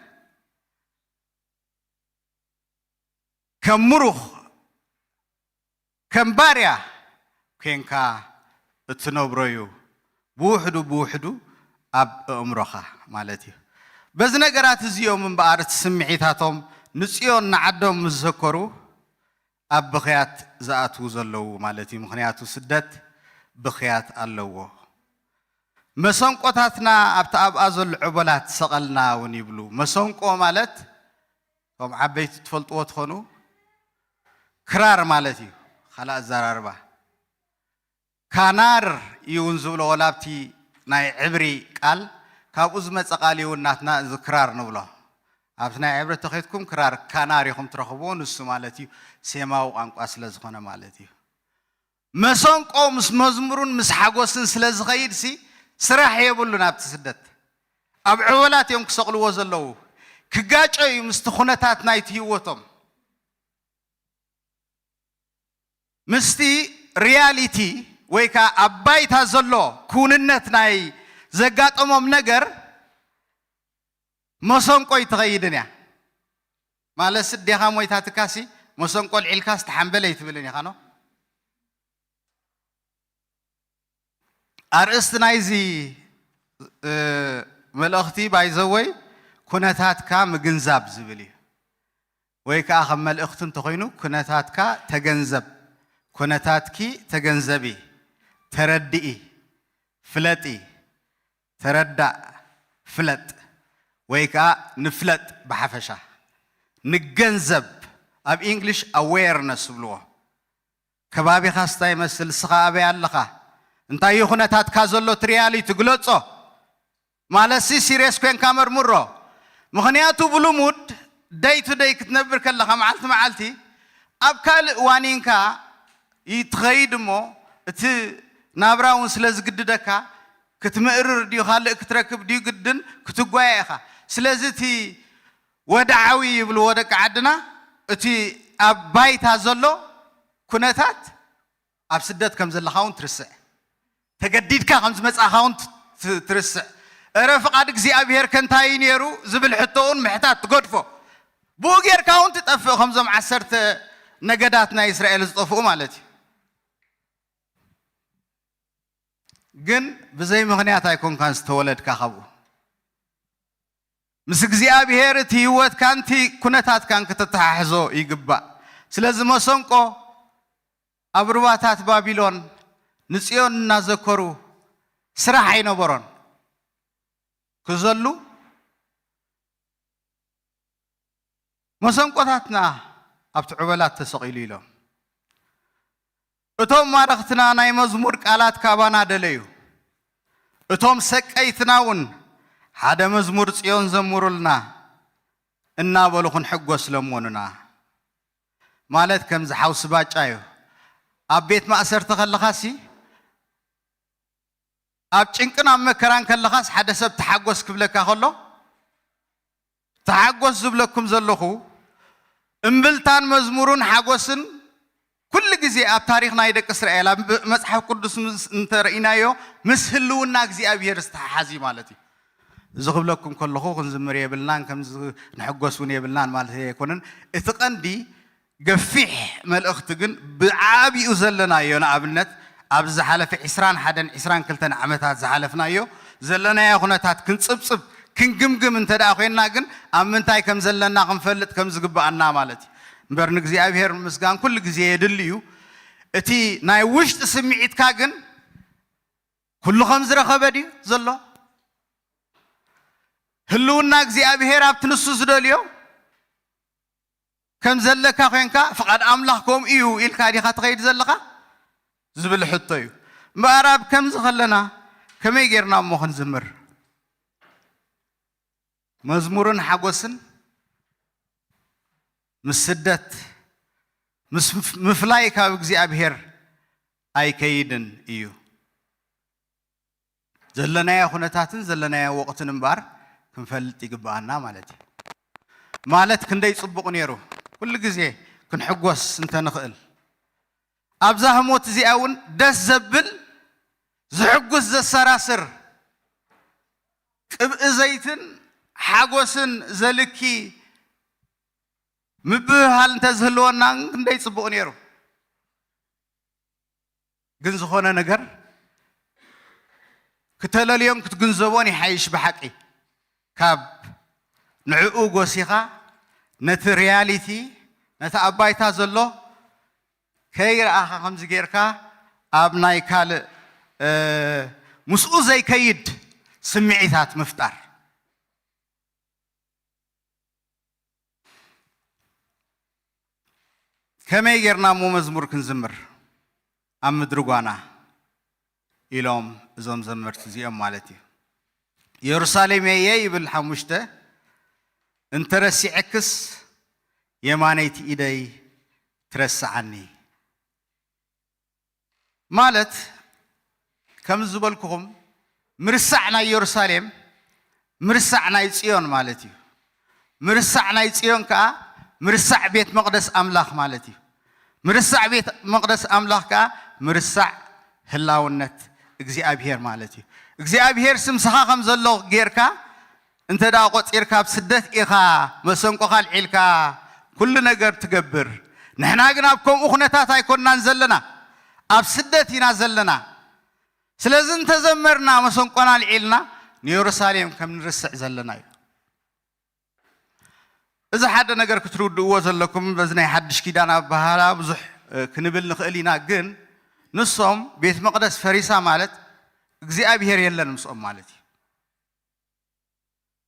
ከም ምሩኽ ከም ባርያ ኮንካ እትነብሮ እዩ። ብውሕዱ ብውሕዱ ኣብ ኣእምሮኻ ማለት እዩ። በዚ ነገራት እዚኦም እምበኣር እቲ ስምዒታቶም ንጽዮን ንዓዶም ምስ ዘከሩ ኣብ ብኽያት ዝኣትዉ ዘለዉ ማለት እዩ። ምኽንያቱ ስደት ብኽያት ኣለዎ። መሰንቆታትና ኣብቲ ኣብኣ ዘሎ ዕቦላት ሰቐልና እውን ይብሉ። መሰንቆ ማለት እቶም ዓበይቲ ትፈልጥዎ ትኾኑ ክራር ማለት እዩ። ካልእ ኣዘራርባ ካናር እዩ እውን ዝብሎ ወላ ኣብቲ ናይ ዕብሪ ቃል ካብኡ ዝመፀ ቃል እዩ እውን ናትና እዚ ክራር ንብሎ። ኣብቲ ናይ ዕብሪ ተኸይድኩም ክራር ካናር ኢኹም ትረኽብዎ። ንሱ ማለት እዩ ሴማዊ ቋንቋ ስለ ዝኾነ ማለት እዩ። መሰንቆ ምስ መዝሙሩን ምስ ሓጎስን ስለ ዝኸይድ ሲ ስራሕ የብሉን። ኣብቲ ስደት ኣብ ዕወላት እዮም ክሰቕልዎ ዘለዉ። ክጋጨ እዩ ምስቲ ኩነታት ናይቲ ህይወቶም፣ ምስቲ ሪያሊቲ ወይ ከዓ ኣብ ባይታ ዘሎ ክውንነት ናይ ዘጋጠሞም ነገር። መሰንቆ ኣይትኸይድን እያ ማለት ስዴኻ ሞይታትካሲ መሰንቆ ልዒልካስ ተሓንበል ኣይትብልን ኢኻ ነው። ኣርእስቲ ናይዚ እ፣ መልእኽቲ ባይዘወይ ኩነታትካ ምግንዛብ ዝብል እዩ። ወይ ከዓ ከም መልእኽቲ እንተኾይኑ ኩነታትካ ተገንዘብ፣ ኩነታትኪ ተገንዘቢ፣ ተረድኢ፣ ፍለጢ፣ ተረዳእ፣ ፍለጥ ወይ ከዓ ንፍለጥ ብሓፈሻ ንገንዘብ። ኣብ ኢንግሊሽ ኣዌርነስ ዝብልዎ። ከባቢኻስ እንታይ ይመስል? ንስኻ ኣበይ ኣለኻ? እንታይ እዩ ኩነታትካ ዘሎ? እቲ ሪያሊቲ ግለጾ። ማለትሲ ሲሪየስ ኮንካ መርምሮ። ምኽንያቱ ብልሙድ ደይ ቱ ደይ ክትነብር ከለኻ መዓልቲ መዓልቲ ኣብ ካልእ ዋኒንካ ይትኸይድ እሞ እቲ ናብራ እውን ስለ ዝግድደካ ክትምእርር ድዩ ካልእ ክትረክብ ድዩ ግድን ክትጓየ ኢኻ። ስለዚ እቲ ወድዓዊ ይብልዎ ደቂ ዓድና፣ እቲ ኣብ ባይታ ዘሎ ኩነታት ኣብ ስደት ከም ዘለኻ እውን ትርስዕ፣ ተገዲድካ ከም ዝመጻእኻ እውን ት-፣ ት-፣ ትርስዕ። እረ ፍቓድ እግዚኣብሔር ከ እንታይ እዩ ነይሩ ዝብል ሕቶ እውን ምሕታት ትገድፎ። ብኡ ጌርካ እውን ትጠፍእ፣ ከምዞም ዓሰርተ ነገዳት ናይ እስራኤል ዝጠፍኡ ማለት እዩ። ግን ብዘይ ምኽንያት ኣይኮንካን ዝተወለድካ ካብኡ። ምስ እግዚኣብሔር እቲ ህይወትካን እቲ ኩነታትካን ከተተሓሕዞ ይግባእ። ስለዚ መሰንቆ ኣብ ሩባታት ባቢሎን ንጽዮን እናዘከሩ ስራሕ ኣይነበሮን። ክዘሉ መሰንቆታትና ኣብቲ ዕበላት ተሰቒሉ ኢሎም። እቶም ማረኽትና ናይ መዝሙር ቃላት ካባና ደለዩ። እቶም ሰቀይትና እውን ሓደ መዝሙር ጽዮን ዘምሩልና እናበሉ ክንሕጎስ ለመኑና። ማለት ከምዚ ሓውሲ ባጫ እዩ። ኣብ ቤት ማእሰርቲ ከለኻሲ ኣብ ጭንቅን ኣብ መከራን ከለኻስ ሓደ ሰብ ተሓጎስ ክብለካ ከሎ፣ ተሓጎስ ዝብለኩም ዘለኹ እምብልታን መዝሙሩን ሓጎስን ኩሉ ግዜ ኣብ ታሪኽ ናይ ደቂ እስራኤል ኣብ መጽሓፍ ቅዱስ ምስ እንተርኢናዮ ምስ ህልውና እግዚኣብሔር ዝተሓሓዝ እዩ ማለት እዩ። እዚ ክብለኩም ከለኹ ክንዝምር የብልናን ከምዚ ክንሕጎስ እውን የብልናን ማለት ኣይኮነን። እቲ ቀንዲ ገፊሕ መልእኽቲ ግን ብዓቢኡ ዘለናዮ፣ ንኣብነት ኣብዚ ዝሓለፈ ዕስራን ሓደን ዕስራን ክልተን ዓመታት ዝሓለፍናዮ ዘለናዮ ኩነታት ክንጽብጽብ ክንግምግም እንተ ደኣ ኮይንና ግን ኣብ ምንታይ ከም ዘለና ክንፈልጥ ከም ዝግብኣና ማለት እዩ። እምበር ንእግዚኣብሔር ምስጋን ኩሉ ግዜ የድሊ እዩ። እቲ ናይ ውሽጢ ስምዒትካ ግን ኩሉ ከም ዝረኸበ ድዩ ዘሎ? ህልውና እግዚኣብሔር ኣብቲ ንሱ ዝደልዮ ከም ዘለካ ኮንካ ፍቓድ ኣምላኽ ከምኡ እዩ ኢልካ ዲኻ ትኸይድ ዘለኻ ዝብል ሕቶ እዩ። እምበኣር ኣብ ከምዚ ከለና ከመይ ጌርና እሞ ክንዝምር? መዝሙርን ሓጎስን ምስ ስደት፣ ምስ ምፍላይ ካብ እግዚኣብሔር ኣይከይድን እዩ። ዘለናዮ ኩነታትን ዘለናዮ ወቕትን እምበኣር ክንፈልጥ ይግብኣና ማለት እዩ። ማለት ክንደይ ጽቡቕ ነይሩ፣ ኩሉ ግዜ ክንሕጎስ እንተንኽእል። ኣብዛ ህሞት እዚኣ እውን ደስ ዘብል፣ ዝሕጉስ፣ ዘሰራስር ቅብኢ ዘይትን ሓጎስን ዘልኪ ምብህሃል እንተዝህልወና ክንደይ ጽቡቕ ነይሩ። ግን ዝኾነ ነገር ክተለልዮን ክትግንዘቦን ይሓይሽ ብሓቂ። ካብ ንዕኡ ጎሲኻ ነቲ ሪያሊቲ፣ ነቲ ኣብ ባይታ ዘሎ ከይረኣኻ ከምዚ ጌርካ ኣብ ናይ ካልእ፣ እ፣ ምስኡ ዘይከይድ ስምዒታት ምፍጣር። ከመይ ጌርና እሞ መዝሙር ክንዝምር ኣብ ምድሪ ጓና? ኢሎም እዞም ዘመርቲ እዚኦም ማለት እዩ። ኢየሩሳሌም የየ ይብል ሓሙሽተ፣ እንተረሲዐክስ የማነይቲ ኢደይ ትረስዓኒ። ማለት ከም ዝበልኩኹም ምርሳዕ ናይ ኢየሩሳሌም ምርሳዕ ናይ ጽዮን ማለት እዩ። ምርሳዕ ናይ ጽዮን ከኣ ምርሳዕ ቤት መቕደስ ኣምላኽ ማለት እዩ። ምርሳዕ ቤት መቕደስ ኣምላኽ ከኣ ምርሳዕ ህላውነት እግዚኣብሔር ማለት እዩ። እግዚኣብሔር ስምስኻ ከም ዘሎ ጌርካ እንተ ደኣ ቆጺርካ ኣብ ስደት ኢኻ መሰንቆኻ ኣልዒልካ ኩሉ ነገር ትገብር። ንሕና ግን ኣብ ከምኡ ኩነታት ኣይኮንናን ዘለና፣ ኣብ ስደት ኢና ዘለና። ስለዚ እንተዘመርና መሰንቆና ኣልዒልና ንየሩሳሌም ከም ንርስዕ ዘለና እዩ። እዚ ሓደ ነገር ክትርድእዎ ዘለኩም፣ በዚ ናይ ሓድሽ ኪዳን ኣበሃህላ ብዙሕ፣ እ፣ ክንብል ንኽእል ኢና፣ ግን ንሶም ቤት መቕደስ ፈሪሳ ማለት እግዚኣብሔር የለን ምስኦም ማለት እዩ።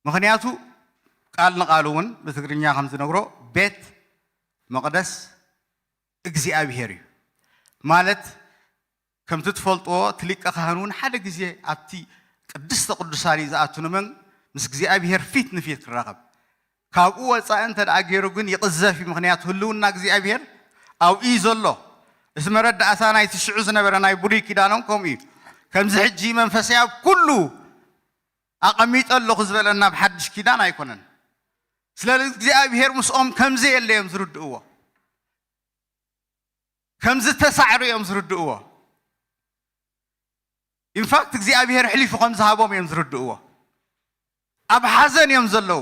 ምኽንያቱ ቃል ንቓሉ እውን ብትግርኛ ከም ዝነግሮ ቤት መቕደስ እግዚኣብሔር እዩ ማለት፣ ከምቲ ትፈልጥዎ እቲ ሊቀ ካህን እውን ሓደ ግዜ ኣብቲ ቅድስተ ቅዱሳን እዩ ዝኣቱ፣ ንመን ምስ እግዚኣብሔር ፊት ንፊት ክራኸብ። ካብኡ ወፃኢ እንተ ደኣ ገይሩ ግን ይቕዘፍ እዩ፣ ምኽንያቱ ህልውና እግዚኣብሔር ኣብኡ እዩ ዘሎ። እቲ መረዳእታ ናይቲ ሽዑ ዝነበረ ናይ ብሉይ ኪዳኖም ከምኡ እዩ። ከምዚ ሕጂ መንፈሰይ ኣብ ኩሉ ኣቐሚጠ ኣለኹ ዝበለና ኣብ ሓድሽ ኪዳን ኣይኮነን። ስለዚ እግዚኣብሔር ምስኦም ከም ዘየለ እዮም ዝርድእዎ፣ ከም ዝተሳዕሩ እዮም ዝርድእዎ። ኢንፋክት እግዚኣብሔር ኣሕሊፉ ከም ዝሃቦም እዮም ዝርድእዎ። ኣብ ሓዘን እዮም ዘለዉ።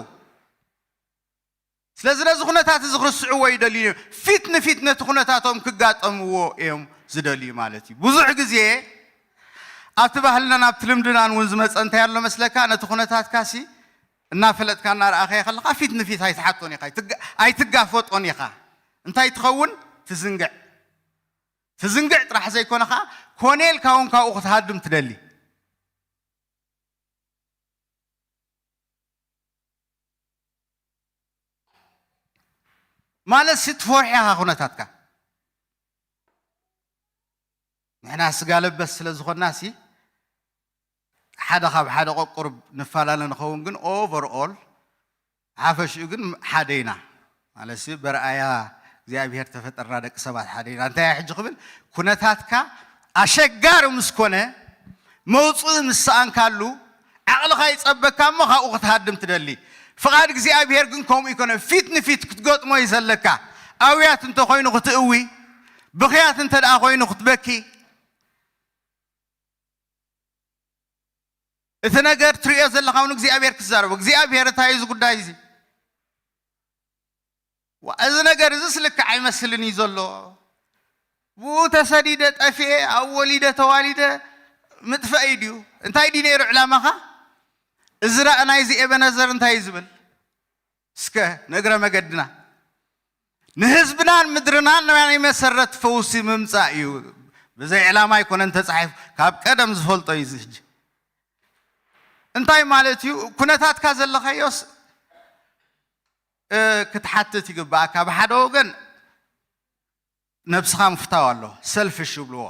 ስለዚ ነዚ ኩነታት እዚ ክርስዕዎ ይደልዩ እዮም። ፊት ንፊት ነቲ ኩነታቶም ክጋጠምዎ እዮም ዝደልዩ ማለት እዩ። ብዙሕ ግዜ ኣብቲ ባህልናን ኣብቲ ልምድናን እውን ዝመፀ እንታይ ኣሎ መስለካ? ነቲ ኩነታትካሲ እናፈለጥካ እናረኣኻዮ ከለኻ ፊት ንፊት ኣይትሓቶን ኢኻ፣ ኣይትጋ-፣ ኣይትጋፈጦን ኢኻ። እንታይ ትኸውን? ትዝንግዕ። ትዝንግዕ ጥራሕ ዘይኮነ ኸዓ ኮነ ኢልካ እውን ካብኡ ክትሃድም ትደሊ። ማለት ሲ ትፈርሕ ኢኻ ኩነታትካ። ንሕና ስጋ ለበስ ስለ ዝኾንና ሲ ሓደ ካብ ሓደ ቆቁርብ ንፈላለ ንኸውን፣ ግን ኦቨርኦል ሓፈሽኡ ግን ሓደ ኢና። ማለት ሲ በርኣያ እግዚኣብሔር ተፈጠርና ደቂ ሰባት ሓደ ኢና። እንታይ ሕጂ ክብል፣ ኩነታትካ ኣሸጋሪ ምስ ኮነ፣ መውፅኢ ምስ ሰኣንካሉ፣ ዓቕልኻ ይጸበካ እሞ ካብኡ ክትሃድም ትደሊ። ፍቓድ እግዚኣብሔር ግን ከምኡ ይኮነ። ፊት ንፊት ክትገጥሞ እዩ ዘለካ። ኣውያት እንተ ኮይኑ ክትእዊ፣ ብኽያት እንተ ደኣ ኮይኑ ክትበኪ። እቲ ነገር ትርእዮ ዘለኻ እውን እግዚኣብሔር ክዛረቦ። እግዚኣብሔር፣ እንታይ እዩ እዚ ጉዳይ እዚ? ዋ፣ እዚ ነገር እዚስ ልክዕ ኣይመስልን እዩ ዘሎ። ብኡ ተሰዲደ፣ ጠፊኤ፣ ኣብኡ ወሊደ፣ ተዋሊደ፣ ምጥፋእ እዩ ድዩ? እንታይ ድዩ ነይሩ ዕላማኻ? እዚ ረኣ ናይዚ ኤበነዘር እንታይ እዩ ዝብል? እስከ ንእግረ መገድና ንህዝብናን ምድርናን ናይ መሰረት ፈውሲ ምምጻእ እዩ። ብዘይ ዕላማ ኣይኮነን ተጻሒፉ፣ ካብ ቀደም ዝፈልጦ እዩ። እዚ ሕጂ እንታይ ማለት እዩ? ኩነታትካ ዘለኻዮስ፣ እ፣ ክትሓትት ይግባኣካ። ብሓደ ወገን ነብስኻ ምፍታው ኣሎ፣ ሰልፍሽ ይብልዎ፣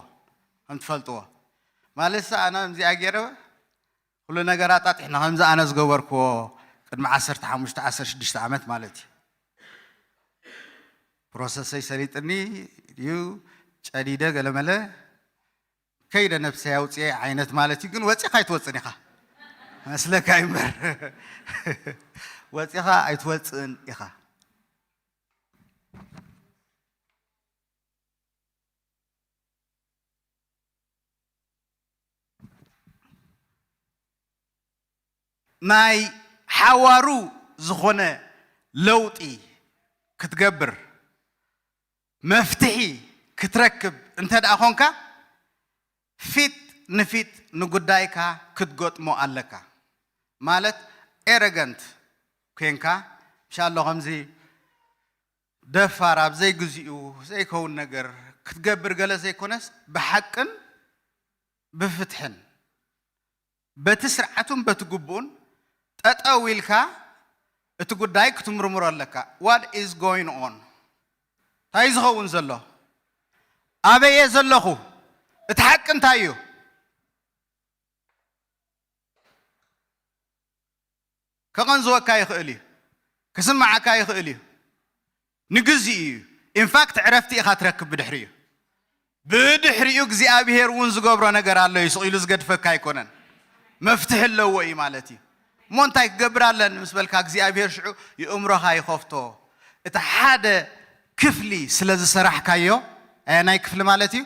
ከም ትፈልጥዎ። ማለት ኣነ ከምዚኣ ገይረ ኩሉ ነገር ኣጣጢሕና ከምዚ ኣነ ዝገበርክዎ ቅድሚ ዓሰርተ ሓሙሽተ ዓሰርተ ሽዱሽተ ዓመት ማለት እዩ። ፕሮሰሰይ ሰሊጥኒ ድዩ ጨዲደ ገለመለ ከይደ ነብሰይ ኣውፅኤ ዓይነት ማለት እዩ። ግን ወፂኻ ኣይትወፅን ኢኻ መስለካ እምበር ወፂኻ ኣይትወፅእን ኢኻ። ናይ ሓዋሩ ዝኾነ ለውጢ ክትገብር መፍትሒ ክትረክብ እንተ ደኣ ኾንካ፣ ፊት ንፊት ንጉዳይካ ክትገጥሞ ኣለካ። ማለት ኤረገንት ኮንካ፣ ምሻሎ ከምዚ ደፋር ኣብ ዘይግዚኡ ዘይከውን ነገር ክትገብር ገለ ዘይኮነስ፣ ብሓቅን ብፍትሕን በቲ ስርዓቱን በቲ ግቡኡን ጠጠው ኢልካ እቲ ጉዳይ ክትምርምሮ ኣለካ። What is going on? እንታይ ዝኸውን ዘሎ? ኣበየ ዘለኹ? እቲ ሓቂ እንታይ እዩ? ከቐንዝወካ ይኽእል እዩ። ክስምዓካ ይኽእል እዩ። ንግዜኡ እዩ። ኢንፋክት ዕረፍቲ ኢኻ ትረክብ ብድሕሪኡ። ብድሕሪኡ እግዚኣብሄር እውን ዝገብሮ ነገር ኣሎ እዩ። ስቕ ኢሉ ዝገድፈካ ኣይኮነን። መፍትሒ ኣለዎ እዩ ማለት እዩ። እሞ እንታይ ክገብር ኣለኒ ምስ በልካ እግዚኣብሄር ሽዑ የእምሮኻ ይኸፍቶ። እቲ ሓደ ክፍሊ ስለ ዝሰራሕካዮ፣ ኣየናይ ክፍሊ ማለት እዩ?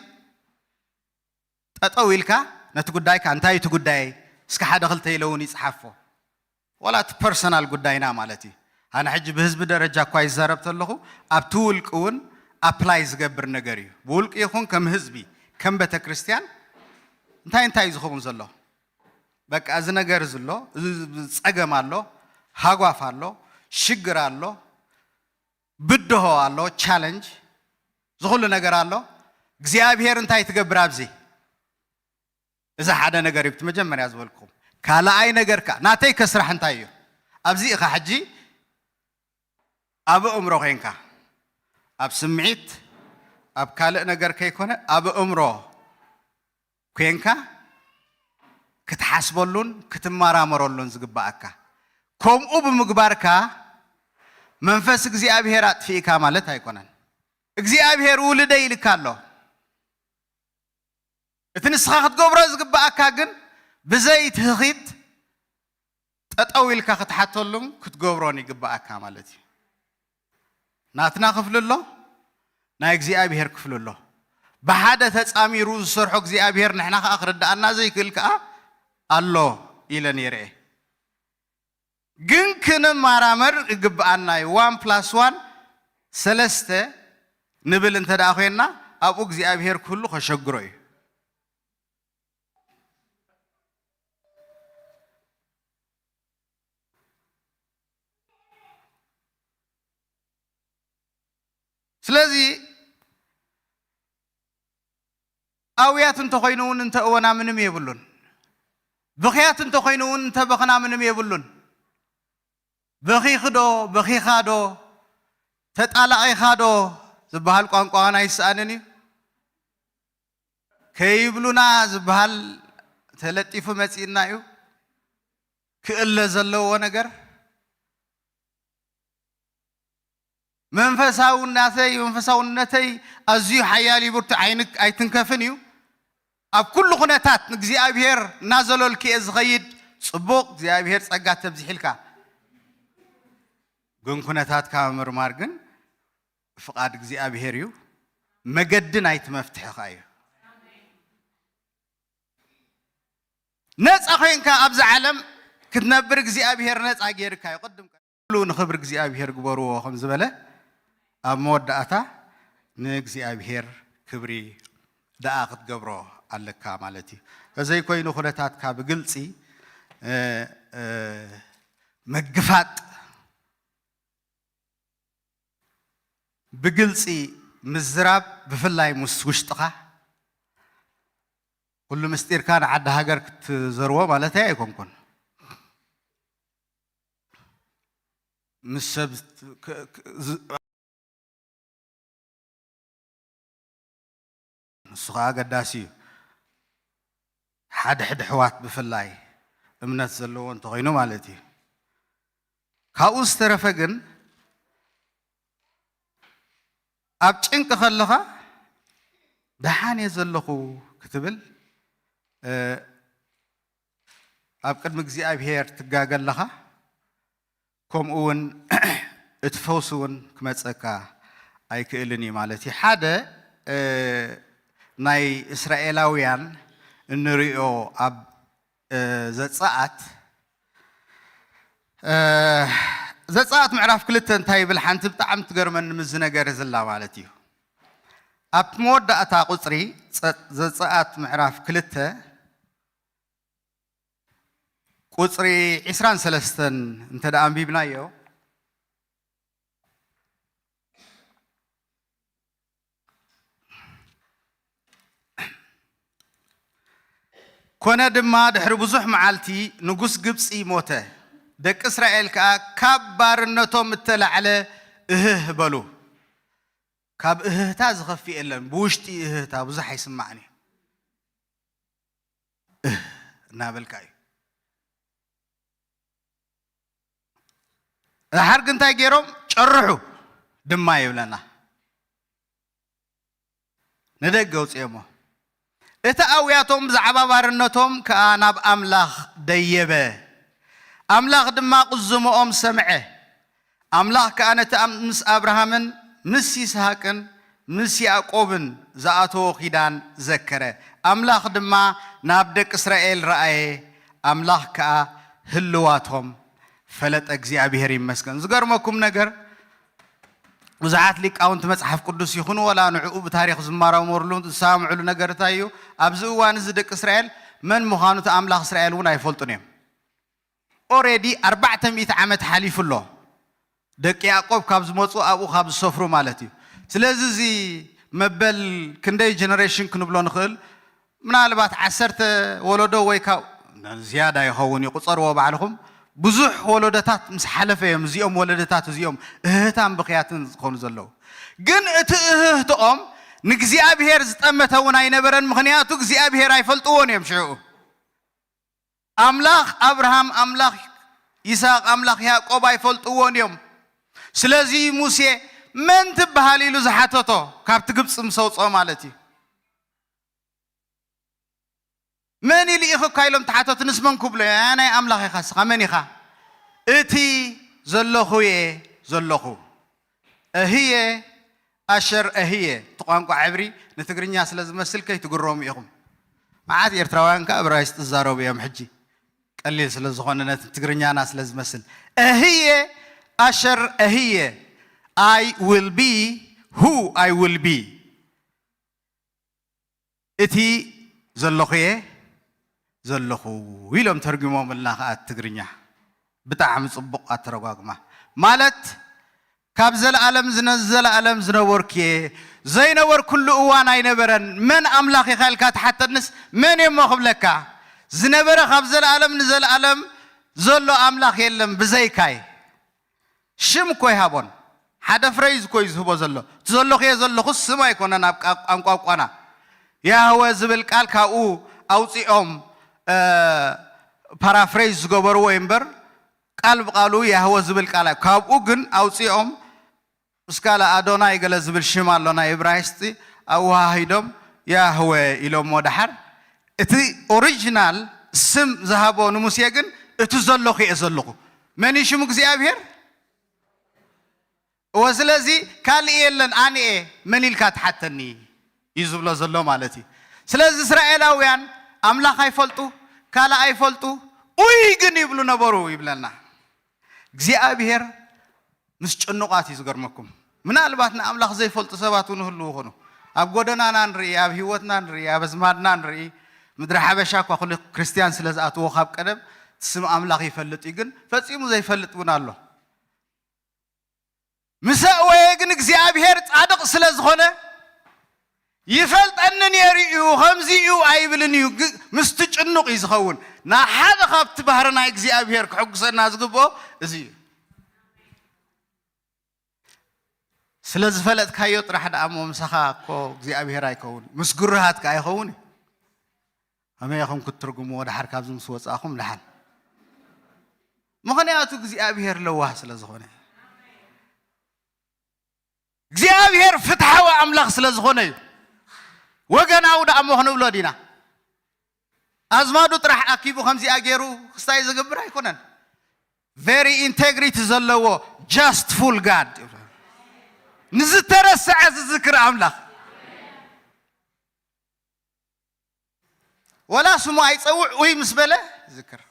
ጠጠው ኢልካ ነቲ ጉዳይካ፣ እንታይ እቲ ጉዳይ? እስከ ሓደ ክልተ ኢለ እውን ይጽሓፎ። ዋላ እቲ ፐርሰናል ጉዳይና ማለት እዩ። ኣነ ሕጂ ብህዝቢ ደረጃ እኳ ይዛረብ ተለኹ፣ ኣብቲ ውልቂ እውን ኣፕላይ ዝገብር ነገር እዩ። ብውልቂ ይኹን ከም ህዝቢ፣ ከም ቤተ ክርስቲያን እንታይ እንታይ እዩ ዝኸውን ዘሎ? በቃ እዚ ነገር እዚ ኣሎ፣ እዚ ጸገም ኣሎ፣ ሃጓፍ ኣሎ፣ ሽግር ኣሎ፣ ብድሆ ኣሎ፣ ቻለንጅ፣ ዝኹሉ ነገር ኣሎ። እግዚኣብሄር እንታይ ትገብር ኣብዚ? እዚ ሓደ ነገር እዩ፣ እቲ መጀመርያ ዝበልኩኹም። ካልኣይ ነገር ከ ናተይ ከስራሕ እንታይ እዩ? ኣብዚ ኢኻ ሕጂ ኣብ ኣእምሮ ኮይንካ፣ ኣብ ስምዒት፣ ኣብ ካልእ ነገር ከይኮነ፣ ኣብ ኣእምሮ ኮይንካ ክትሓስበሉን ክትመራመረሉን ዝግባኣካ። ከምኡ ብምግባርካ መንፈስ እግዚኣብሄር ኣጥፊእካ ማለት ኣይኮነን። እግዚኣብሄር ውልደይ ኢልካ ኣሎ። እቲ ንስኻ ክትገብሮ ዝግባኣካ ግን ብዘይ ትህኺት ጠጠው ኢልካ ክትሓተሉን ክትገብሮን ይግባኣካ ማለት እዩ። ናትና ክፍሊ ኣሎ፣ ናይ እግዚኣብሄር ክፍሊ ኣሎ። ብሓደ ተጻሚሩ ዝሰርሖ እግዚኣብሄር ንሕና ከኣ ክርድኣና ዘይክእል ከኣ ኣሎ ኢለ ነይረ እየ። ግን ክንመራመር ይግብኣና እዩ። ዋን ፕላስ ዋን ሰለስተ ንብል እንተ ደኣ ኮይንና ኣብኡ እግዚኣብሄር ክህሉ ከሸግሮ እዩ። ስለዚ ኣውያት እንተኾይኑ እውን እንተእወና ምንም የብሉን። ብኽያት እንተኾይኑ እውን እንተበኽና ምንም የብሉን። በኺኺ ዶ፣ በኺኻ ዶ፣ ተጣላቒኻ ዶ ዝበሃል ቋንቋ ኣይስኣንን እዩ። ከይብሉና ዝበሃል ተለጢፉ መጺእና እዩ። ክእለ ዘለዎ ነገር መንፈሳውነተይ፣ መንፈሳውነተይ ኣዝዩ ሓያል እዩ፣ ብርቱዕ ኣይን-፣ ኣይትንከፍን እዩ። ኣብ ኩሉ ኩነታት ንእግዚኣብሔር እናዘለልኩ እየ ዝኸይድ። ጽቡቕ፣ እግዚኣብሔር ጸጋ ተብዚሕልካ። ግን ኩነታትካ ምምርማር ግን ፍቓድ እግዚኣብሔር እዩ። መገዲ ናይቲ መፍትሒ ኸኣ እዩ። ነጻ ኮይንካ ኣብዛ ዓለም ክትነብር እግዚኣብሔር ነጻ ጌርካ እዩ። ቅድም ኩሉ ንኽብሪ እግዚኣብሔር ግበርዎ ከም ዝበለ፣ ኣብ መወዳእታ ንእግዚኣብሔር ክብሪ ደኣ ክትገብሮ ኣለካ ማለት እዩ። ተዘይኮይኑ ኩነታትካ ብግልጺ፣ እ፣ እ፣ ምግፋጥ፣ ብግልጺ ምዝራብ፣ ብፍላይ ምስ ውሽጥኻ፣ ኩሉ ምስጢርካ ንዓዲ ሃገር ክትዘርዎ ማለተይ ኣይኮንኩን። ምስ ሰብ ክ-፣ ክ-፣ ዝ-፣ ንሱ ኸዓ ኣገዳሲ እዩ። ሓደ ሕድ ኣሕዋት ብፍላይ እምነት ዘለዎ እንተኾይኑ ማለት እዩ። ካብኡ ዝተረፈ ግን ኣብ ጭንቂ ከለኻ ደሓን እየ ዘለኹ ክትብል ኣብ ቅድሚ እግዚኣብሔር ትጋገ ኣለኻ። ከምኡ እውን እቲ ፈውሲ እውን ክመፀካ ኣይክእልን እዩ ማለት እዩ። ሓደ ናይ እስራኤላውያን እንሪኦ ኣብ ዘፀኣት ዘፀኣት ምዕራፍ ክልተ እንታይ ይብል? ሓንቲ ብጣዕሚ ትገርመኒ ምዚ ነገር ዝላ ማለት እዩ። ኣብ መወዳእታ ቁፅሪ ዘፀኣት ምዕራፍ ክልተ ቁፅሪ ዕስራን ሰለስተን እንተ ደኣ ኣንቢብናዮ፣ ኮነ ድማ ድሕሪ ብዙሕ መዓልቲ ንጉስ ግብፂ ሞተ። ደቂ እስራኤል ከኣ ካብ ባርነቶም እተላዕለ እህህ በሉ። ካብ እህህታ ዝኸፍእ የለን። ብውሽጢ እህህታ ብዙሕ ኣይስማዕን እዩ። እህ እናበልካ እዩ። ድሓር ግን እንታይ ገይሮም? ጨርሑ ድማ ይብለና። ንደገ ኣውፅኦሞ። እቲ ኣውያቶም ብዛዕባ ባርነቶም ከኣ ናብ ኣምላኽ ደየበ። ኣምላኽ ድማ ቅዝምኦም ሰምዐ። ኣምላኽ ከኣ ነቲ ምስ ኣብርሃምን ምስ ይስሃቅን ምስ ያዕቆብን ዝኣተዎ ኪዳን ዘከረ። ኣምላኽ ድማ ናብ ደቂ እስራኤል ረኣየ፣ ኣምላኽ ከኣ ህልዋቶም ፈለጠ። እግዚኣብሔር ይመስገን። ዝገርመኩም ነገር፣ ብዙሓት ሊቃውንቲ መጽሓፍ ቅዱስ ይኹኑ ወላ ንዕኡ ብታሪኽ ዝመራመሩሉ ዝሰማምዕሉ ነገር እንታይ እዩ? ኣብዚ እዋን እዚ ደቂ እስራኤል መን ምዃኑ እቲ ኣምላኽ እስራኤል እውን ኣይፈልጡን እዮም። ኦሬዲ ኣርባዕተ ሚእቲ ዓመት ሓሊፉ ኣሎ። ደቂ ያዕቆብ ካብ ዝመፁ ኣብኡ ካብ ዝሰፍሩ ማለት እዩ። ስለዚ እዚ መበል ክንደይ ጀነሬሽን ክንብሎ ንኽእል? ምናልባት ዓሰርተ ወለዶ ወይ ካብ ዝያዳ ይኸውን እዩ፣ ቁፀርዎ ባዕልኹም። ብዙሕ ወለዶታት ምስ ሓለፈ እዮም እዚኦም ወለዶታት እዚኦም እህህታን ብኽያትን ዝኾኑ ዘለዉ። ግን እቲ እህህትኦም ንእግዚኣብሔር ዝጠመተ እውን ኣይነበረን፣ ምኽንያቱ እግዚኣብሔር ኣይፈልጥዎን እዮም ሽዑ። ኣምላኽ ኣብርሃም፣ ኣምላኽ ይስሐቅ፣ ኣምላኽ ያዕቆብ ኣይፈልጥዎን እዮም። ስለዚ ሙሴ መን ትበሃል ኢሉ ዝሓተቶ ካብቲ ግብፂ ምስ ኣውፅኦ ማለት እዩ። መን ይልኢኽካ ኢሎም ተሓተቱ። ንስ መን ክብሎ? ኣያ ናይ ኣምላኽ ኢኻ፣ ንስኻ መን ኢኻ? እቲ ዘለኹ እየ ዘለኹ። እህየ ኣሸር እህየ። እቲ ቋንቋ ዕብሪ ንትግርኛ ስለ ዝመስል ከይትግረሙ ኢኹም። መዓት ኤርትራውያን ከኣ እብራይስጥ ዝዛረቡ እዮም ሕጂ። ቀሊል ስለ ዝኾነ ነቲ ትግርኛና ስለ ዝመስል። እህየ ኣሸር እህየ። I will be who I will be። እቲ ዘለኹ እየ ዘለኹ ኢሎም ተርጉሞምልና ከኣ ትግርኛ። ብጣዕሚ ጽቡቕ ኣተረጓጉማ። ማለት ካብ ዘለኣለም ዝነ-፣ ዘለኣለም ዝነበርኩ እየ፣ ዘይነበርኩሉ እዋን ኣይነበረን። መን ኣምላኽ ኢኻ ኢልካ ትሓተንስ መን እየ እሞ ክብለካ? ዝነበረ ካብ ዘለኣለም ንዘለኣለም ዘሎ ኣምላኽ የለን ብዘይካይ። ሽም እኮ ይሃቦን። ሓደ ፍሬዝ እኮ እዩ ዝህቦ ዘሎ። እቲ ዘለኹ እየ ዘለኹ ስም ኣይኮነን ኣብ ቃ-፣ ቋንቋ ቋና። ያህወ ዝብል ቃል ካብኡ ኣውፂኦም፣ እ፣ ፓራፍሬዝ ዝገበርዎ እዩ እምበር ቃል ብቃሉ ያህወ ዝብል ቃል ኣይ-፣ ካብኡ ግን ኣውፂኦም እስካለ ኣዶናይ ገለ ዝብል ሽም ኣሎ ናይ እብራይስጢ፣ ኣወሃሂዶም ያህወ ኢሎሞ። ደሓር እቲ ኦሪጂናል ስም ዝሃቦ ንሙሴ ግን እቲ ዘለኹ እየ ዘለኹ። መን እዩ ሽሙ? እግዚኣብሔር። እወ፣ ስለዚ ካልእ የለን፣ ኣነ እየ፣ መን ኢልካ ትሓተኒ እዩ ዝብሎ ዘሎ ማለት እዩ። ስለዚ እስራኤላውያን ኣምላኽ ኣይፈልጡ፣ ካልእ ኣይፈልጡ፣ ኡይ ግን ይብሉ ነበሩ ይብለና። እግዚኣብሔር ምስ ጭኑቓት እዩ ዝገርመኩም። ምናልባት ንኣምላኽ ዘይፈልጡ ሰባት እውን ይህልዉ ይኾኑ። ኣብ ጎደናና ንርኢ፣ ኣብ ህይወትና ንርኢ፣ ኣብ ኣዝማድና ንርኢ። ምድሪ ሓበሻ እኳ ኩሉ ክርስትያን ስለ ዝኣትዎ ካብ ቀደም እቲ ስም ኣምላኽ ይፈልጥ እዩ፣ ግን ፈጺሙ ዘይፈልጥ እውን ኣሎ። ምስ ኣእወየ ግን እግዚኣብሔር ጻድቕ ስለ ዝኾነ ይፈልጠኒ ነይሩ እዩ፣ ከምዚ እዩ ኣይብልን እዩ። ግ-፣ ምስቲ ጭኑቕ እዩ ዝኸውን። ንሓደ ካብቲ ባህሪ ናይ እግዚኣብሔር ክሕጉሰና ዝግብኦ እዚ እዩ። ስለ ዝፈለጥካዮ ጥራሕ ደኣ እሞ ምሳኻ እኮ እግዚኣብሔር ኣይከውን፣ ምስ ግሩሃት ከኣ ኣይኸውን እዩ። ከመይ ኢኹም ክትትርጉምዎ? ደሓር ካብዚ ምስ ወጻእኹም ደሓን። ምኽንያቱ እግዚኣብሔር ለዋህ ስለ ዝኾነ፣ እግዚኣብሔር ፍትሓዊ ኣምላኽ ስለ ዝኾነ እዩ። ወገናዊ ደኣ እሞ ክንብሎ ዲና? ኣዝማዱ ጥራሕ ኣኪቡ ከምዚኣ ገይሩ ክስታይ ዝገብር ኣይኮነን። Very integrity ዘለዎ፣ just full God፣ ንዝተረስዐ ዝዝክር ኣምላኽ። ወላ ስሙ ኣይጸውዕ፣ ውይ ምስ በለ ዝክር።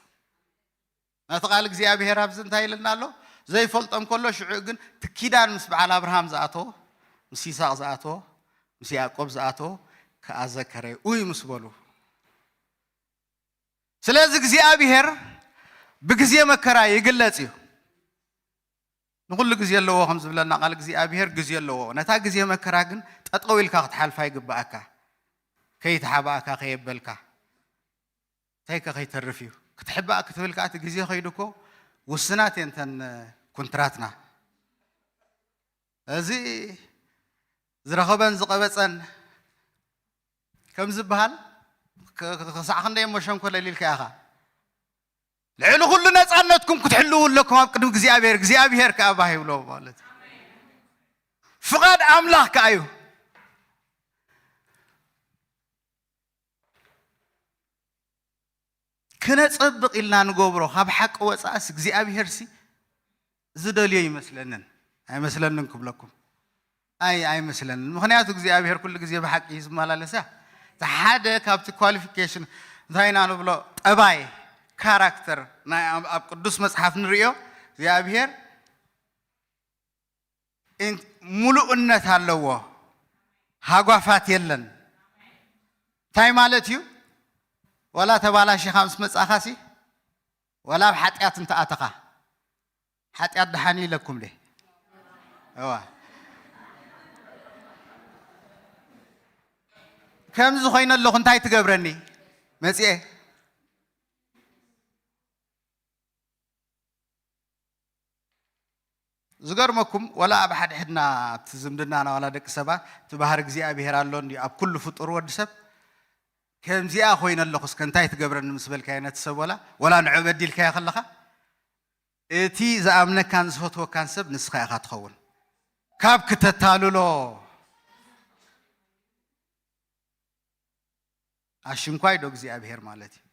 ነቲ ቃል እግዚኣብሔር ኣብዚ እንታይ ኢለና ኣሎ? ዘይፈልጦም ከሎ፣ ሽዑ ግን እቲ ኪዳን ምስ በዓል ኣብርሃም ዝኣተዎ፣ ምስ ይስሐቅ ዝኣተዎ፣ ምስ ያዕቆብ ዝኣተዎ ከኣ ዘከረ፣ ውይ ምስ በሉ። ስለዚ እግዚኣብሔር ብግዜ መከራ ይግለጽ እዩ። ንኹሉ ግዜ ኣለዎ ከም ዝብለና ቃል እግዚኣብሔር ግዜ ኣለዎ። ነታ ግዜ መከራ ግን ጠጠው ኢልካ ክትሓልፋ ይግብኣካ። ከይተሓባእካ ከየበልካ። እንታይ ከ ከይተርፍ እዩ? ክትሕባእ ክትብል ከኣ እቲ ግዜ ከይዱ እኮ ውስናት እየን እተን ኩንትራትና። እዚ ዝረኸበን ዝቐበጸን ከም ዝበሃል ክ-፣ ክ-፣ ክሳዕ ክንደይ እሞ ሸንኮለል ኢልካ ኢኻ። ልዕሊ ኩሉ ነፃነትኩም ክትሕልዉ ኣለኩም ኣብ ቅድሚ እግዚኣብሔር፣ እግዚኣብሔር ከኣ ባህ ይብሎ ማለት እዩ። ፍቓድ ኣምላኽ ከኣ እዩ። ክነጸብቕ ኢልና ንገብሮ ካብ ሓቂ ወጻእስ እግዚኣብሄርሲ ዝደልዮ ይመስለንን ኣይመስለንን ክብለኩም። ኣይ ኣይመስለንን። ምኽንያቱ እግዚኣብሄር ኩሉ ግዜ ብሓቂ እዩ ዝመላለስ። እቲ ሓደ ካብቲ ኳሊፊኬሽን እንታይ ኢና ንብሎ? ጠባይ፣ ካራክተር ናይ ኣብ፣ ኣብ ቅዱስ መጽሓፍ ንርእዮ እግዚኣብሄር ኢን-፣ ሙሉእነት ኣለዎ። ሃጓፋት የለን። እንታይ ማለት እዩ? ዋላ ተባላሺኻ ምስ መጻኻሲ፣ ዋላ ኣብ ሓጢኣት እንተኣተኻ፣ ሓጢኣት ደሓን እዩ ኢለኩም ደ? እዋ። ከምዚ ኮይነ ኣለኹ፣ እንታይ ትገብረኒ? መጺኤ። ዝገርመኩም፣ ወላ ኣብ ሓድሕድና፣ ኣብቲ ዝምድናና፣ ዋላ ደቂ ሰባት፣ እቲ ባህሪ እግዚኣብሄር ኣሎ እንድዩ ኣብ ኩሉ ፍጡር ወዲ ሰብ። ከምዚኣ ኮይነ ኣለኹ፣ እስከ እንታይ ትገብረኒ ምስ በልካዮ ነቲ ሰብ፣ ወላ፣ ወላ ንዑ በዲልካዮ ከለኻ፣ እቲ ዝኣምነካን ዝፈትወካን ሰብ ንስኻ ኢኻ ትኸውን። ካብ ክተታልሎ፣ ኣሽንኳይ ዶ እግዚኣብሄር ማለት እዩ።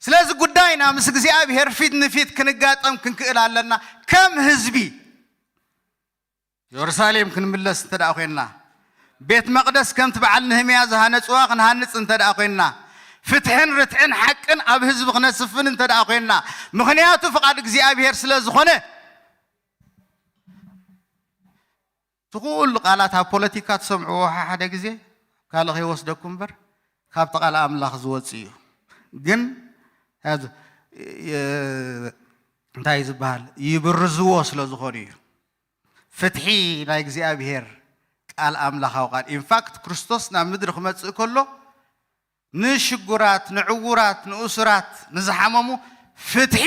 ስለዚ ጉዳይና ምስ እግዚኣብሄር ፊት ንፊት ክንጋጠም ክንክእል ኣለና። ከም ህዝቢ የሩሳሌም ክንምለስ እንተ ደኣ ኮይንና፣ ቤት መቕደስ ከምቲ በዓል ነህምያ ዝሃነጽዋ ክንሃንጽ እንተ ደኣ ኮይንና፣ ፍትሕን ርትዕን ሓቅን ኣብ ህዝቢ ክነስፍን እንተ ደኣ ኮይንና፣ ምኽንያቱ ፍቓድ እግዚኣብሄር ስለ ዝኾነ፣ እቲ ኩሉ ቃላት ኣብ ፖለቲካ ትሰምዕዎ ሓደ ግዜ ካልእ ከይወስደኩም እምበር፣ ካብቲ ቃል ኣምላኽ ዝወጽእ እዩ። ግን ያዝ-፣ የ-፣ እንታይ ዝበሃል ይብርዝዎ ስለ ዝኾኑ እዩ። ፍትሒ ናይ እግዚኣብሄር ቃል ኣምላኻዊ ቃል። ኢንፋክት ክርስቶስ ናብ ምድሪ ክመጽእ ከሎ ንሽጉራት፣ ንዕዉራት፣ ንእሱራት፣ ንዝሓመሙ ፍትሒ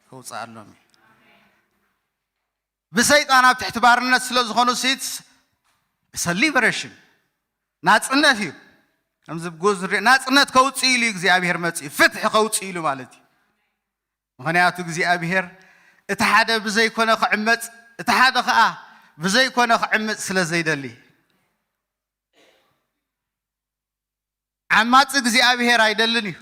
ከውፅኣሎም እዩ። ብሰይጣን ኣብ ትሕቲ ባርነት ስለ ዝኾኑ ሲትስ ሊበሬሽን ናጽነት እዩ። ከምዚ ብጉዝ ንሪኦ ናጽነት ከውጽእ ኢሉ እዩ እግዚኣብሄር መጺኡ፣ ፍትሒ ከውጽእ ኢሉ ማለት እዩ። ምኽንያቱ እግዚኣብሄር እቲ ሓደ ብዘይኮነ ክዕመጽ፣ እቲ ሓደ ኸኣ ብዘይኮነ ክዕምጽ ስለ ዘይደሊ። ዓማጺ እግዚኣብሄር ኣይደልን እዩ።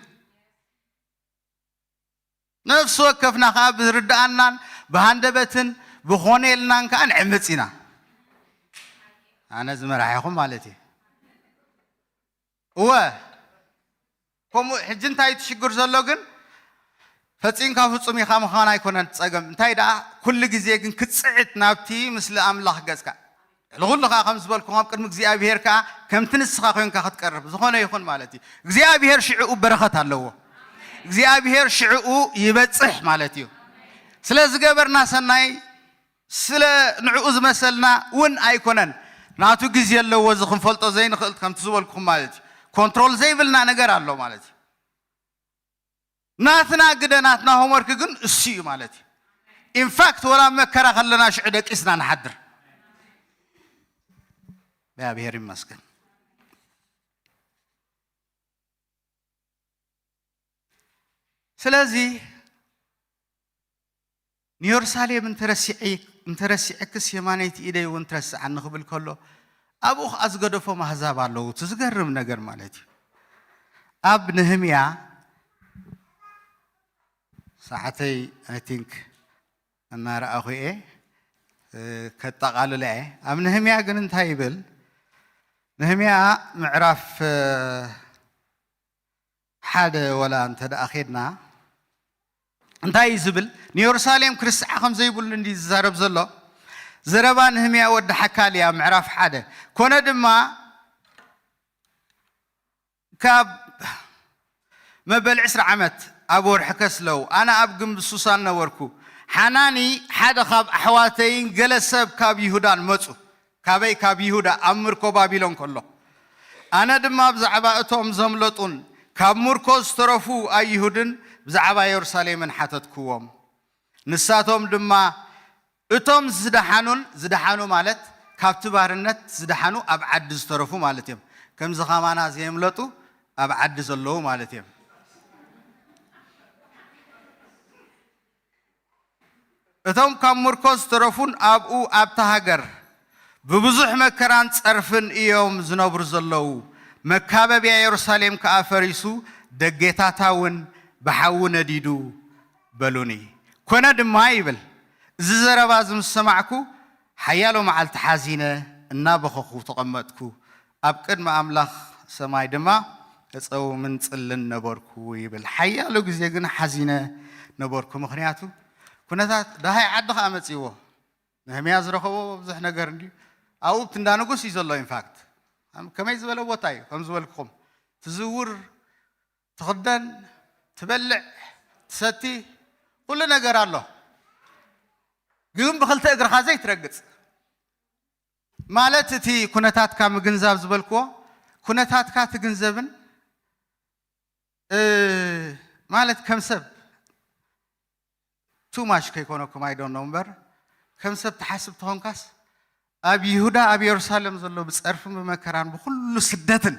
ነፍሲ ወከፍና ከኣ ብዝርድኣናን ብሃንደበትን ብኾነ ኢልናን ከኣ ንዕምጽ ኢና። ኣነ ዝመራሕኹም ማለት እዩ። እወ፣ ከምኡ ሕጂ እንታይ እቲ ሽግር ዘሎ ግን ፈጺምካ ፍጹም ኢኻ ምዃን ኣይኮነን እቲ ጸገም። እንታይ ደኣ ኩሉ ግዜ ግን ክትጽዕት ናብቲ ምስሊ ኣምላኽ ገጽካ። ልኹሉ ከኣ ከም ዝበልኩ ኣብ ቅድሚ እግዚኣብሄር ከኣ ከምቲ ንስኻ ኮንካ ክትቀርብ ዝኾነ ይኹን ማለት እዩ። እግዚኣብሄር ሽዕኡ በረኸት ኣለዎ። እግዚኣብሄር ሽዕኡ ይበጽሕ ማለት እዩ። ስለ ዝገበርና ሰናይ፣ ስለ ንዕኡ ዝመሰልና እውን ኣይኮነን። ናቱ ግዜ ኣለዎ፣ እዚ ክንፈልጦ ዘይንኽእል ከምቲ ዝበልኩኹም ማለት እዩ። ኮንትሮል ዘይብልና ነገር ኣሎ ማለት እዩ። ናትና ግደ ናትና ሆምወርክ ግን እሱ እዩ ማለት እዩ። ኢንፋክት ወላ መከራ ከለና ሽዑ ደቂስና ንሓድር። እግዚኣብሔር ይመስገን። ስለዚ ንየሩሳሌም እንተረሲዐ-፣ እንተረሲዐክስ የማነይቲ ኢደይ እውን ትረስዓኒ ክብል ከሎ፣ ኣብኡ ኸዓ ዝገደፎም ኣህዛብ ኣለዉ። እቲ ዝገርም ነገር ማለት እዩ። ኣብ ነህምያ፣ ሰዓተይ፣ I think፣ እናረኣኹ እየ፣ እ፣ ከጠቓልላ እየ። ኣብ ነህምያ ግን እንታይ ይብል? ነህምያ ምዕራፍ፣ እ፣ ሓደ ወላ እንተ ደኣ ኼድና፣ እንታይ እዩ ዝብል? ንየሩሳሌም ክርስዓ ከም ዘይብሉ እንዲ ዝዛረብ ዘሎ። ዘረባ ነህምያ ወዲ ሓካልያ፣ ምዕራፍ ሓደ። ኮነ ድማ፣ ካብ መበል ዕስራ ዓመት ኣብ ወርሒ ከስለው፣ ኣነ ኣብ ግንብ ሱሳን ነበርኩ። ሓናኒ፣ ሓደ ካብ ኣሕዋተይን ገለ ሰብ ካብ ይሁዳን መጹ። ካበይ? ካብ ይሁዳ፣ ኣብ ምርኮ ባቢሎን ከሎ። ኣነ ድማ ብዛዕባ እቶም ዘምለጡን ካብ ምርኮ ዝተረፉ ኣይሁድን ብዛዕባ የሩሳሌምን ሓተትክዎም። ንሳቶም ድማ እቶም ዝደሓኑን፣ ዝደሓኑ ማለት ካብቲ ባርነት ዝደሓኑ፣ ኣብ ዓዲ ዝተረፉ ማለት እዮም። ከምዚ ከማና ዘየምለጡ ኣብ ዓዲ ዘለዉ ማለት እዮም። እቶም ካብ ምርኮ ዝተረፉን ኣብኡ ኣብታ ሃገር ብብዙሕ መከራን ጸርፍን እዮም ዝነብሩ ዘለዉ። መካበብያ የሩሳሌም ከኣ ፈሪሱ፣ ደጌታታ እውን ብሓዊ ነዲዱ በሉኒ። ኮነ ድማ ይብል፣ እዚ ዘረባ እዚ ምስ ሰማዕኩ ሓያሎ መዓልቲ ሓዚነ፣ እናበኸኹ ተቐመጥኩ። ኣብ ቅድሚ ኣምላኽ ሰማይ ድማ እጸውምን ጽልን ነበርኩ ይብል። ሓያሎ ግዜ ግን ሓዚነ ነበርኩ። ምኽንያቱ ኩነታት ደሃይ ዓዲ ኸኣ መጺእዎ። ነህምያ ዝረኸቦ ብዙሕ ነገር እንድዩ። ኣብኡ ኣብቲ እንዳ ንጉስ እዩ ዘሎ። ኢንፋክት ከመይ ዝበለ ቦታ እዩ? ከም ዝበልኩኹም ትዝውር፣ ትኽደን፣ ትበልዕ፣ ትሰቲ፣ ኩሉ ነገር ኣሎ። ግን ብኽልተ እግርኻ ዘይትረግጽ። ማለት እቲ ኩነታትካ ምግንዛብ ዝበልክዎ፣ ኩነታትካ ትግንዘብን፣ እ፣ ማለት ከም ሰብ too much ከይኮነኩም፣ I don't know እምበር፣ ከም ሰብ ትሓስብ ተኾንካስ፣ ኣብ ይሁዳ፣ ኣብ የሩሳሌም ዘሎ ብጸርፍን ብመከራን ብኹሉ ስደትን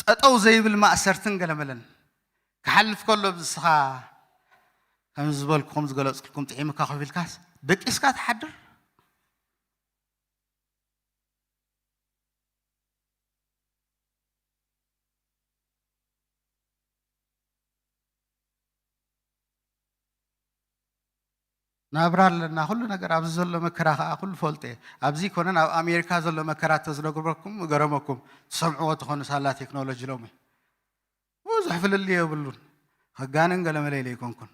ጠጠው ዘይብል ማእሰርትን ገለመለን ክሓልፍ ከሎ፣ ንስኻ ከምዚ ዝበልኩ፣ ከምዚ ገለጽኩልኩም፣ ጥዒምካ ኮፍ ኢልካስ ደቂስካ ትሓድር? ናብራ ኣለና፣ ኩሉ ነገር፣ ኣብዚ ዘሎ መከራ ከኣ ኩሉ ፈልጦ እየ። ኣብዚ ኣይኮነን፣ ኣብ ኣሜሪካ ዘሎ መከራ ተዝነግረኩም ምገረመኩም፣ ትሰምዕዎ ትኾኑ ሳላ ቴክኖሎጂ ሎሚ። ብዙሕ ፍልልይ የብሉን። ከጋንን ገለ መለ ኢለ ኣይኮንኩን።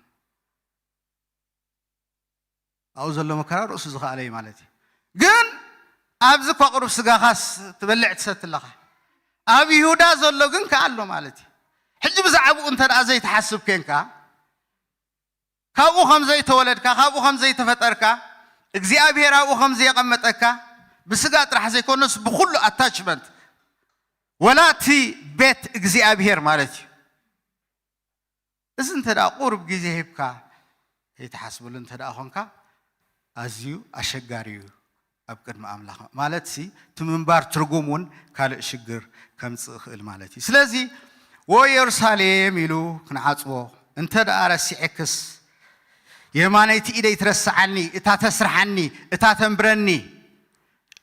ኣብኡ ዘሎ መከራ ርእሱ ዝኸኣለ እዩ ማለት እዩ። ግን ኣብዚ እኳ ቁሩብ ስጋኻስ ትበልዕ ትሰቲ ኣለኻ። ኣብ ይሁዳ ዘሎ ግን ከኣ ኣሎ ማለት እዩ። ሕጂ ብዛዕባኡ እንተ ደኣ ዘይትሓስብ ኬንካ፣ ካብኡ ከም ዘይተወለድካ፣ ካብኡ ከም ዘይተፈጠርካ፣ እግዚኣብሔር ኣብኡ ከም ዘየቐመጠካ፣ ብስጋ ጥራሕ ዘይኮነስ ብኹሉ ኣታችመንት፣ ወላ እቲ ቤት እግዚኣብሔር ማለት እዩ። እዚ እንተ ደኣ ቁሩብ ግዜ ሂብካ ከይትሓስብሉ እንተ ደኣ ኾንካ፣ ኣዝዩ ኣሸጋሪ እዩ ኣብ ቅድሚ ኣምላኽ። ማለት ሲ፣ እቲ ምንባር ትርጉም እውን ካልእ ሽግር ከምጽእ ይኽእል ማለት እዩ። ስለዚ፣ "ዎ የሩሳሌም" ኢሉ ክንዓጽዎ እንተ ደኣ ረሲዐክስ፣ የማነይቲ ኢደይ ትረስዓኒ፣ እታ ተስርሓኒ፣ እታ ተንብረኒ፣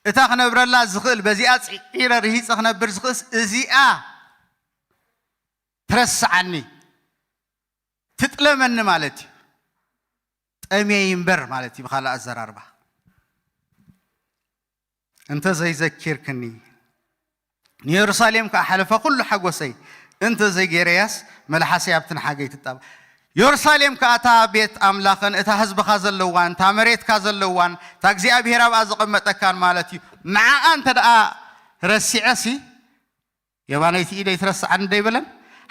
እታ ክነብረላ ዝኽእል፣ በዚኣ ጽዒረ ርሂጸ ክነብር ዝኽእልስ እዚኣ ትረስዓኒ፣ ትጥለመኒ ማለት እዩ። ጠምየ እምበር ማለት እዩ ብኻልእ ኣዘራርባ። እንተ ዘይዘኪርክኒ፣ ንየሩሳሌም ከኣ ሓለፋ ኩሉ ሓጎሰይ እንተ ዘይገይረያስ፣ መልሓሰይ ኣብቲ ንሓገይ ትጣብ። የሩሳሌም ከኣ እታ ቤት ኣምላኽን እታ ህዝብኻ ዘለዋን፣ እታ መሬትካ ዘለዋን፣ እታ እግዚኣብሔር ኣብኣ ዘቐመጠካን ማለት እዩ። ንዓኣ እንተ ደኣ ረሲዐሲ፣ የማነይቲ ኢደይ ትረስዓኒ እንዶ ኣይበለን?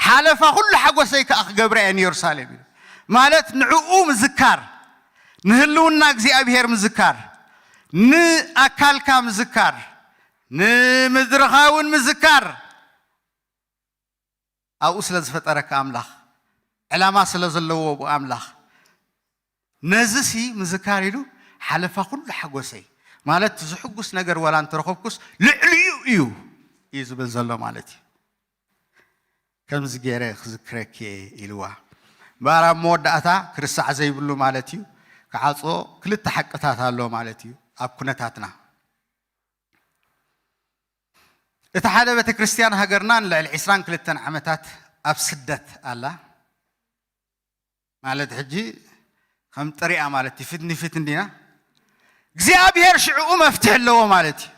ሓለፋ ኩሉ ሓጎሰይ ከኣ ክገብራ እየ ንየሩሳሌም ኢሉ። ማለት ንዕኡ ምዝካር፣ ንህልውና እግዚኣብሔር ምዝካር፣ ንኣካልካ ምዝካር፣ ንምድርኻ እውን ምዝካር። ኣብኡ ስለ ዝፈጠረካ ኣምላኽ፣ ዕላማ ስለ ዘለዎ ብኡ ኣምላኽ፣ ነዚ ሲ ምዝካር ኢሉ ሓለፋ ኩሉ ሓጎሰይ፣ ማለት እቲ ዝሕጉስ ነገር ዋላ እንተረኸብኩስ ልዕሊኡ እዩ፣ እዩ ዝብል ዘሎ ማለት እዩ። ከምዚ ገይረ ክዝክረኪ እየ ኢልዋ። እምበኣር ኣብ መወዳእታ ክርሳዕ ዘይብሉ ማለት እዩ። ክዓጽዎ ክልተ ሓቅታት ኣሎ ማለት እዩ ኣብ ኩነታትና። እቲ ሓደ ቤተ ክርስቲያን ሃገርና ንልዕሊ ዕስራን ክልተን ዓመታት ኣብ ስደት ኣላ። ማለት ሕጂ ከም ጥሪኣ ማለት እዩ፣ ፊት ንፊት እንዲና። እግዚኣብሔር ሽዕኡ መፍትሒ ኣለዎ ማለት እዩ።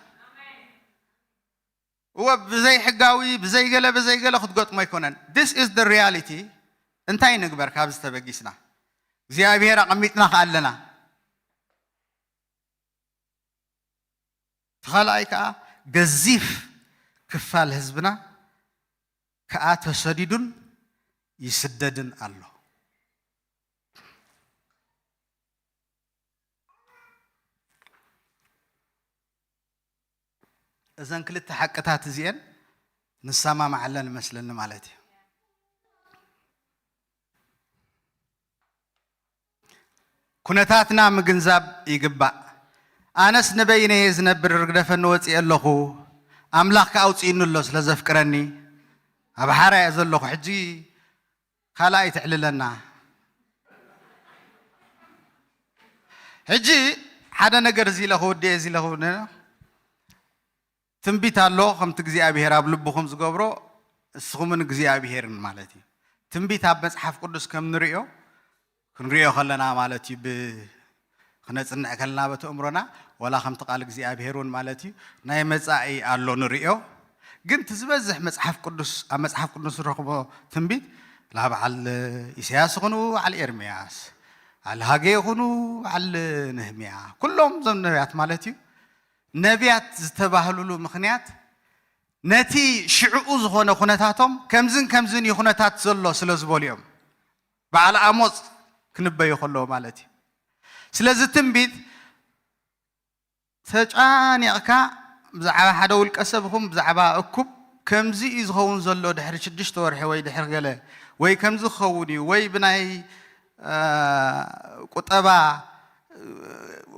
እወ ብዘይ ሕጋዊ፣ ብዘይ ገለ፣ ብዘይ ገለ ክትገጥሞ ኣይኮነን። This is the reality። እንታይ ንግበር ካብዚ ተበጊስና? እግዚኣብሔር ኣቐሚጥና ከኣ ኣለና። እቲ ካልኣይ ከኣ ገዚፍ ክፋል ህዝብና ከኣ ተሰዲዱን ይስደድን ኣሎ። እዘን ክልተ ሓቅታት እዚኤን ንሰማማዓለን እመስለኒ ማለት እዩ። ኩነታትና ምግንዛብ ይግባእ። ኣነስ ንበይነየ ዝነብር ርግደፈኒ ወፂኤ ኣለኹ፣ ኣምላኽ ከኣ ኣውፅእኒ ኣሎ ስለ ዘፍቅረኒ፣ ኣብ ሓራ እየ ዘለኹ። ሕጂ ካልኣይ ትዕልለና። ሕጂ ሓደ ነገር እዚ ኢለ ክውድእ እየ፣ እዚ ኢለ ክውድእ። ትንቢት ኣሎ፣ ከምቲ እግዚኣብሔር ኣብ ልብኹም ዝገብሮ፣ እስኹምን እግዚኣብሔርን ማለት እዩ። ትንቢት ኣብ መጽሓፍ ቅዱስ ከም ንርእዮ፣ ክንርእዮ ከለና ማለት እዩ፣ ብ-፣ ክነጽንዕ ከለና በቲ እምሮና፣ ወላ ከምቲ ቃል እግዚኣብሔር እውን ማለት እዩ፣ ናይ መጻኢ ኣሎ ንርእዮ። ግን እቲ ዝበዝሕ መጽሓፍ ቅዱስ፣ ኣብ መጽሓፍ ቅዱስ ንረኽቦ ትንቢት፣ ላ በዓል ኢሳያስ ይኹኑ በዓል ኤርምያስ፣ በዓል ሃጌ ይኹኑ በዓል ነህምያ፣ ኩሎም እዞም ነቢያት ማለት እዩ፣ ነቢያት ዝተባህሉሉ ምኽንያት ነቲ ሽዕኡ ዝኾነ ኩነታቶም ከምዝን ከምዝን እዩ ኩነታት ዘሎ ስለ ዝበሉ እዮም። በዓል ኣሞጽ ክንበዩ ከለዉ ማለት እዩ። ስለዚ ትንቢት ተጫኒቕካ ብዛዕባ ሓደ ውልቀ ሰብ ይኹን ብዛዕባ እኩብ ከምዚ እዩ ዝኸውን ዘሎ ድሕሪ ሽዱሽተ ወርሒ ወይ ድሕሪ ገለ ወይ ከምዚ ክኸውን እዩ ወይ ብናይ፣ እ፣ ቁጠባ፣ እ፣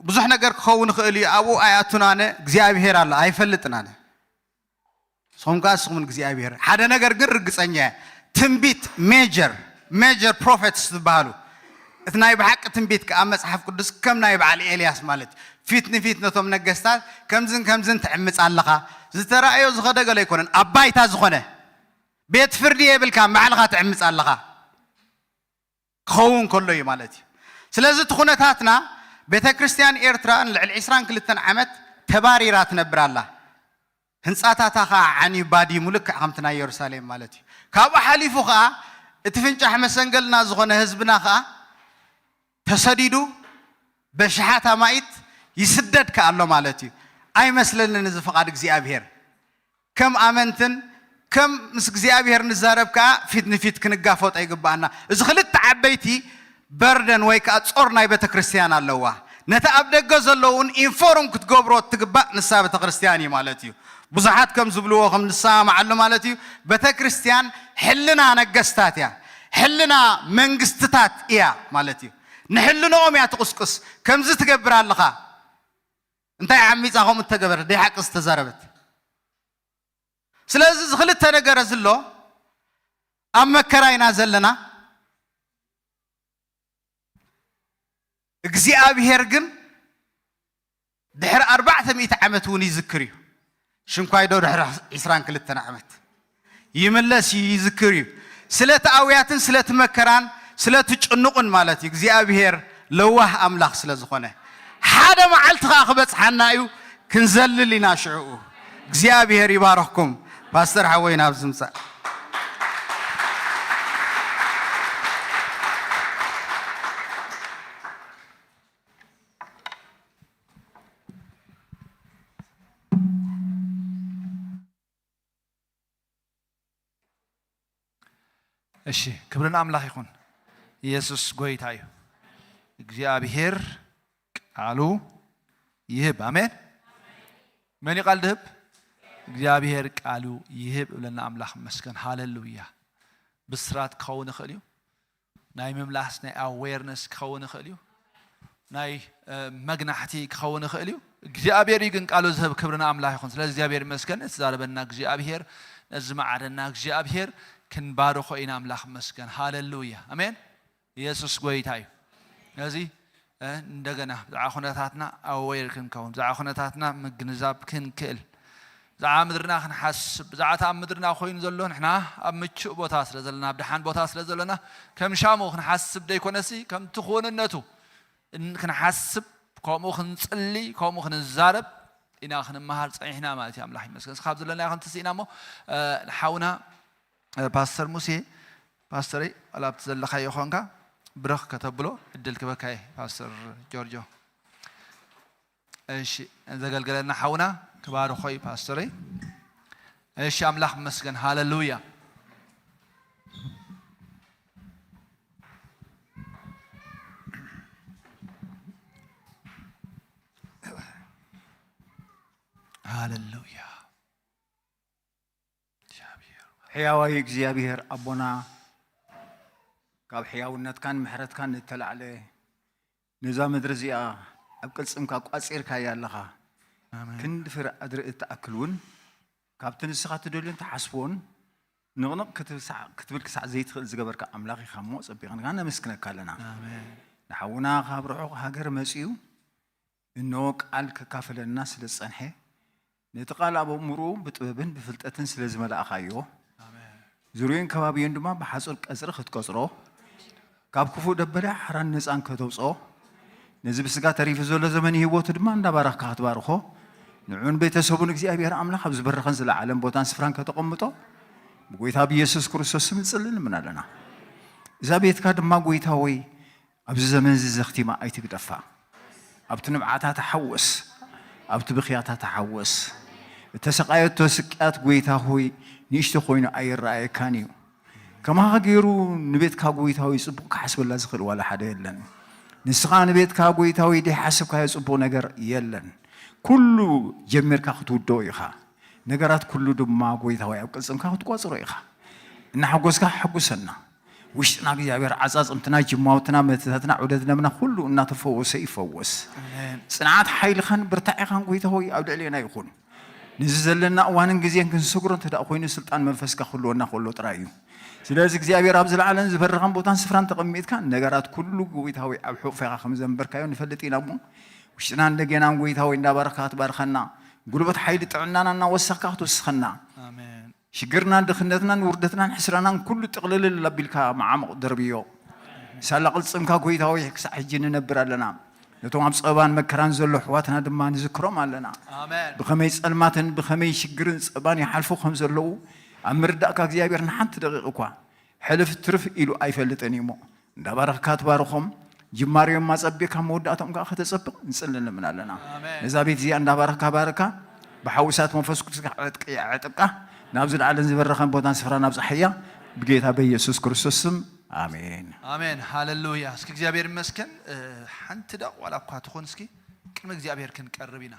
ብዙሕ ነገር ክኸውን ይኽእል እዩ። ኣብኡ ኣይኣቱን ኣነ፣ እግዚኣብሄር ኣሎ፣ ኣይፈልጥን ኣነ። ንስኹም ከኣ ንስኹም እግዚኣብሄር። ሓደ ነገር ግን ርግጸኛ እየ። ትንቢት ሜጀር፣ ሜጀር ፕሮፌትስ ዝበሃሉ፣ እቲ ናይ ብሓቂ ትንቢት ከኣ መጽሓፍ ቅዱስ ከም ናይ በዓል ኤልያስ ማለት እዩ። ፊት ንፊት ነቶም ነገስታት ከምዝን ከምዝን ትዕምጽ ኣለኻ። ዝተራእዮ ዝኸደ ገለ ኣይኮነን። ኣብ ባይታ ዝኾነ ቤት ፍርዲ የብልካን፣ ባዕልኻ ትዕምጽ ኣለኻ። ክኸውን ከሎ እዩ ማለት እዩ። ስለዚ እቲ ኩነታትና ቤተ ክርስቲያን ኤርትራ ንልዕሊ ዕስራን ክልተን ዓመት ተባሪራ ትነብር ኣላ። ህንጻታታ ኸኣ ዓንዩ ባዲሙ ልክዕ ከምቲ ናይ የሩሳሌም ማለት እዩ። ካብኡ ሓሊፉ ኸኣ እቲ ፍንጫሕ መሰንገልና ዝኾነ ህዝብና ኸኣ ተሰዲዱ በሽሓት ኣማኢት ይስደድ ከኣ ኣሎ ማለት እዩ። ኣይመስለንን እዚ ፍቓድ እግዚኣብሄር። ከም ኣመንትን ከም ምስ እግዚኣብሄር ንዛረብ ከኣ ፊት ንፊት ክንጋፈጦ ይግብኣና። እዚ ክልተ ዓበይቲ በርደን ወይ ከኣ ጾር ናይ ቤተ ክርስቲያን ኣለዋ። ነቲ ኣብ ደገ ዘለውን ኢንፎርም ክትገብሮ እትግባእ ንሳ ቤተ ክርስቲያን እዩ ማለት እዩ። ብዙሓት ከም ዝብልዎ ከም ንሰማማዓሉ ማለት እዩ። ቤተ ክርስቲያን ሕልና ነገስታት እያ። ሕልና መንግስትታት እያ ማለት እዩ። ንሕልንኦም እያ ትቕስቅስ። ከምዚ ትገብር ኣለኻ። እንታይ ዓሚጻ ከምኡ እተገበረት? ደይ ሓቂ ዝተዛረበት። ስለዚ እዚ ክልተ ነገር እዚ ኣሎ። ኣብ መከራ ኢና ዘለና። እግዚኣብሄር ግን ድሕሪ ኣርባዕተ ሚእቲ ዓመት እውን ይዝክር እዩ። ሽንኳይ ዶ ድሕሪ ዕስራን ክልተን ዓመት ይምለስ እዩ፣ ይዝክር እዩ። ስለቲ ኣውያትን ስለቲ መከራን ስለቲ ጭኑቕን ማለት እዩ። እግዚኣብሄር ለዋህ ኣምላኽ ስለ ዝኾነ ሓደ መዓልቲ ኸኣ ክበጽሓና እዩ። ክንዘልል ኢና ሽዕኡ። እግዚኣብሄር ይባርኽኩም። ፓስተር ሓወይ ናብዚ ምጻእ። እሺ፣ ክብሪ ንኣምላኽ ይኹን። ኢየሱስ ጎይታ እዩ። እግዚኣብሄር ቃሉ ይህብ። ኣሜን። መን እዩ ቃል ድህብ? እግዚኣብሄር ቃሉ ይህብ እብለና ኣምላኽ መስገን። ሃሌሉያ። ብስራት ክኸውን ይኽእል እዩ። ናይ ምምላስ፣ ናይ ኣዌርነስ ክኸውን ይኽእል እዩ። ናይ፣ እ፣ መግናሕቲ ክኸውን ይኽእል እዩ። እግዚኣብሔር እዩ ግን ቃሉ ዝህብ። ክብሪ ንኣምላኽ ይኹን። ስለዚ እግዚኣብሔር ይመስገን። እትዛረበና እግዚኣብሔር፣ ነዚ መዓደና እግዚኣብሔር ክንባርኾ ኢና። ኣምላኽ ይመስገን። ሃሌሉያ። ኣሜን። ኢየሱስ ጎይታ እዩ። ስለዚ እ፣ እንደገና ብዛዕባ ኩነታትና ኣዌር ክንከውን፣ ብዛዕባ ኩነታትና ምግንዛብ ክንክእል፣ ብዛዕባ ምድርና ክንሓስብ፣ ብዛዕባ እቲ ኣብ ምድርና ኮይኑ ዘሎ፣ ንሕና ኣብ ምቹእ ቦታ ስለ ዘለና፣ ኣብ ደሓን ቦታ ስለ ዘለና፣ ከም ሻሙ ክንሓስብ ደይኮነሲ፣ ከምቲ ክውንነቱ እን-፣ ክንሓስብ፣ ከምኡ ክንጽሊ፣ ከምኡ ክንዛረብ ኢና ክንመሃር ጸኒሕና ማለት እዩ። ኣምላኽ ይመስገን። እስኻብ ዘለናዮ ክንትስእ ኢና እሞ፣ እ፣ ንሓውና እ፣ ፓስተር ሙሴ፣ ፓስተረይ፣ ዋላ ኣብቲ ዘለኻዮ ኾንካ ብረኽ ከተብሎ ዕድል ክበካ እየ፣ ፓስተር ጆርጆ። እሺ፣ ዘገልገለና ሓውና ክባርኾ እዩ፣ ፓስተረይ። እሺ፣ ኣምላኽ ይመስገን። ሃሌሉያ። ሃሌሉያ። እግዚኣብሔር። ሕያዋይ እግዚኣብሔር ኣቦና፣ ካብ ሕያውነትካን ምሕረትካን እተላዕለ፣ ነዛ ምድሪ እዚኣ ኣብ ቅልጽምካ ቋጺርካያ ኣለኻ። ኣሜን። ክንዲ ፍረ ኣድሪ እትኣክል እውን፣ ካብቲ ንስኻ ትደልዮን ትሓስቦን ንቕንቕ ክትብል ሳዕ-፣ ክትብል ክሳዕ ዘይትኽእል ዝገበርካ ኣምላኽ ኢኻ እሞ፣ ጸቢቕንካ ነመስግነካ ኣለና። ኣሜን። ንሓውና ካብ ርሑቕ ሃገር መጺኡ፣ እንሆ ቃል ከካፍለና ስለ ዝጸንሐ፣ ነቲ ቃል ኣብ ኣእምሮኡ ብጥበብን ብፍልጠትን ስለ ዝመላእኻዮ፣ ኣሜን። ዙርዮን ከባቢዮን ድማ ብሓጹር ቀጽሪ ክትቀጽሮ፣ ካብ ክፉእ ደበዳ ሓራን ነጻን ከተውጽኦ፣ ነዚ ብስጋ ተሪፉ ዘሎ ዘመን ህይወቱ ድማ እንዳባረኽካ ክትባርኾ፣ ንዑን ቤተሰቡን እግዚኣብሔር ኣምላኽ ኣብ ዝበረኸን ዝለዓለን ቦታን ስፍራን ከተቐምጦ፣ ብጎይታ ብኢየሱስ ክርስቶስ ስም ንጽሊ ንምን ኣለና። እዛ ቤትካ ድማ ጎይታ ሆይ፣ ኣብዚ ዘመን እዚ ዘኽቲማ ኣይትግደፋ። ኣብቲ ንብዓታ ተሓወስ፣ ኣብቲ ብኽያታ ተሓወስ። እተሰቃየቶ ስቅያት ጎይታ ሆይ ንእሽቶ ኮይኑ ኣይረኣየካን እዩ። ከማኻ ገይሩ ንቤትካ ጎይታ ሆይ ጽቡቕ ክሓስበላ ዝኽእል ዋላ ሓደ የለን። ንስኻ ንቤትካ ጎይታ ሆይ ዘይሓሰብካዮ ጽቡቕ ነገር የለን። ኩሉ ጀሚርካ ክትውድኦ ኢኻ። ነገራት ኩሉ ድማ ጎይታ ሆይ ኣብ ቅልጽምካ ክትቋጽሮ ኢኻ። እናሐጎስካ ሕጉሰና። ውሽጥና እግዚኣብሔር ዓጻጽምትና፣ ጅማውትና፣ መትታትና፣ ዑደት ደምና ኩሉ እናተፈወሰ ይፈወስ። ኣሜን። ጽንዓት ሓይልኻን ብርታዒኻን ጎይታ ሆይ ኣብ ልዕሌና ይኹን። ነዚ ዘለና እዋንን ግዜን ክንስግሮ እንተ ደኣ ኮይኑ ስልጣን መንፈስካ ክህልወና ከሎ ጥራይ እዩ። ስለዚ እግዚኣብሔር ኣብ ዝለዓለን ዝበረኸን ቦታን ስፍራን ተቐሚጥካ ነገራት ኩሉ ጎይታ ሆይ ኣብ ሕቑፌኻ ከም ዘንበርካዮ ንፈልጥ ኢና እሞ ውሽጥና እንደገና ጎይታ ሆይ እንዳባረኽካ ክትባርኸና ጉልበት ሓይሊ ጥዕናና እናወሰኽካ ክትውስኸና ኣሜን። ሽግርናን ድኽነትናን ውርደትናን ሕስረናን ኩሉ ጥቕልልል ኣቢልካ መዓሙቕ ደርብዮ። ሳላ ቅልጽምካ ጎይታ ሆይ ክሳዕ ሕጂ ንነብር ኣለና። ነቶም ኣብ ጸባን መከራን ዘሎ ኣሕዋትና ድማ ንዝክሮም ኣለና። ኣሜን። ብኸመይ ጸልማትን ብኸመይ ሽግርን ጸባን ይሓልፉ ከም ዘለዉ ኣብ ምርዳእካ እግዚኣብሔር ንሓንቲ ደቂቕ እኳ ሕልፍ ትርፍ ኢሉ ኣይፈልጥን እዩ እሞ እንዳባረኽካ ትባርኾም። ጅማሬኦም ኣጸቢቕካ መወዳእቶም ከዓ ከተጸብቕ ንጽሊ ንምን ኣለና። ኣሜን። ነዛ ቤት እዚኣ እንዳባረኽካ ባርካ፣ ብሓዊ እሳት መንፈስ ቅዱስካ ዕጥቂ ኣዕጥቃ፣ ናብ ዝለዓለን ዝበረኸን ቦታን ስፍራ ናብ ጸሓያ ብጌታ በኢየሱስ ክርስቶስ ስም ኣሜን። ኣሜን። ሃሌሉያ። እስኪ እግዚኣብሔር ይመስገን። እ፣ ሓንቲ ደቕ ዋላ እኳ ትኹን እስኪ ቅድሚ እግዚኣብሔር ክንቀርብ ኢና።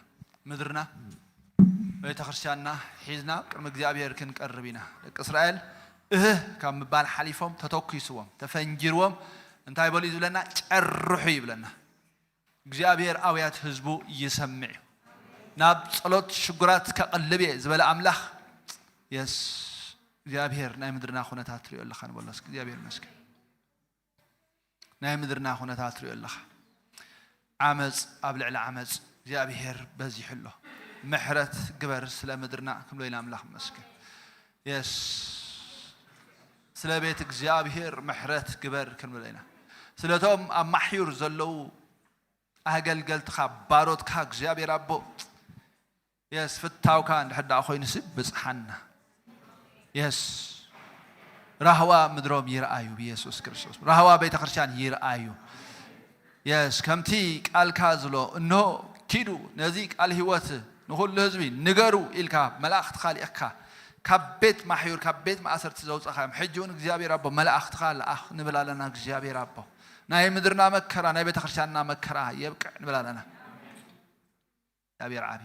ምድርና ቤተ ክርስቲያንና ሒዝና ቅድሚ እግዚኣብሔር ክንቀርብ ኢና። ደቂ እስራኤል እህ ካብ ምባል ሓሊፎም ተተኲስዎም፣ ተፈንጂርዎም እንታይ በሉ እዩ ዝብለና? ጨርሑ ይብለና። እግዚኣብሔር ኣውያት ህዝቡ ይሰምዕ እዩ። ናብ ጸሎት ሽጉራት ከቐልብ እየ ዝበለ ኣምላኽ፣ የስ፣ እግዚኣብሔር ናይ ምድርና ኩነታት ትሪኦ ኣለኻ ንበሎ እስኪ። እግዚኣብሔር ይመስገን። ናይ ምድርና ኩነታት ትሪኦ ኣለኻ። ዓመፅ ኣብ ልዕሊ ዓመፅ እግዚኣብሔር በዚሑ ኣሎ። ምሕረት ግበር ስለ ምድርና ክንብሎ ኢና። ኣምላኽ ይመስገን። የስ፣ ስለ ቤት እግዚኣብሔር ምሕረት ግበር ክንብሎ ኢና። ስለቶም ኣብ ማሕዩር ዘለዉ ኣገልገልትኻ፣ ባሮትካ እግዚኣብሔር ኣቦ፣ የስ፣ ፍታውካ እንድሕር ደኣ ኮይኑሲ ብጽሓና። የስ፣ ራህዋ ምድሮም ይርኣዩ ብኢየሱስ ክርስቶስ። ራህዋ ቤተ ክርስቲያን ይርኣዩ። የስ፣ ከምቲ ቃልካ ዝሎ፣ እንሆ ኪዱ ነዚ ቃል ህይወት ንኹሉ ህዝቢ ንገሩ ኢልካ መላእኽትኻ ልኢኽካ ካብ ቤት ማሕዩር፣ ካብ ቤት ማእሰርቲ ዘውጻኻዮም፣ ሕጂ እውን እግዚኣብሔር ኣቦ መላእኽትኻ ለኣኽ ንብል ኣለና። እግዚኣብሔር ኣቦ ናይ ምድርና መከራ፣ ናይ ቤተ ክርስቲያንና መከራ የብቅዕ ንብል ኣለና። እግዚኣብሔር ዓቢ።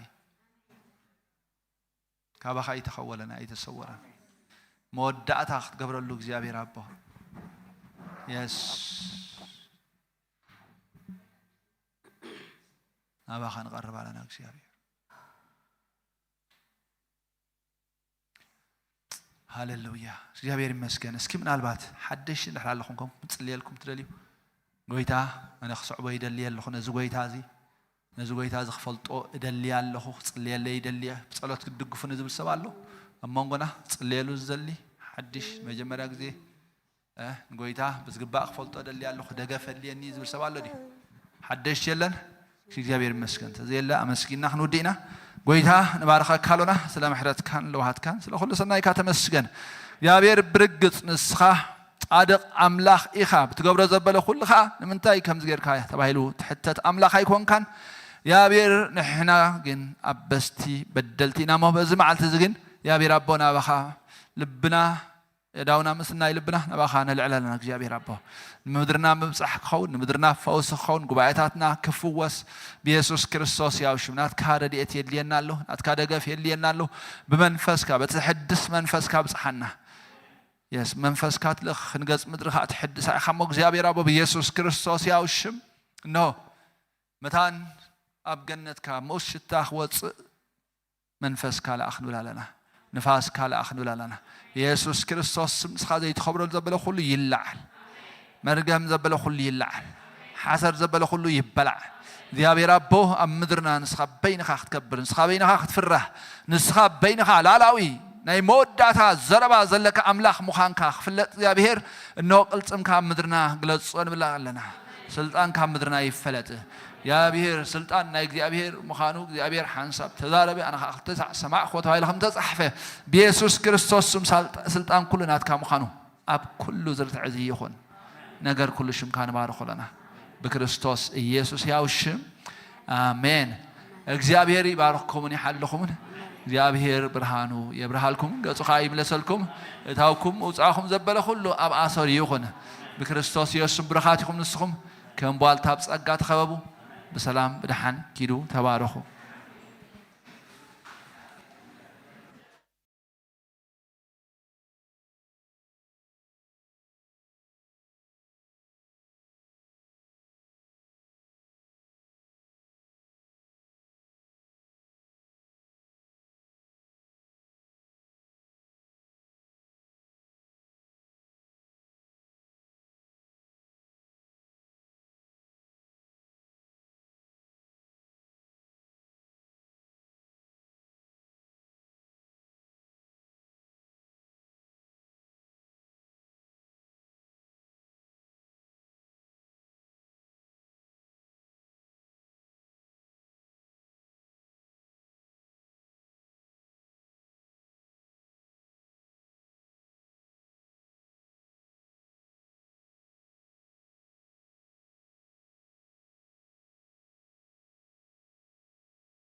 ካባኻ ኣይተኸወለን፣ ኣይተሰወረን። መወዳእታ ክትገብረሉ እግዚኣብሔር ኣቦ። የስ። ናባኻ ንቐርብ ኣለና እግዚኣብሔር። ሃሌሉያ፣ እግዚኣብሔር ይመስገን። እስኪ ምናልባት ሓደሽ እንድሕር ኣለኹም፣ ከም ክጽልየልኩም ትደልዩ፣ ጎይታ፣ ኣነ ክስዕቦ ይደሊ ኣለኹ፣ ነዚ ጎይታ እዚ፣ ነዚ ጎይታ እዚ ክፈልጦ እደሊ ኣለኹ፣ ክጽልየለይ ይደሊ፣ ብጸሎት ክትድግፉኒ ዝብል ሰብ ኣሎ ኣብ መንጎና? ክጽልየሉ ዝደሊ ሓድሽ መጀመርያ ግዜ፣ እ፣ ንጎይታ ብዝግባእ ክፈልጦ እደሊ ኣለኹ፣ ደገፍ ኣድልየኒ ዝብል ሰብ ኣሎ ድዩ? ሓደሽ የለን? እሺ፣ እግዚኣብሔር ይመስገን። ተዘየለ ኣመስጊና ክንውድእ ኢና። ጎይታ፣ ንባርኸካ ኣሎና፣ ስለ ምሕረትካን ለውሃትካን፣ ስለ ኩሉ ሰናይካ ተመስገን። እግዚኣብሔር፣ ብርግጽ ንስኻ ጻድቕ ኣምላኽ ኢኻ። ብትገብሮ ዘበለ ኩሉ ኸኣ ንምንታይ ከምዚ ጌርካ ተባሂሉ ትሕተት ኣምላኽ ኣይኮንካን። እግዚኣብሔር፣ ንሕና ግን ኣበስቲ በደልቲ ኢና እሞ፣ በዚ መዓልቲ እዚ ግን እግዚኣብሔር ኣቦ፣ ናባኻ ልብና፣ የእዳውና ምስ ናይ ልብና ናባኻ ነልዕል ኣለና። እግዚኣብሔር ኣቦ፣ ንምድርና ምብጻሕ ክኸውን፣ ንምድርና ፈውሲ ክኸውን፣ ጉባኤታትና ክፍወስ ብየሱስ ክርስቶስ ያው ሽም ናትካ ረድኤት የድልየና ኣሎ፣ ናትካ ደገፍ የድልየና ኣሎ። ብመንፈስካ፣ በቲ ዘሐድስ መንፈስካ ብጽሓና። የስ፣ መንፈስካ ትልእኽ፣ ንገጽ ምድሪ ኸኣ ትሕድሳ ኢኻ እሞ እግዚኣብሔር ኣቦ፣ ብየሱስ ክርስቶስ ያው ሽም፣ እንሆ፣ መታን ኣብ ገነትካ ምኡስ ሽታ ክወጽእ መንፈስካ ለኣኽ ንብል ኣለና። ንፋስካ ለኣኽ ንብል ኣለና። ብየሱስ ክርስቶስ ስም ንስኻ ዘይትኸብረሉ ዘበለ ኩሉ ይለዓል። መርገም ዘበለ ኩሉ ይለዓል። ሓሰር ዘበለ ኩሉ ይበላዕ። እግዚኣብሔር ኣቦ፣ ኣብ ምድርና ንስኻ በይንኻ ክትከብር፣ ንስኻ በይንኻ ክትፍራህ፣ ንስኻ በይንኻ ላዕላዊ ናይ መወዳእታ ዘረባ ዘለካ ኣምላኽ ምዃንካ ክፍለጥ እግዚኣብሔር፣ እንሆ ቅልጽምካ ኣብ ምድርና ግለጾ ንብል ኣለና። ስልጣንካ ኣብ ምድርና ይፈለጥ። እግዚኣብሔር ስልጣን ናይ እግዚኣብሔር ምዃኑ እግዚኣብሔር ሓንሳብ ተዛረበ፣ ኣነ ኸዓ ክልተ ሳዕ ሰማዕኩዎ ተባሂሉ ከም ተጻሕፈ፣ ብየሱስ ክርስቶስ ስም ሳልጣ-፣ ስልጣን ኩሉ ናትካ ምዃኑ ኣብ ኩሉ ዝርትዕ እዚ ይኹን። ነገር ኩሉ ሽምካ ንባርኾ ኣለና። ብክርስቶስ ኢየሱስ ያው ሽም፣ ኣሜን። እግዚኣብሔር ይባርኽኩምን ይሓልኹምን። እግዚኣብሔር ብርሃኑ የብርሃልኩም፣ ገጹ ኸዓ ይምለሰልኩም። እታውኩም ውጻእኹም ዘበለ ኩሉ ኣብ ኣሰር ይኹን። ብክርስቶስ ኢየሱስ ብሩኻት ኢኹም ንስኹም። ከም ቧልታ ኣብ ጸጋ ተኸበቡ። ብሰላም ብደሓን ኪዱ፣ ተባረኹ።